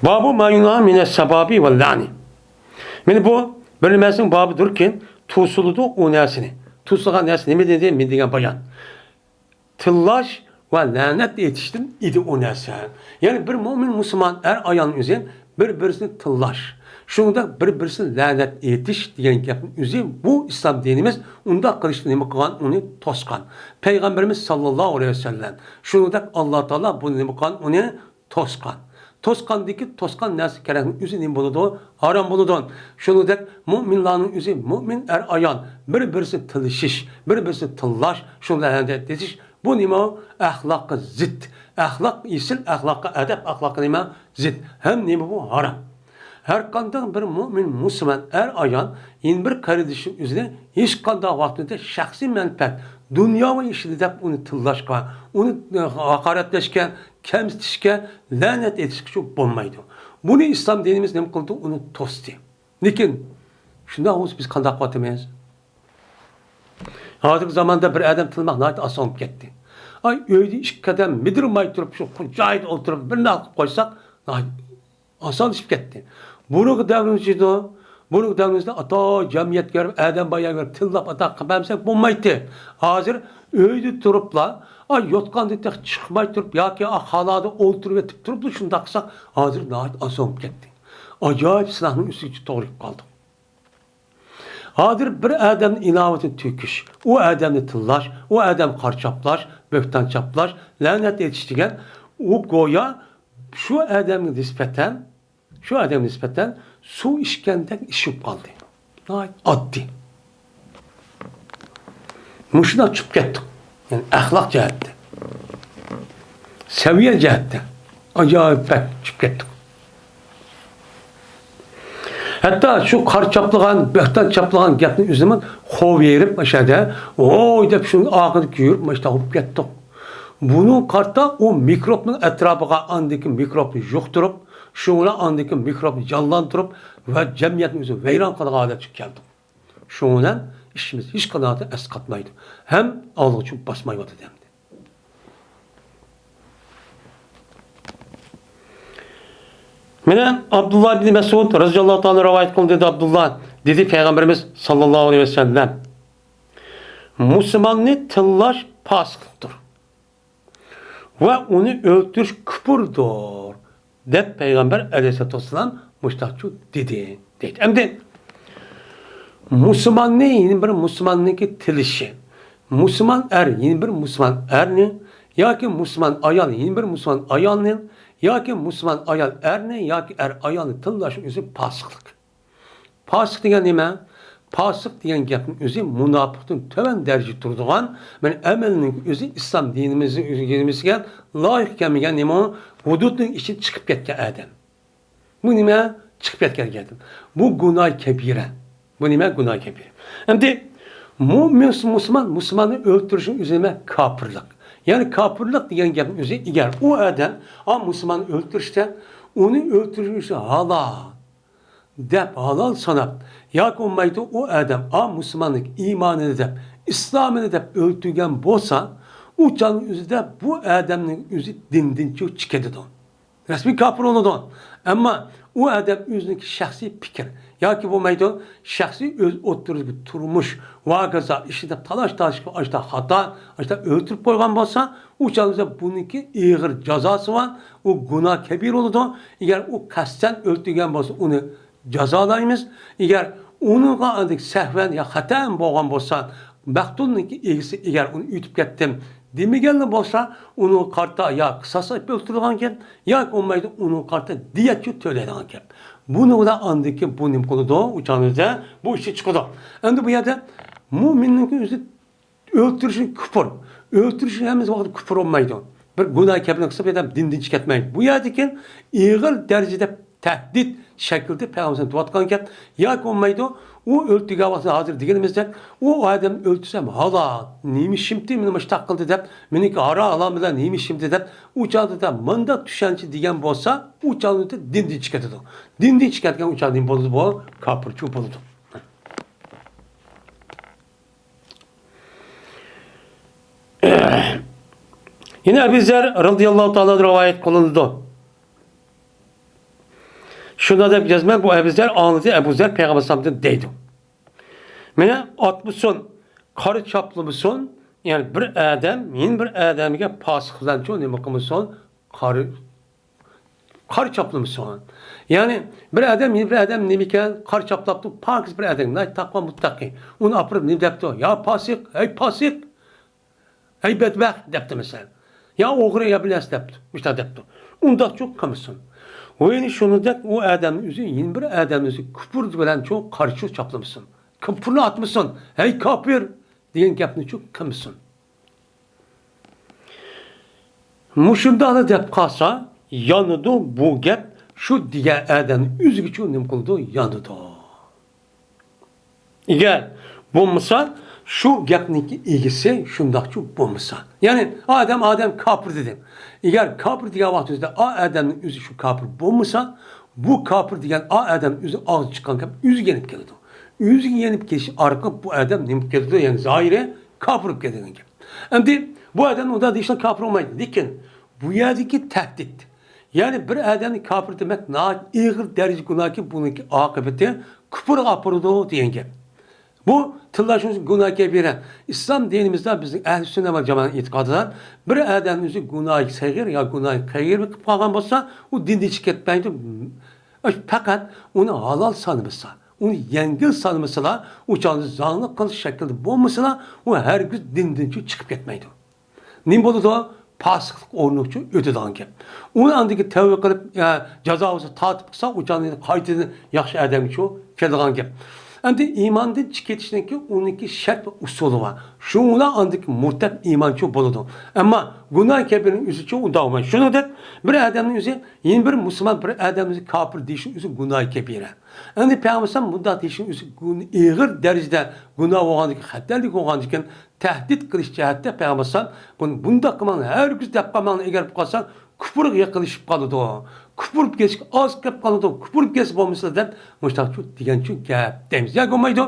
بابۇ ما يۇنھى مىنەس سەبابى ۋەل لەئنى. مانا بۇ بىر نېمىسىنىڭ بابىدۇركى، توسۇلىدۇ ئۇ نەرسىنى. توسۇلغان نەرسە نېمە دېدى؟ مەن دېگەن بايان. تىللاش ۋە لەنەت ئېيتىشتىن ئىدى ئۇ نەرسە. يەنى بىر مۆمىن مۇسۇلمان ئەر ئايالنىڭ ئۆزى بىر-بىرسىنى تىللاش، شۇنىڭدەك بىر-بىرسىنى لەنەت ئېيتىش دېگەن گەپنىڭ ئۆزى، بۇ ئىسلام دىنىمىز ئۇنداق قىلىشنى نېمە قىلغان؟ ئۇنى توسقان. پەيغەمبىرىمىز ساللاللاھۇ ئەلەيھى ۋەسەللەم، شۇنىڭدەك ئاللا تائالا بۇنى نېمە قىلغان؟ ئۇنى توسقان. توسقاندىكى توسقان نەرسە كېرەكنىڭ ئۆزى نېمە بولىدۇ؟ ھارام بولىدۇ. شۇنىڭدەك مۆمىنلارنىڭ ئۆزى، مۆمىن ئەر-ئايال بىر-بىرسىنى تىللىشىش، بىر-بىرسىنى تىللاش، شۇنىڭ بىلەن ھەمدەردلىشىش، بۇ نېمە؟ ئەخلاققا زىت. ئەخلاق، ئېسىل ئەخلاققا، ئەدەپ ئەخلاققا نېمە؟ زىت. ھەم نېمە بۇ؟ ھارام. ھەر قانداق بىر مۆمىن مۇسۇلمان ئەر-ئايال يەنە بىر قېرىندىشىنىڭ ئۆزىنى ھېچقانداق ۋاقىتتا شەخسىي مەنپەئەت، دۇنياۋى ئىشىدا دەپ ئۇنى تىللاشقا، ئۇنى، ئە، ھاقارەتلەشكە، كەمسىتىشكە، لەنەت ئېيتىشقىچۇ بولمايدۇ. بۇنى ئىسلام دىنىمىز نېمە قىلدى؟ ئۇنى توستى. لېكىن شۇنداق بولسا بىز قانداق قىلىۋاتىمىز؟ ھازىرقى زاماندا بىر ئادەم تىللىماق ناھايىتى ئاسان بولۇپ كەتتى. ئاي، ئۆيدە ئىككى قەدەم مىدىرماي تۇرۇپ، شۇ جايىدا ئولتۇرۇپ، بىر نەرسە قىلىپ قويساق، ناھايىتى ئاسانلىشىپ كەتتى. بۇرۇنقى دەۋرىمىزدە، بۇرۇنقى دەۋرىمىزدە ئاتا جەمئىيەتكە بېرىپ، ئادەم بار يەرگە بېرىپ تىللاپ ئاتا قىلىپ بەرمىسەك بولمايتتى. ھازىر ئۆيدە تۇرۇپلا، ئا، يوتقاندىن تېخى چىقماي تۇرۇپ ياكى، ئا، خالىدا ئولتۇرۇۋېتىپ تۇرۇپلا شۇنداق قىلساق، ھازىر ناھايىتى ئاسان بولۇپ كەتتى. ئاجايىپ سىناقنىڭ ئۈستىگە توغرا كېلىپ قالدۇق. ھازىر بىر ئادەمنىڭ ئىناۋىتىنى تۆكۈش، ئۇ ئادەمنى تىللاش، ئۇ ئادەمگە قارا چاپلاش، بۆھتان چاپلاش، لەنەت ئېيتىش دېگەن، ئۇ گويا شۇ ئادەمگە نىسبەتەن، شۇ ئادەمگە نىسبەتەن سۇ ئىچكەندەك ئىش بولۇپ قالدى. ناھايىتى ئاددىي. مۇشۇنداق چۈشۈپ كەتتۇق. يەنى ئەخلاق جەھەتتە، سەۋىيە جەھەتتە ئاجايىپ بەك چۈشۈپ كەتتۇق. ھەتتا شۇ قارا چاپلىغان، بۆھتان چاپلىغان گەپنى ئۆزىمۇ قوۋۇۋېرىپ، ئاشۇ يەردە ۋوي دەپ شۇنىڭ ئارقىدىن يۈگۈرۈپ، مۇشۇنداق بولۇپ كەتتۇق. بۇنىڭغا قارىتا ئۇ مىكروبنىڭ ئەتراپىغا ئاندىكى مىكروبنى يۇقتۇرۇپ، شۇنىڭ بىلەن ئاندىكى مىكروبنى جانلاندۇرۇپ ۋە جەمئىيەتنى ئۆزى ۋەيران قىلىدىغان ھالەتكە كەلدۇق. شۇنىڭ بىلەن ئىشىمىز ھېچقانداق ئەسقاتمايدۇ ھەم ئالغا چوپ باسمايۋاتىدۇ ئەمدى. مانا ئابدۇللا ئىبنى مەسئۇد رەزىياللاھۇ تائالا رىۋايەت قىلدى، دېدى ئابدۇللا، دېدى پەيغەمبىرىمىز ساللاللاھۇ ئەلەيھى ۋەسەللەم، مۇسۇلماننى تىللاش پاسىقلىقتۇر ۋە ئۇنى ئۆلتۈرۈش كۇپۇردۇر، دەپ پەيغەمبەر ئەلەيھىسسالاتۇ ۋەسسالام مۇشۇنداقچۇ دېدى، دەيدۇ. ئەمدى مۇسۇلماننى يەنە بىر مۇسۇلماننىڭكى تىللىشى، مۇسۇلمان ئەر يەنە بىر مۇسۇلمان ئەرنى ياكى مۇسۇلمان ئايال يەنە بىر مۇسۇلمان ئايالنى ياكى مۇسۇلمان ئايال ئەرنى ياكى ئەر ئايالنى تىللاشنىڭ ئۆزى پاسىقلىق. پاسىق دېگەن نېمە؟ پاسىق دېگەن گەپنىڭ ئۆزى مۇناپىقتىن تۆۋەن دەرىجىدە تۇرىدىغان، مانا ئەمەلنىڭ ئۆزى ئىسلام دىنىمىزنىڭ ئۆگىنىشىگە لايىق كەلمىگەن نېمە؟ ھۇدۇدنىڭ ئىچىدىن چىقىپ كەتكەن ئادەم. بۇ نېمە؟ چىقىپ كەتكەن گەپ. بۇ گۇناھ كەبىرە. بۇ نېمە؟ گۇناھ كەبىرە. ئەمدى مۇ-، مۇس-، مۇسۇلمان مۇسۇلماننى ئۆلتۈرۈشنىڭ ئۆزى نېمە؟ كاپىرلىق. يەنى كاپىرلىق دېگەن گەپنىڭ ئۆزى، ئەگەر ئۇ ئادەم، ئا، مۇسۇلماننى ئۆلتۈرۈشتە، ئۇنى ئۆلتۈرۈشنىڭ ئۆزى ھالال دەپ، ھالال ساناپ، ياكى بولمايدۇ ئۇ ئادەم، ئا، مۇسۇلماننىڭ ئىمانىنى دەپ، ئىسلامىنى دەپ ئۆلتۈرگەن بولسا، ئۇ چاغنىڭ ئۆزىدە بۇ ئادەمنىڭ ئۆزى دىندىن چىقىدۇ. رەسمىي كاپىر بولىدۇ. ئەمما ئۇ ئادەم ئۆزىنىڭكى شەخسىي پىكىر ياكى بولمايدۇ، شەخسىي ئۆز ئوتتۇرىسىدىكى تۇرمۇش ۋە ھاكازا ئىشىدا تالاش-تارتىش قىلىپ، ئاشتا خاتا، ئاشتا ئۆلتۈرۈپ قويغان بولسا، ئۇ چاغدا بۇنىڭكى ئېغىر جازاسى بار، ئۇ گۇناھ كەبىر بولىدۇ. ئەگەر ئۇ قەستەن ئۆلتۈرگەن بولسا، ئۇنى جازالايمىز. ئەگەر ئۇنىڭغا ئاندىن سەھۋەن يا خاتائەن بولغان بولسا، مەقتۇلنىڭكى ئىگىسى، ئەگەر ئۇنى ئۆتۈپ كەتتىم دېمىگەنلا بولسا، ئۇنىڭغا قارىتا يا قىساس ئېلىپ ئۆلتۈرىدىغان گەپ، ياكى بولمايدۇ، ئۇنىڭغا قارىتا دىيەت تۆلەيدىغان گەپ. بۇنى بىلەن ئاندىن كېيىن بۇ نېمە قىلىدۇ؟ ئۇ چاغدا بۇ ئىشتىن چىقىدۇ. ئەمدى بۇ يەردە مۇئمىننىڭكى ئۆزى ئۆلتۈرۈشى كۇپۇر. ئۆلتۈرۈشى ھەممە ۋاقىت كۇپۇر بولمايدۇ. بىر گۇناھ كەبىرىنى قىلسا، بۇ ئادەم دىندىن چىقىپ كەتمەيدۇ. بۇ يەردىكى ئېغىر دەرىجىدە تەھدىت شەكلىدە پەيغەمبەرنى تۇتۇۋاتقان گەپ. ياكى بولمايدۇ، ئۇ ئۆلتۈرگەن ۋاقتىدا ھازىر دېگىنىمىزدەك، ئۇ ئادەمنى ئۆلتۈرسەم ھالال، نېمە ئىشىمتى مېنى مۇشتاق قىلدى دەپ، مېنىڭكى ھارا ھالال بىلەن نېمە ئىشىمتى دەپ، ئۇ چاغدا مۇنداق چۈشەنچە دېگەن بولسا، ئۇ چاغدا دىندىن چىقىپ كېتىدۇ. دىندىن چىقىپ كەتكەن ئۇ چاغدا نېمە بولىدۇ؟ بۇ كاپىرچۇ بولىدۇ. يەنە ئەبۇ زەر رەزىياللاھۇ تائالا رىۋايەت قىلىنىدۇ. شۇنداق دەپ يازىمەن، بۇ ئەبۇ زەر ئاڭلىدى، ئەبۇ زەر پەيغەمبەر ئەلەيھىسسالامدىن دەيدۇ. مېنى ئاتمىسۇن، قارا چاپلىمىسۇن، يەنى بىر ئادەم يەنە بىر ئادەمگە پاسىق بىلەنچۇ نېمە قىلمىسۇن، قارا قارا چاپلىمىسۇن. يەنى بىر ئادەم، بىر ئادەم نېمىكەن، قارا چاپلاپتۇ، پاكىز بىر ئادەم، ناھايىتى تەقۋا مۇتتەقى. ئۇنى ئاپىرىپ نېمە دەپتۇ؟ يا پاسىق، ھەي پاسىق، ھەي بەدبەخت دەپتۇ مەسىلەن. يا ئوغرى، يا بىر نەرسە دەپتۇ، مۇشۇنداق دەپتۇ. ئۇنداقچۇ قىلمىسۇن. ۋە يەنە شۇنىڭدەك ئۇ ئادەمنى ئۆزى، يەنە بىر ئادەمنى ئۆزى كۇپۇر بىلەنچۇ قارشى چاپلىمىسۇن. كۇپۇرنى ئاتمىسۇن، ھەي كاپىر دېگەن گەپنىچۇ قىلمىسۇن. مۇشۇنداقلا دەپ قالسا، يانىدۇ بۇ گەپ، شۇ دېگەن ئادەمنى ئۆزىگىچۇ نېمە قىلىدۇ؟ يانىدۇ. ئەگەر بولمىسا، شۇ گەپنىڭكى ئىگىسى شۇنداقچۇ بولمىسا. يەنى، ئادەم، ئادەم كاپىر دېدى. ئەگەر كاپىر دېگەن ۋاقتىمىزدا ئا ئادەمنىڭ ئۆزى شۇ كاپىر بولمىسا، بۇ كاپىر دېگەن ئا ئادەم ئۆزى ئاغزى چىققان گەپ ئۆزىگە يېنىپ كېلىدۇ. ئۆزىگە يېنىپ كېلىش ئارقىلىق بۇ ئادەم نېمە كېلىدۇ؟ يەنى زاھىرى كاپىر بولۇپ كېتىدىغان گەپ. ئەمدى بۇ ئادەم ئۇنداق دېيىشلا كاپىر بولمايدۇ. لېكىن بۇ يەردىكى تەھدىت، يەنى بىر ئادەمنى كاپىر دېمەك ناھايىتى ئېغىر دەرىجە گۇناھكى، بۇنىڭكى ئاقىۋىتى كۇپۇرغا ئاپىرىدۇ دېگەن گەپ. بۇ تىللاشۇ گۇناھ كەبىرە. ئىسلام دىنىمىزدا بىزنىڭ ئەھلى سۈننە ۋە جامائەت ئېتىقادىدا بىر ئادەمنىڭ ئۆزى گۇناھى سەغىر يا گۇناھى كەبىرە قىلىپ قالغان بولسا، ئۇ دىندىن چىقىپ كەتمەيدۇ. پەقەت ئۇنى ھالال سانىمىسا، ئۇنى يەڭگىل سانىمىسىلا، ئۇ چاغدا زاڭلىق قىلىش شەكلىدە بولمىسىلا، ئۇ ھەرگىز دىندىنچۇ چىقىپ كەتمەيدۇ. نېمە بولىدۇ؟ پاسىقلىق ئورنىچۇ ئۆتىدىغان گەپ. ئۇنى ئاندىن كېيىن تەۋبە قىلىپ، يا، جازا بولسا تارتىپ قىلسا، ئۇ چاغدا قايتىدىن ياخشى ئادەمگىچۇ كېلىدىغان گەپ. ئەمدى ئىماندىن چىقىپ كېتىشنىڭكى ئۇنىڭكى شەرت ۋە ئۇسۇلى بار. شۇنىڭ بىلەن ئاندىن كېيىن مۇرتەت ئىمانچۇ بولىدۇ. ئەمما گۇناھ كەبىرىنىڭ ئۆزىچۇ ئۇنداق بولمايدۇ. شۇنىڭدەك بىر ئادەمنىڭ ئۆزى يەنە بىر مۇسۇلمان بىر ئادەمنى كاپىر دېيىشى ئۆزى گۇناھى كەبىرە. ئەمدى پەيغەمبەر ئەلەيھىسسالام بۇنداق دېيىشى ئۆزى گۇن-، ئېغىر دەرىجىدە گۇناھ بولغاندىكىن، خەتەرلىك بولغاندىكىن، تەھدىت قىلىش جەھەتتە پەيغەمبەر ئەلەيھىسسالام بۇنى بۇنداق قىلماڭلار، ھەرگىز دەپ قالماڭلار، ئەگەر بولۇپ قالسا كۇپۇرغا يېقىنلىشىپ قالىدۇ. كۇپۇر بولۇپ كېتىشكە ئاز قېلىپ قالىدۇ. كۇپۇر بولۇپ كەتسە بولمىسىلا دەپ مۇشۇنداقچۇ دېگەنچۇ گەپ دەيمىز. يا بولمايدۇ.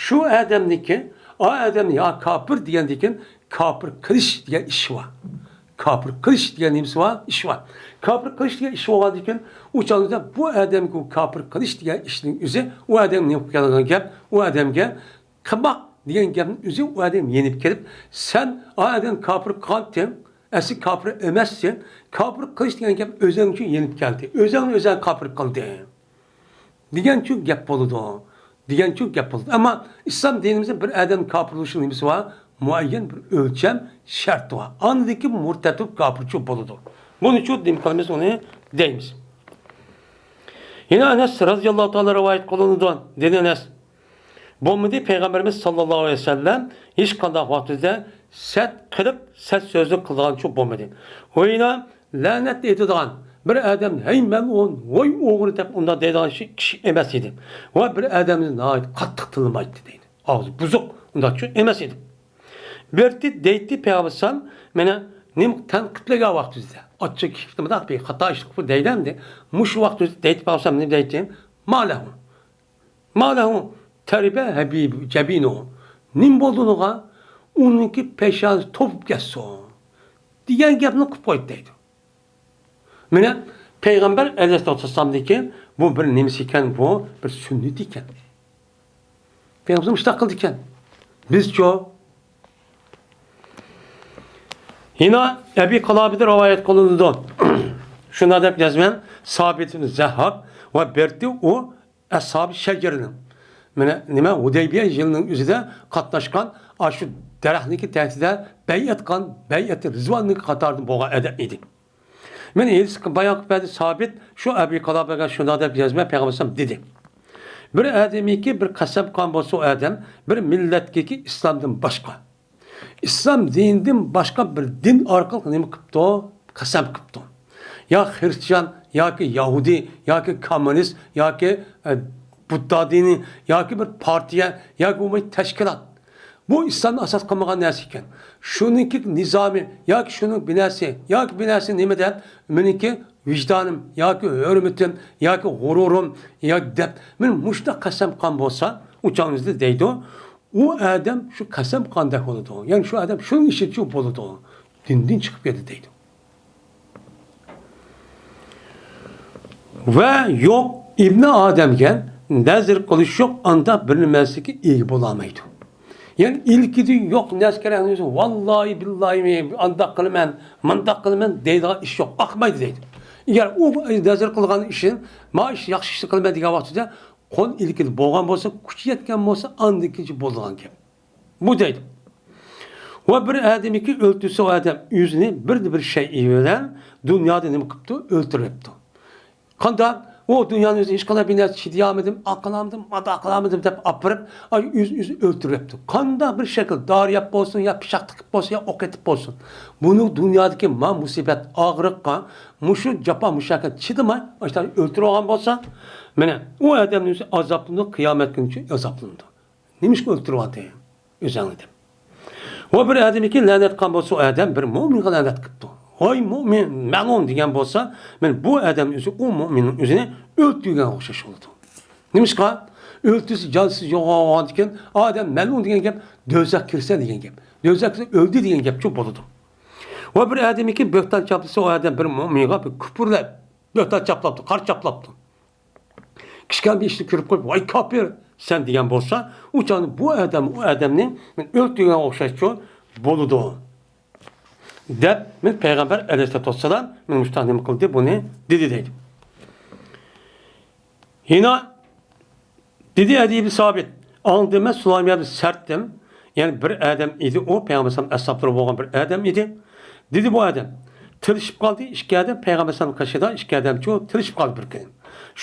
شۇ ئادەمنىڭكى، ئا ئادەمنى يا كاپىر دېگەندىن كېيىن كاپىر قىلىش دېگەن ئىش بار. كاپىر قىلىش دېگەن نېمىسى بار؟ ئىش بار. كاپىر قىلىش دېگەن ئىش بولغاندىن كېيىن، ئۇ چاغدا بۇ ئادەمگە ئۇ كاپىر قىلىش دېگەن ئىشنىڭ ئۆزى، ئۇ ئادەم نېمە قىلىپ كەلگەن گەپ؟ ئۇ ئادەمگە قىلماق دېگەن گەپنىڭ ئۆزى ئۇ ئادەم يېنىپ كېلىپ، سەن ئا ئادەم كاپىر قىلغانتىڭ، ئەسلى كاپىر ئەمەستىڭ، كاپىر قىلىش دېگەن گەپ ئۆزۈڭ ئۈچۈن يېنىپ كەلدى. ئۆزۈڭنى ئۆزۈڭ كاپىر قىلدىڭ. دېگەنچۇ گەپ بولىدۇ. دېگەنچۇ گەپ بولىدۇ. ئەمما ئىسلام دىنىمىزدا بىر ئادەم كاپىر بولۇشنىڭ نېمىسى بار؟ مۇئەييەن بىر ئۆلچەم، شەرتى بار. ئاندىن كېيىن مۇرتەت بولۇپ كاپىرچۇ بولىدۇ. بۇنىچۇ نېمە قىلىمىز، ئۇنى دەيمىز. يەنە ئەنەس رەزىياللاھۇ تائالا رىۋايەت قىلىنىدۇ. دېدى ئەنەس، بولمىدى، پەيغەمبىرىمىز ساللاللاھۇ ئەلەيھى ۋەسەللەم ھېچقانداق ۋاقتىدا سەت قىلىپ، سەت سۆزنى قىلىدىغانچۇ بولمىدى. ۋە يەنە لەنەت ئېيتىدىغان بىر ئادەم، ھەي مەلئۇن، ۋاي ئوغرى دەپ ئۇنداق دەيدىغان كىشى، كىشى ئەمەس ئىدى. ۋە بىر ئادەمنى ناھايىتى قاتتىق تىللىمايتتى دەيدۇ. ئاغزى بۇزۇق، ئۇنداقچۇ ئەمەس ئىدى. بىرتى دەيتتى پەيغەمبەر ئەلەيھىسسالام، مېنى نېمە تەنقىدلىگەن ۋاقتىدا، ئاچچىق كېلىپتۇ، مۇنداق بىر خاتا ئىش قىلىپتۇ دەيدۇ ئەمدى. مۇشۇ ۋاقتىدا دەيتتى پەيغەمبەر ئەلەيھىسسالام نېمە دەيتتى؟ ما لەھۇ. ما لەھۇ تەرىبە ھەبىب جەبىنۇ. نېمە بولدى ئۇنىڭغا؟ ئۇنىڭكى پېشانىسى توپۇپ كەتسۇن دېگەن گەپنى قىلىپ قويدى دەيدۇ. مانا پەيغەمبەر ئەلەيھىسسالاتۇ ۋەسسالامدىكى بۇ بىر نېمىسى ئىكەن، بۇ بىر سۈننىتى ئىكەن. پەيغەمبەر مۇشۇنداق قىلىدىكەن. بىزچۇ؟ يەنە ئەبى قىلابىدىن رىۋايەت قىلىنىدۇ. شۇنداق دەپ يازىمەن، سابىت ئىبن زەھھاك ۋە بىرتى ئۇ ئەسھابى شەجەرىنىڭ. مانا نېمە، ھۇدەيبىيە يىلىنىڭ ئۆزىدە قاتناشقان، ئاشۇ دەرەخنىڭكى تەكتىدە بەيئەت قىلغان، بەيئەتى رىزۋاننىڭ قاتارىدا بولغان ئادەم ئىدى. مانا ھېلىقى باياقى بەدى سابىت شۇ ئەبۇ قىلابەگە شۇنداق دەپ يازما پەيغەمبەر دېدى. بىر ئادەمگە بىر قەسەم قىلغان بولسا، ئۇ ئادەم بىر مىللەتكىكى ئىسلامدىن باشقا، ئىسلام دىنىدىن باشقا بىر دىن ئارقىلىق نېمە قىپتۇ؟ قەسەم قىپتۇ. يا خرىستىيان، ياكى يەھۇدىي، ياكى كوممۇنىست، ياكى، ئە، بۇددا دىنى، ياكى بىر پارتىيە، ياكى بولمىسا تەشكىلات. بۇ ئىسلامنى ئاساس قىلمىغان نەرسە ئىكەن. شۇنىڭكى نىزامى ياكى شۇنىڭ بىناسى ياكى بىناسى نېمە دەپ، مېنىڭكى ۋىجدانىم ياكى ھۆرمىتىم ياكى غۇرۇرۇم ياكى دەپ، مەن مۇشۇنداق قەسەم قىلغان بولسا، ئۇ چاغنىڭىزدا دەيدۇ، ئۇ ئادەم شۇ قەسەم قىلغاندەك بولىدۇ. يەنى شۇ ئادەم شۇنىڭ ئىچىدىچۇ بولىدۇ. دىندىن چىقىپ كەتتى دەيدۇ. ۋە يوق، ئىبنى ئادەمگە نەزىر قىلىش يوق، ئاندا بىر نېمىسىگە ئىگە بولالمايدۇ. يەنى ئىلكىدە يوق نەرسە كېرەك، ۋاللاھى بىللاھى ئانداق قىلىمەن، مۇنداق قىلىمەن دەيدىغان ئىش يوق، ئاقمايدۇ دەيدۇ. ئەگەر ئۇ نەزىر قىلغان ئىشى، ما ئىش ياخشى ئىشنى قىلىمەن دېگەن ۋاقتىدا قول ئىلكىدە بولغان بولسا، كۈچى يەتكەن بولسا، ئاندىن كېيىنچە بولىدىغان گەپ. بۇ دەيدۇ. ۋە بىر ئادەمكى ئۆلتۈرسە، ئۇ ئادەم ئۆزىنى بىر، بىر شەيئى بىلەن دۇنيادا نېمە قىپتۇ؟ ئۆلتۈرۈۋەپتۇ. قانداق؟ ئۇ دۇنيانىڭ ئۆزى ھېچقانداق بىر نەرسە چىدىيالمىدىم، ئاقىلالمىدىم، مانداق قىلالمىدىم دەپ ئاپىرىپ، ئاي، ئۆز، ئۆزىنى ئۆلتۈرۈۋەپتۇ. قانداق بىر شەكىل، دارى يەپ بولسۇن، يا پىچاق تىقىپ بولسۇن، يا ئوق ئېتىپ بولسۇن. بۇنىڭ دۇنيادىكى ما مۇسىبەت، ئاغرىققا، مۇشۇ جاپا مۇشەققەت چىدىماي، ئاشۇنداق ئۆلتۈرۈۋالغان بولسا، مانا، ئۇ ئادەمنىڭ ئۆزى ئازابلىنىدۇ، قىيامەت كۈنىچە ئازابلىنىدۇ. نېمىشقا ئۆلتۈرۈۋالدى ئۆزۈڭنى دەپ. ۋە بىر ئادەمكى لەنەت قىلغان بولسا، ئۇ ئادەم بىر مۆمىنگە لەنەت قىپتۇ. ۋاي مۆمىن، مەلئۇن دېگەن بولسا، مانا بۇ ئادەم ئۆزى ئۇ مۆمىننىڭ ئۆزىنى ئۆلتۈرگەنگە ئوخشاش بولىدۇ. نېمىشقا؟ ئۆلتۈرسە جانسىز يوقالغاندىن كېيىن، ئادەم مەلئۇن دېگەن گەپ، دوزاخ كىرسە دېگەن گەپ، دوزاخ كىرسە ئۆلدى دېگەن گەپچۇ بولىدۇ. ۋە بىر ئادەمكى بۆھتان چاپلىسا، ئۇ ئادەم بىر مۆمىنغا بىر كۇپۇرلاپ، بۆھتان چاپلاپتۇ، قارا چاپلاپتۇ. كىچىككىنە بىر ئىشنى كۆرۈپ قويۇپ، ۋاي كاپىر سەن دېگەن بولسا، ئۇ چاغدا بۇ ئادەم ئۇ ئادەمنى مەن ئۆلتۈرگەن ئوخشاشچۇ بولىدۇ. دەپ، مەن پەيغەمبەر ئەلەيھىسسالاتۇ ۋەسسالام مەن مۇشۇنداق نېمە قىلدى، بۇنى دېدى دەيدۇ. يەنە دېدى ئەدى ئىبن سابىت، ئاڭدىن مەن سۇلەيمان ئىبن سەرتتىن، يەنى بىر ئادەم ئىدى ئۇ، پەيغەمبەر ئەلەيھىسسالام ئەسھابلىرى بولغان بىر ئادەم ئىدى. دېدى بۇ ئادەم، تىللىشىپ قالدى ئىككى ئادەم، پەيغەمبەر ئەلەيھىسسالام قېشىدا ئىككى ئادەمچۇ تىللىشىپ قالدى بىر كۈنى.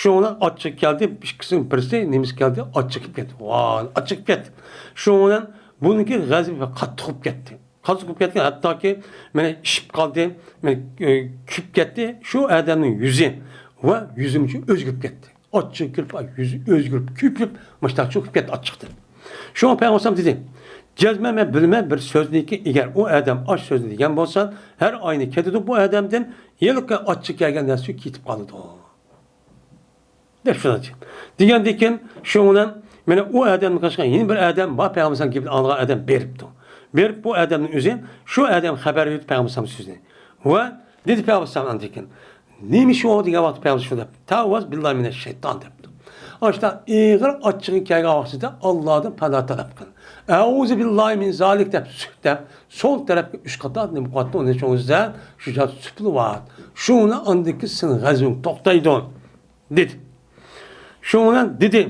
شۇنىڭ بىلەن ئاچچىقى كەلدى، ئىككىسىنىڭ بىرسى نېمىسى كەلدى، ئاچچىقى كەلدى. ۋاي، ئاچچىقى كەتتى. شۇنىڭ بىلەن بۇنىڭكى غەزىپى قاتتىق بولۇپ كەتتى. قاتتىق بولۇپ كەتكەن، ھەتتاكى مانا ئىششىپ قالدى، مانا، ئۆ، كۆيۈپ كەتتى. شۇ ئادەمنىڭ يۈزى ۋە يۈزىمۇ ئۆزگىرىپ كەتتى. ئاچچىقى كىرىپ، ئاي، يۈزى ئۆزگىرىپ، كۆپۈپ، مۇشتاق چۆكۈپ كەتتى ئاچچىقتىن. شۇڭا پەيغەمبەر ئەلەيھىسسالام دېدى، جەزمەن مەن بىلىمەن بىر سۆزنىكى، ئەگەر ئۇ ئادەم ئاش سۆزنى دېگەن بولسا، ھەر ئاينى كېتىدۇ بۇ ئادەمدىن، ھېلىقى ئاچچىقى كەلگەن نەرسە كېتىپ قالىدۇ. دەپ شۇنداق دېگەندىن كېيىن، شۇنىڭ بىلەن مانا ئۇ ئادەمدىن قاشقا يەنە بىر ئادەم بار، پەيغەمبەر ئەلەيھىسسالام گېپىنى ئاڭلىغان ئادەم بېرىپتۇ. بېرىپ بۇ ئادەمنىڭ ئۆزى، شۇ ئادەم خەۋەر بېرىپتۇ پەيغەمبەر ئەلەيھىسسالام سۆزىنى. ۋە دېدى پەيغەمبەر ئەلەيھىسسالام ئاندىن كېيىن، نېمە ئىش ئۇ دېگەن ۋاقىتتا پەيغەمبەر شۇ دەپ، تەئەۋۋەز بىللاھى مىنەش شەيتان دەپتۇ. ئاشۇنداق ئېغىر ئاچچىقىڭ كەلگەن ۋاقتىدا ئاللادىن پانا تەلەپ قىل. ئەئۇزۇ بىللاھى مىن زالىك دەپ سۈپ دەپ، سول تەرەپكە ئۈچ قاتار نېمە قىلىۋاتىدۇ، ئۇنى شۇڭىزدا شۇ جاي سۈپلىۋات. شۇنى ئاندىن كېيىن سېنىڭ غەزىپىڭ توختايدۇ، دېدى. شۇنىڭ بىلەن دېدى،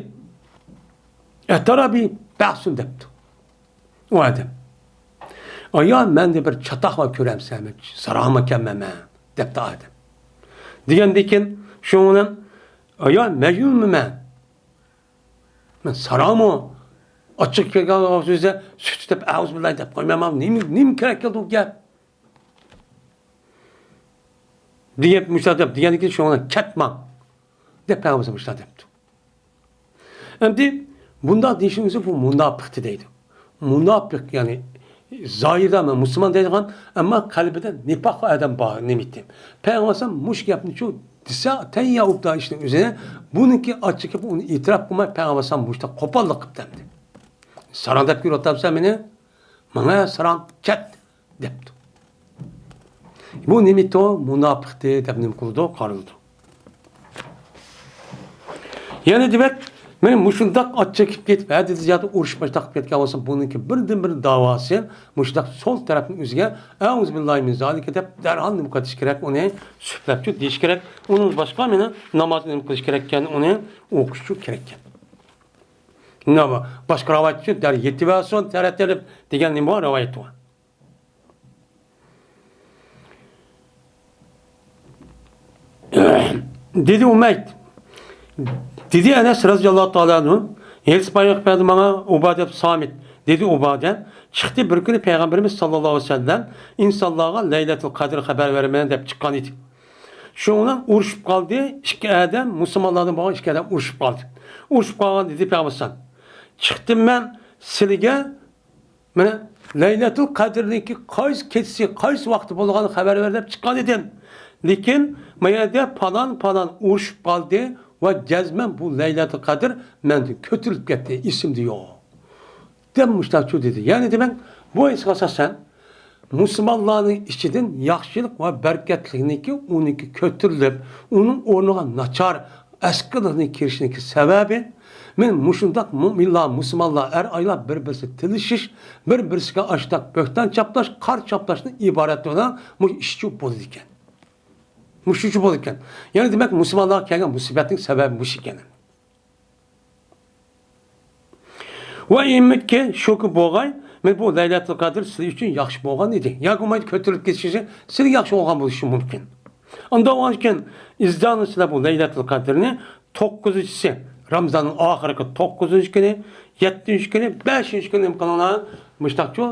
ئەتەرا بى بەئسۇن دەپتۇ. ئۇ ئادەم، ئايا، مەندە بىر چاتاق بار كۆرەمسەن؟ مەن ساراڭمۇ ئەكەنمەن مەن، دەپتۇ ئادەم. دېگەندىن كېيىن، شۇنىڭ بىلەن، ئايا، مەجنۇنمۇ مەن؟ مەن ساراڭمۇ؟ ئاچچىقى كەلگەن سۆزدە سۈت دەپ، ئەئۇزۇ بىللاھى دەپ قويمايمەن. نېمە، نېمە كېرەك كەلدى بۇ گەپ؟ دېگەن مۇشۇنداق دەپ دېگەندىن كېيىن، شۇنىڭ بىلەن كەتمەڭ، دەپ پەيغەمبەر شۇنداق دەپتۇ. ئەمدى بۇنداق دېيىشىمىز بۇ مۇناپىقتى دەيدۇ. مۇناپىق، يەنى زاھىردا مەن مۇسۇلمان دەيدىغان، ئەمما قەلبىدە نىپاق ئادەم بار نېمىتى. پەيغەمبەر ئەلەيھىسسالام مۇشۇ گەپنىچۇ دېسە، تەييا ئوبدا ئىشنىڭ ئۆزىنى، بۇنىڭكى ئاچچىقى ئۇنى ئېتىراپ قىلماي، پەيغەمبەر ئەلەيھىسسالام مۇشۇنداق قوپاللىق قىپتۇ ئەمدى. ساراڭ دەپ كۆرۈۋاتامسەن مېنى؟ ماڭا ساراڭ، كەت! دەپتۇ. بۇ نېمىتۇ؟ مۇناپىقتى دەپ نېمە قىلىدۇ؟ قارىلىدۇ. يەنە دېمەك، مانا مۇشۇنداق ئاچچىق كېلىپ كېتىپ، ھەددىدە زىيادە ئۇرۇش باشلاپ كەتكەن بولسا، بۇنىڭكى بىردىنبىر داۋاسى مۇشۇنداق سول تەرەپنىڭ ئۆزىگە ئەئۇزۇ بىللاھى مىن زالىكە دەپ دەرھال نېمە قىلىش كېرەك؟ ئۇنى سۈپلەپچۇ دېيىش كېرەك. ئۇنىڭ باشقا مانا نامازنى نېمە قىلىش كېرەككەن؟ ئۇنى ئوقۇشچۇ كېرەككەن. نېمە، باشقا رىۋايەت ئۈچۈن دەرىجە يېتىۋەرسۇن، تەرەت ئېلىپ دېگەن نېمە بار، رىۋايەت بار. دېدى ئۇمەيد. دېدى ئەنەس رەزىياللاھۇ تائالا ئەنھۇ، ھېلىس بايرىق بەردى ماڭا ئۇبادە ئىبن سامىت. دېدى ئۇبادە، چىقتى بىر كۈنى پەيغەمبىرىمىز ساللاللاھۇ ئەلەيھى ۋەسەللەم ئىنسانلارغا لەيلەتۇل قەدىر خەۋەر بېرىمەن دەپ چىققان ئىدى. شۇنىڭ بىلەن ئۇرۇشۇپ قالدى. ئىككى ئادەم، مۇسۇلمانلاردىن بولغان ئىككى ئادەم ئۇرۇشۇپ قالدى. ئۇرۇشۇپ قالغان دېدى پەيغەمبەر، چىقتىم مەن سىلىگە مانا، لەيلەتۇل قەدىرنىڭكى قايسى كېچىسى، قايسى ۋاقتى بولىدىغانلىقىنى خەۋەر بەر دەپ چىققان ئىدىم. لېكىن، ما يەردە پالان، پالان ئۇرۇشۇپ قالدى ۋە جەزمەن بۇ لەيلەتۇل قەدىر مەندىن كۆتۈرۈلۈپ كەتتى، ئېسىمدە يوق، دەپ مۇشتاقچۇ دېدى. يەنى دېمەك، بۇ ھەدىسكە ئاساسەن، مۇسۇلمانلارنىڭ ئىچىدىن ياخشىلىق ۋە بەرىكەتلىكنىڭكى ئۇنىڭكى كۆتۈرۈلۈپ، ئۇنىڭ ئورنىغا ناچار، ئەسكىلىقنى كىرىشىنىڭكى سەۋەبى، مەن مۇشۇنداق مۇئمىنلار، مۇسۇلمانلار، ئەر-ئاياللار بىر-بىرسىگە تىللىشىش، بىر-بىرسىگە ئاشۇنداق بۆھتان چاپلاش، قار چاپلاشتىن ئىبارەت بولغان مۇشۇ ئىشچۇ بولىدىكەن. مۇشۇچە بولىدىكەن. يەنى دېمەك، مۇسۇلمانلارغا كەلگەن مۇسىبەتنىڭ سەۋەبى مۇشۇ ئىكەن. ۋە ئۈمىدكى شۇكى بولغاي، مەن بۇ لەيلەتۇل قەدىر سىلەر ئۈچۈن ياخشى بولغان ئىدى. ياكى ئۇمايدى كۆتۈرۈلۈپ كېتىشى سىلەرگە ياخشى بولغان بولۇشى مۇمكىن. ئۇنداق بولغان ئىكەن، ئىزدانىسىلەر بۇ لەيلەتۇل قەدىرنى توققۇزىنچىسى، رامزاننىڭ ئاخىرقى توققۇزىنچى كۈنى، يەتتىنچى كۈنى، بەشىنچى كۈنى نېمە قىلىڭلار؟ مۇشتاقچۇ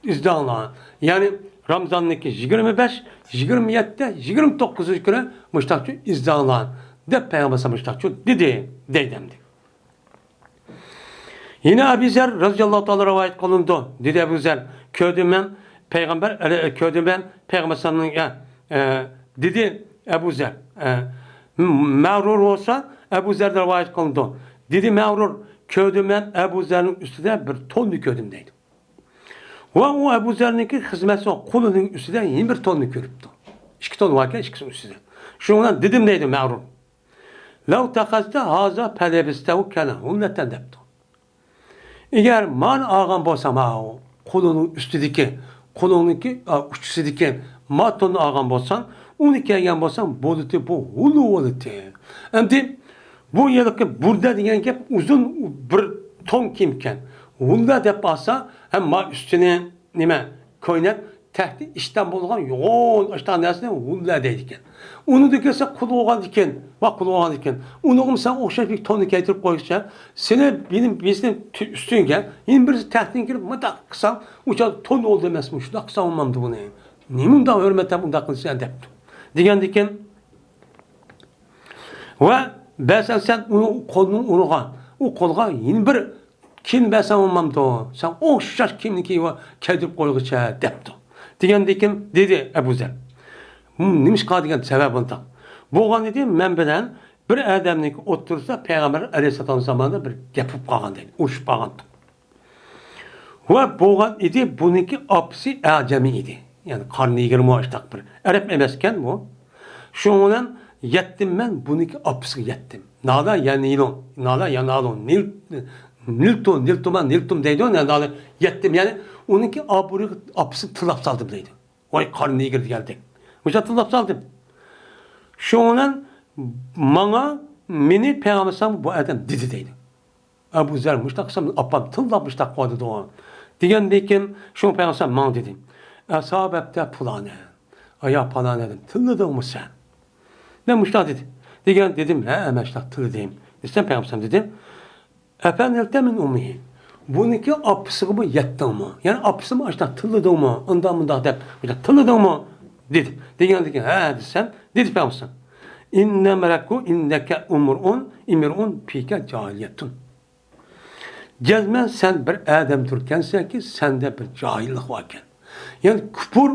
ئىزداڭلار. يەنى رامزاننىڭكى يىگىرمە بەش، يىگىرمە يەتتە، يىگىرمە توققۇزىنچى كۈنى مۇشتاقچۇ ئىزداڭلار، دەپ پەيغەمبەر مۇشتاقچۇ دېدى، دەيدۇ ئەمدى. يەنە ئەبۇ زەر رەزىياللاھۇ تائالا رىۋايەت قىلىنىدۇ. دېدى ئەبۇ زەر، كۆردۈم مەن پەيغەمبەر، ئەلە-، كۆردۈم مەن پەيغەمبەر ئەلەيھىسسالامنىڭ، ئە، ئە، دېدى ئەبۇ زەر. ئە، مەغرۇر بولسا ئەبۇ زەردىن رىۋايەت قىلىنىدۇ. دېدى مەغرۇر، كۆردۈم مەن ئەبۇ زەرنىڭ ئۈستىدە بىر توننى كۆردۈم دەيدۇ. ۋە ئۇ ئەبۇ زەرنىڭكى خىزمەتچى قولىنىڭ ئۈستىدە يەنە بىر توننى كۆرۈپتۇ. ئىككى تون باركەن، ئىككىسىنىڭ ئۈستىدە. شۇنىڭ بىلەن دېدىم دەيدۇ مەغرۇر. لەۋ تەخەزتە ھازا پەلەبىستەۋۇ كەنە ھۇللەتەن دەپتۇ. ئەگەر مانى ئالغان بولسام، ھاۋۇ قولۇڭنىڭ ئۈستىدىكى، قولۇڭنىڭكى، ئا، ئۇچىسىدىكى ما توننى ئالغان بولساڭ، ئۇنى كىيگەن بولساڭ بولىتى، بۇ ھۇلۇ بولىتى. ئەمدى بۇ يەردىكى بۇردە دېگەن گەپ ئۇزۇن بىر تون كىيىم ئىكەن. ھۇللا دەپ ئالسا، ھەم ما ئۈستىنى، نېمە، كوينەك، تەھتى ئىشتان بولغان يوغان ئاشتاق نەرسىنى ھۇللا دەيدىكەن. ئۇنىڭدىن كەلسە قۇل بولغاندىكىن، ۋە قۇل بولغاندىكىن، ئۇنىڭغىمۇ سەن ئوخشاش بىر توننى كەيتۈرۈپ قويغۇچە، سېنى بىنىڭ بىرسىنى تۈ-، ئۈستۈڭگە، يەنە بىرسى تەختىڭگە كىرىپ مۇنداق قىلساڭ، ئۇ چاغدا تون بولدى ئەمەسمۇ، شۇنداق قىلساڭ بولمامدۇ بۇنى؟ نېمە ئۇنداق ھۆرمەت دەپ ئۇنداق قىلىسەن دەپتۇ. دېگەندىكىن، ۋە بەرسەن سەن ئۇنى قولنى ئۇرغان، ئۇ قولغا يەنە بىر كىيىم بەرسەڭ بولمامدۇ؟ سەن ئوخشاش كىيىمنى كىيىپ كەيدۈرۈپ قويغۇچە دەپتۇ. دېگەندىكىن دېدى ئەبۇ زەر، نېمىشقا دېگەن سەۋەب ئۇنداق بولغان ئىدى، مەن بىلەن بىر ئادەمنىڭكى ئوتتۇرىسىدا پەيغەمبەر ئەلەيھىسسالام زامانىدا بىر گەپ بولۇپ قالغان دەيدۇ، ئۇرۇشۇپ قالغانتۇق. ۋە بولغان ئىدى، بۇنىڭكى ئاپىسى ئەجەمى ئىدى. يەنى قارا نېگىرمۇ ئاشتاق بىر ئەرەب ئەمەسكەن بۇ. شۇنىڭ بىلەن يەتتىم مەن، بۇنىڭكى ئاپىسىغا يەتتىم. نالا يەنىلۇ، نالا يەنالۇ، نىل، نىلتۇ، نىلتۇما، نىلتۇم دەيدۇ، نالا يەتتىم. يەنى ئۇنىڭكى ئابرۇيىغا ئاپىسىنى تىللاپ سالدىم دەيدۇ. ۋاي قارا نېگىر دېگەندەك. مۇشۇ تىللاپ سالدىم. شۇنىڭ بىلەن ماڭا، مېنى پەيغەمبەر ئەلەيھىسسالام بۇ ئادەم دېدى دەيدۇ. ئەبۇ زەر مۇشتاق قىلسام، ئاپام تىللاپ مۇشتاق قىلىۋاتىدۇ. دېگەندىن كېيىن، شۇڭا پەيغەمبەر ماڭا دېدى. ئەسابەتتە پۇلانە. ئايا پالانە دېدىم، تىللىدىڭمۇ سەن؟ مەن مۇشتاق دېدى. دېگەن دېدىم، ھە، مەن شۇنداق تىللىدىم. دېسەم، پەيغەمبەر دېدى، ئەفەنىلتە مىن ئۇممىھى. بۇنىڭكى ئاپىسىغىمۇ يەتتىڭمۇ؟ يەنى ئاپىسىمۇ ئاشۇنداق تىللىدىڭمۇ؟ ئۇنداق مۇنداق دەپ، مۇشۇنداق تىللىدىڭمۇ؟ دېدى. دېگەندىن كېيىن، ھە، دېسەم، دېدى پەيغەمبەر. ئىننەمرەكۇ ئىندەكە ئۇمرۇئۇن ئىمرۇئۇن فىكە جاھىلىيەتۇن. جەزمەن سەن بىر ئادەم تۇركەنسەنكى، سەندە بىر جاھىللىق باركەن. يەنى كۇپۇر،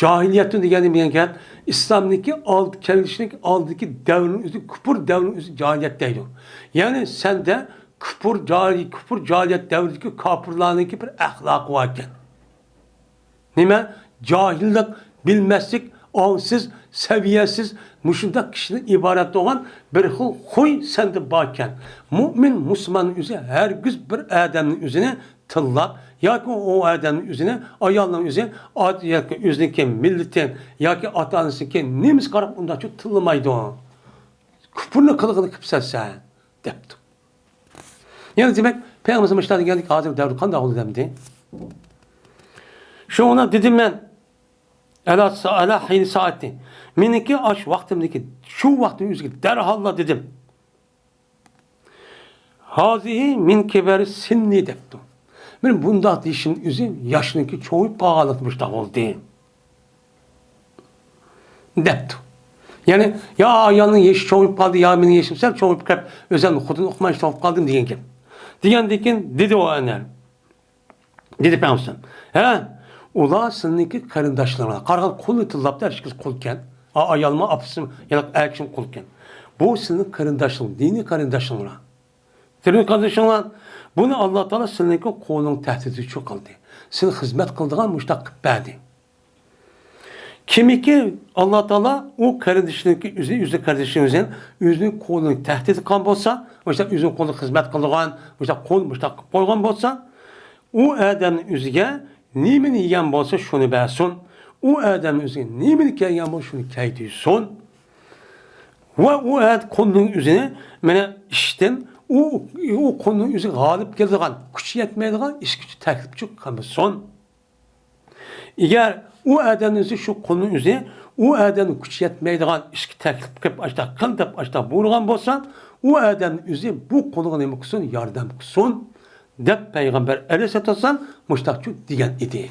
جاھىلىيەتتىن دېگەننى بىلگەن گەپ، ئىسلامنىڭكى ئالدى كېلىشلىك ئالدىدىكى دەۋرنىڭ ئۆزى، كۇپۇر دەۋرنىڭ ئۆزى جاھىلىيەت دەيدۇ. يەنى سەندە كۇپۇر جاھىل-، كۇپۇر جاھىلىيەت دەۋرىدىكى كاپىرلارنىڭكى بىر ئەخلاقى باركەن. نېمە؟ جاھىللىق، بىلمەسلىك، ئاڭسىز، سەۋىيەسىز، مۇشۇنداق كىشىدىن ئىبارەت بولغان بىر خىل خۇي سەندە باركەن. مۇئمىن، مۇسۇلماننىڭ ئۆزى ھەرگىز بىر ئادەمنىڭ ئۆزىنى تىللاپ ياكى ئۇ ئادەمنىڭ ئۆزىنى، ئايالنىڭ ئۆزى، ئات-، ياكى ئۆزىنىڭكى مىللىتى ياكى ئاتا-ئانىسىنىڭكى نېمىسىگە قاراپ ئۇنداقچە تىللىمايدۇ. كۇپۇرنى قىلغىلى كېلىپسەن سەن، دەپتۇ. يەنى دېمەك، پەيغەمبەر مۇشۇنداق دېگەندىكىن، ھازىر دەۋر قانداق بولدى دەمدى؟ شۇڭا دېدىم مەن، ئەلا سا-، ئەلا ھىينى سائەتى. مېنىڭكى ئاش ۋاقتىمدىكى، شۇ ۋاقىتنىڭ ئۆزىگە دەرھاللا دېدىم. ھازىھى مىن كىبەرى سىننى دەپتۇ. مېنىڭ بۇنداق دېيىشىمنىڭ ئۆزى ياشنىڭكى چوڭىيىپ قالغانلىقى مۇشۇنداق بولدى. دەپتۇ. يەنى، يا ئايالنىڭ يېشى چوڭىيىپ قالدى، يا مېنىڭ يېشىم سەل چوڭىيىپ قېلىپ، ئۆزۈمنى خۇدىنى ئۇقماي توختاپ قالدىم دېگەن گەپ. دېگەندىن كېيىن دېدى ئۇ ئەنە. دېدى پەيغەمبەر، ھە، ئۇلار سىلىنىڭكى قېرىنداشلىرىڭلار. قارىغان قۇلنى تىللاپتۇ، ھەر ئىككىسى قۇلكەن. ئا-، ئايالمۇ، ئاپىسى، يەنە ئەركىشىمۇ قۇلكەن. بۇ سىلىنىڭ قېرىنداشلىرىڭ، دىنىي قېرىنداشلىرىڭلار. دىنىي قېرىنداشلىرىڭلار. بۇنى ئاللا تائالا سىلىنىڭكى قۇلنىڭ تەھدىتى ئۈچۈن قىلدى. سىلىنى خىزمەت قىلىدىغان مۇشتاق قىلىپ بەردى. كىمكى ئاللا تائالا ئۇ قېرىندىشىنىڭكى ئۆزى، ئۆزى قېرىندىشىنىڭ ئۆزىنى، ئۆزىنىڭ قۇلىنى تەھدىت قىلغان بولسا، مۇشۇنداق ئۆزىنىڭ قولىدا خىزمەت قىلىدىغان، مۇشۇنداق قۇل، مۇشۇنداق قىلىپ قويغان بولسا، ئۇ ئادەمنىڭ ئۆزىگە نېمىنى يېگەن بولسا، شۇنى بەرسۇن. ئۇ ئادەمنىڭ ئۆزىگە نېمىنى كىيگەن بولسا، شۇنى كىيدۈرسۇن. ۋە ئۇ ئەد-، قۇلنىڭ ئۆزىنى، مانا، ئىشتىن، ئۇ، ئۇ قۇلنىڭ ئۆزىگە غالىب كېلىدىغان، كۈچى يەتمەيدىغان ئىشقا تەكلىپ قىلمىسۇن. ئەگەر ئۇ ئادەمنىڭ ئۆزى، شۇ قۇلنىڭ ئۆزى، ئۇ ئادەمنىڭ كۈچى يەتمەيدىغان ئىشقا تەكلىپ قىلىپ، ئاشتاق قىل دەپ، ئاشتاق بۇيرۇغان بولسا، ئۇ ئادەمنىڭ ئۆزى بۇ قۇلغا نېمە قىلسۇن؟ ياردەم قىلسۇن، دەپ پەيغەمبەر ئەلەيھىسسالاتۇ ۋەسسالام مۇشۇنداق دېگەن ئىدى.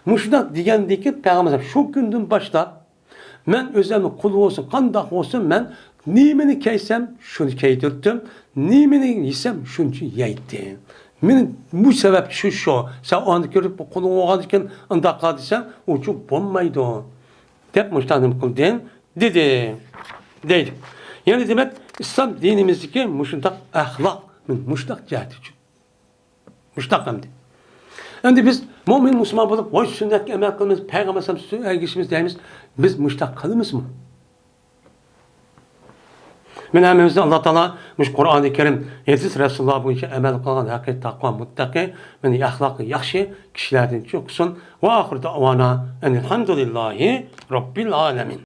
مۇشۇنداق دېگەندىكىن پەيغەمبەر شۇ كۈندىن باشلاپ، مەن ئۆزۈمنىڭ قۇلى بولسۇن، قانداق بولسۇن، مەن نېمىنى كىيسەم، شۇنى كىيدۈرتتۈم، نېمىنى يېسەم، شۇنى يەيتتىم. مېنىڭ بۇ سەۋەب شۇ، شۇ. سەن ئۇنى كۆرۈپ، قۇلۇڭ بولغاندىكىن ئۇنداق قىل دېسەم، ئۇچۇپ بولمايدۇ، دەپ مۇشۇنداق نېمە قىلدىم، دېدى، دەيدۇ. يەنى دېمەك، ئىسلام دىنىمىزدىكى مۇشۇنداق ئەخلاق، مۇشۇنداق جەھەت ئۈچۈن. مۇشتاق ئەمدى. ئەمدى بىز مۆمىن مۇسۇلمان بولۇپ، ۋاي سۈننەتكە ئەمەل قىلىمىز، پەيغەمبەر ئەلەيھىسسالام سۆزىگە ئەگىشىمىز دەيمىز. بىز مۇشتاق قىلىمىزمۇ؟ مانا ھەممىمىزنى ئاللا تائالا مۇشۇ قۇرئانى كەرىم، ھەدىس رەسۇلۇللا بويىچە ئەمەل قىلغان ھەقىقىي تەقۋا مۇتتەقى، مانا ئەخلاقى ياخشى كىشىلەردىن قىلسۇن. ۋە ئاخىرى دەئۋانا ئەنىل ھەمدۇلىللاھى رەببىل ئالەمىن.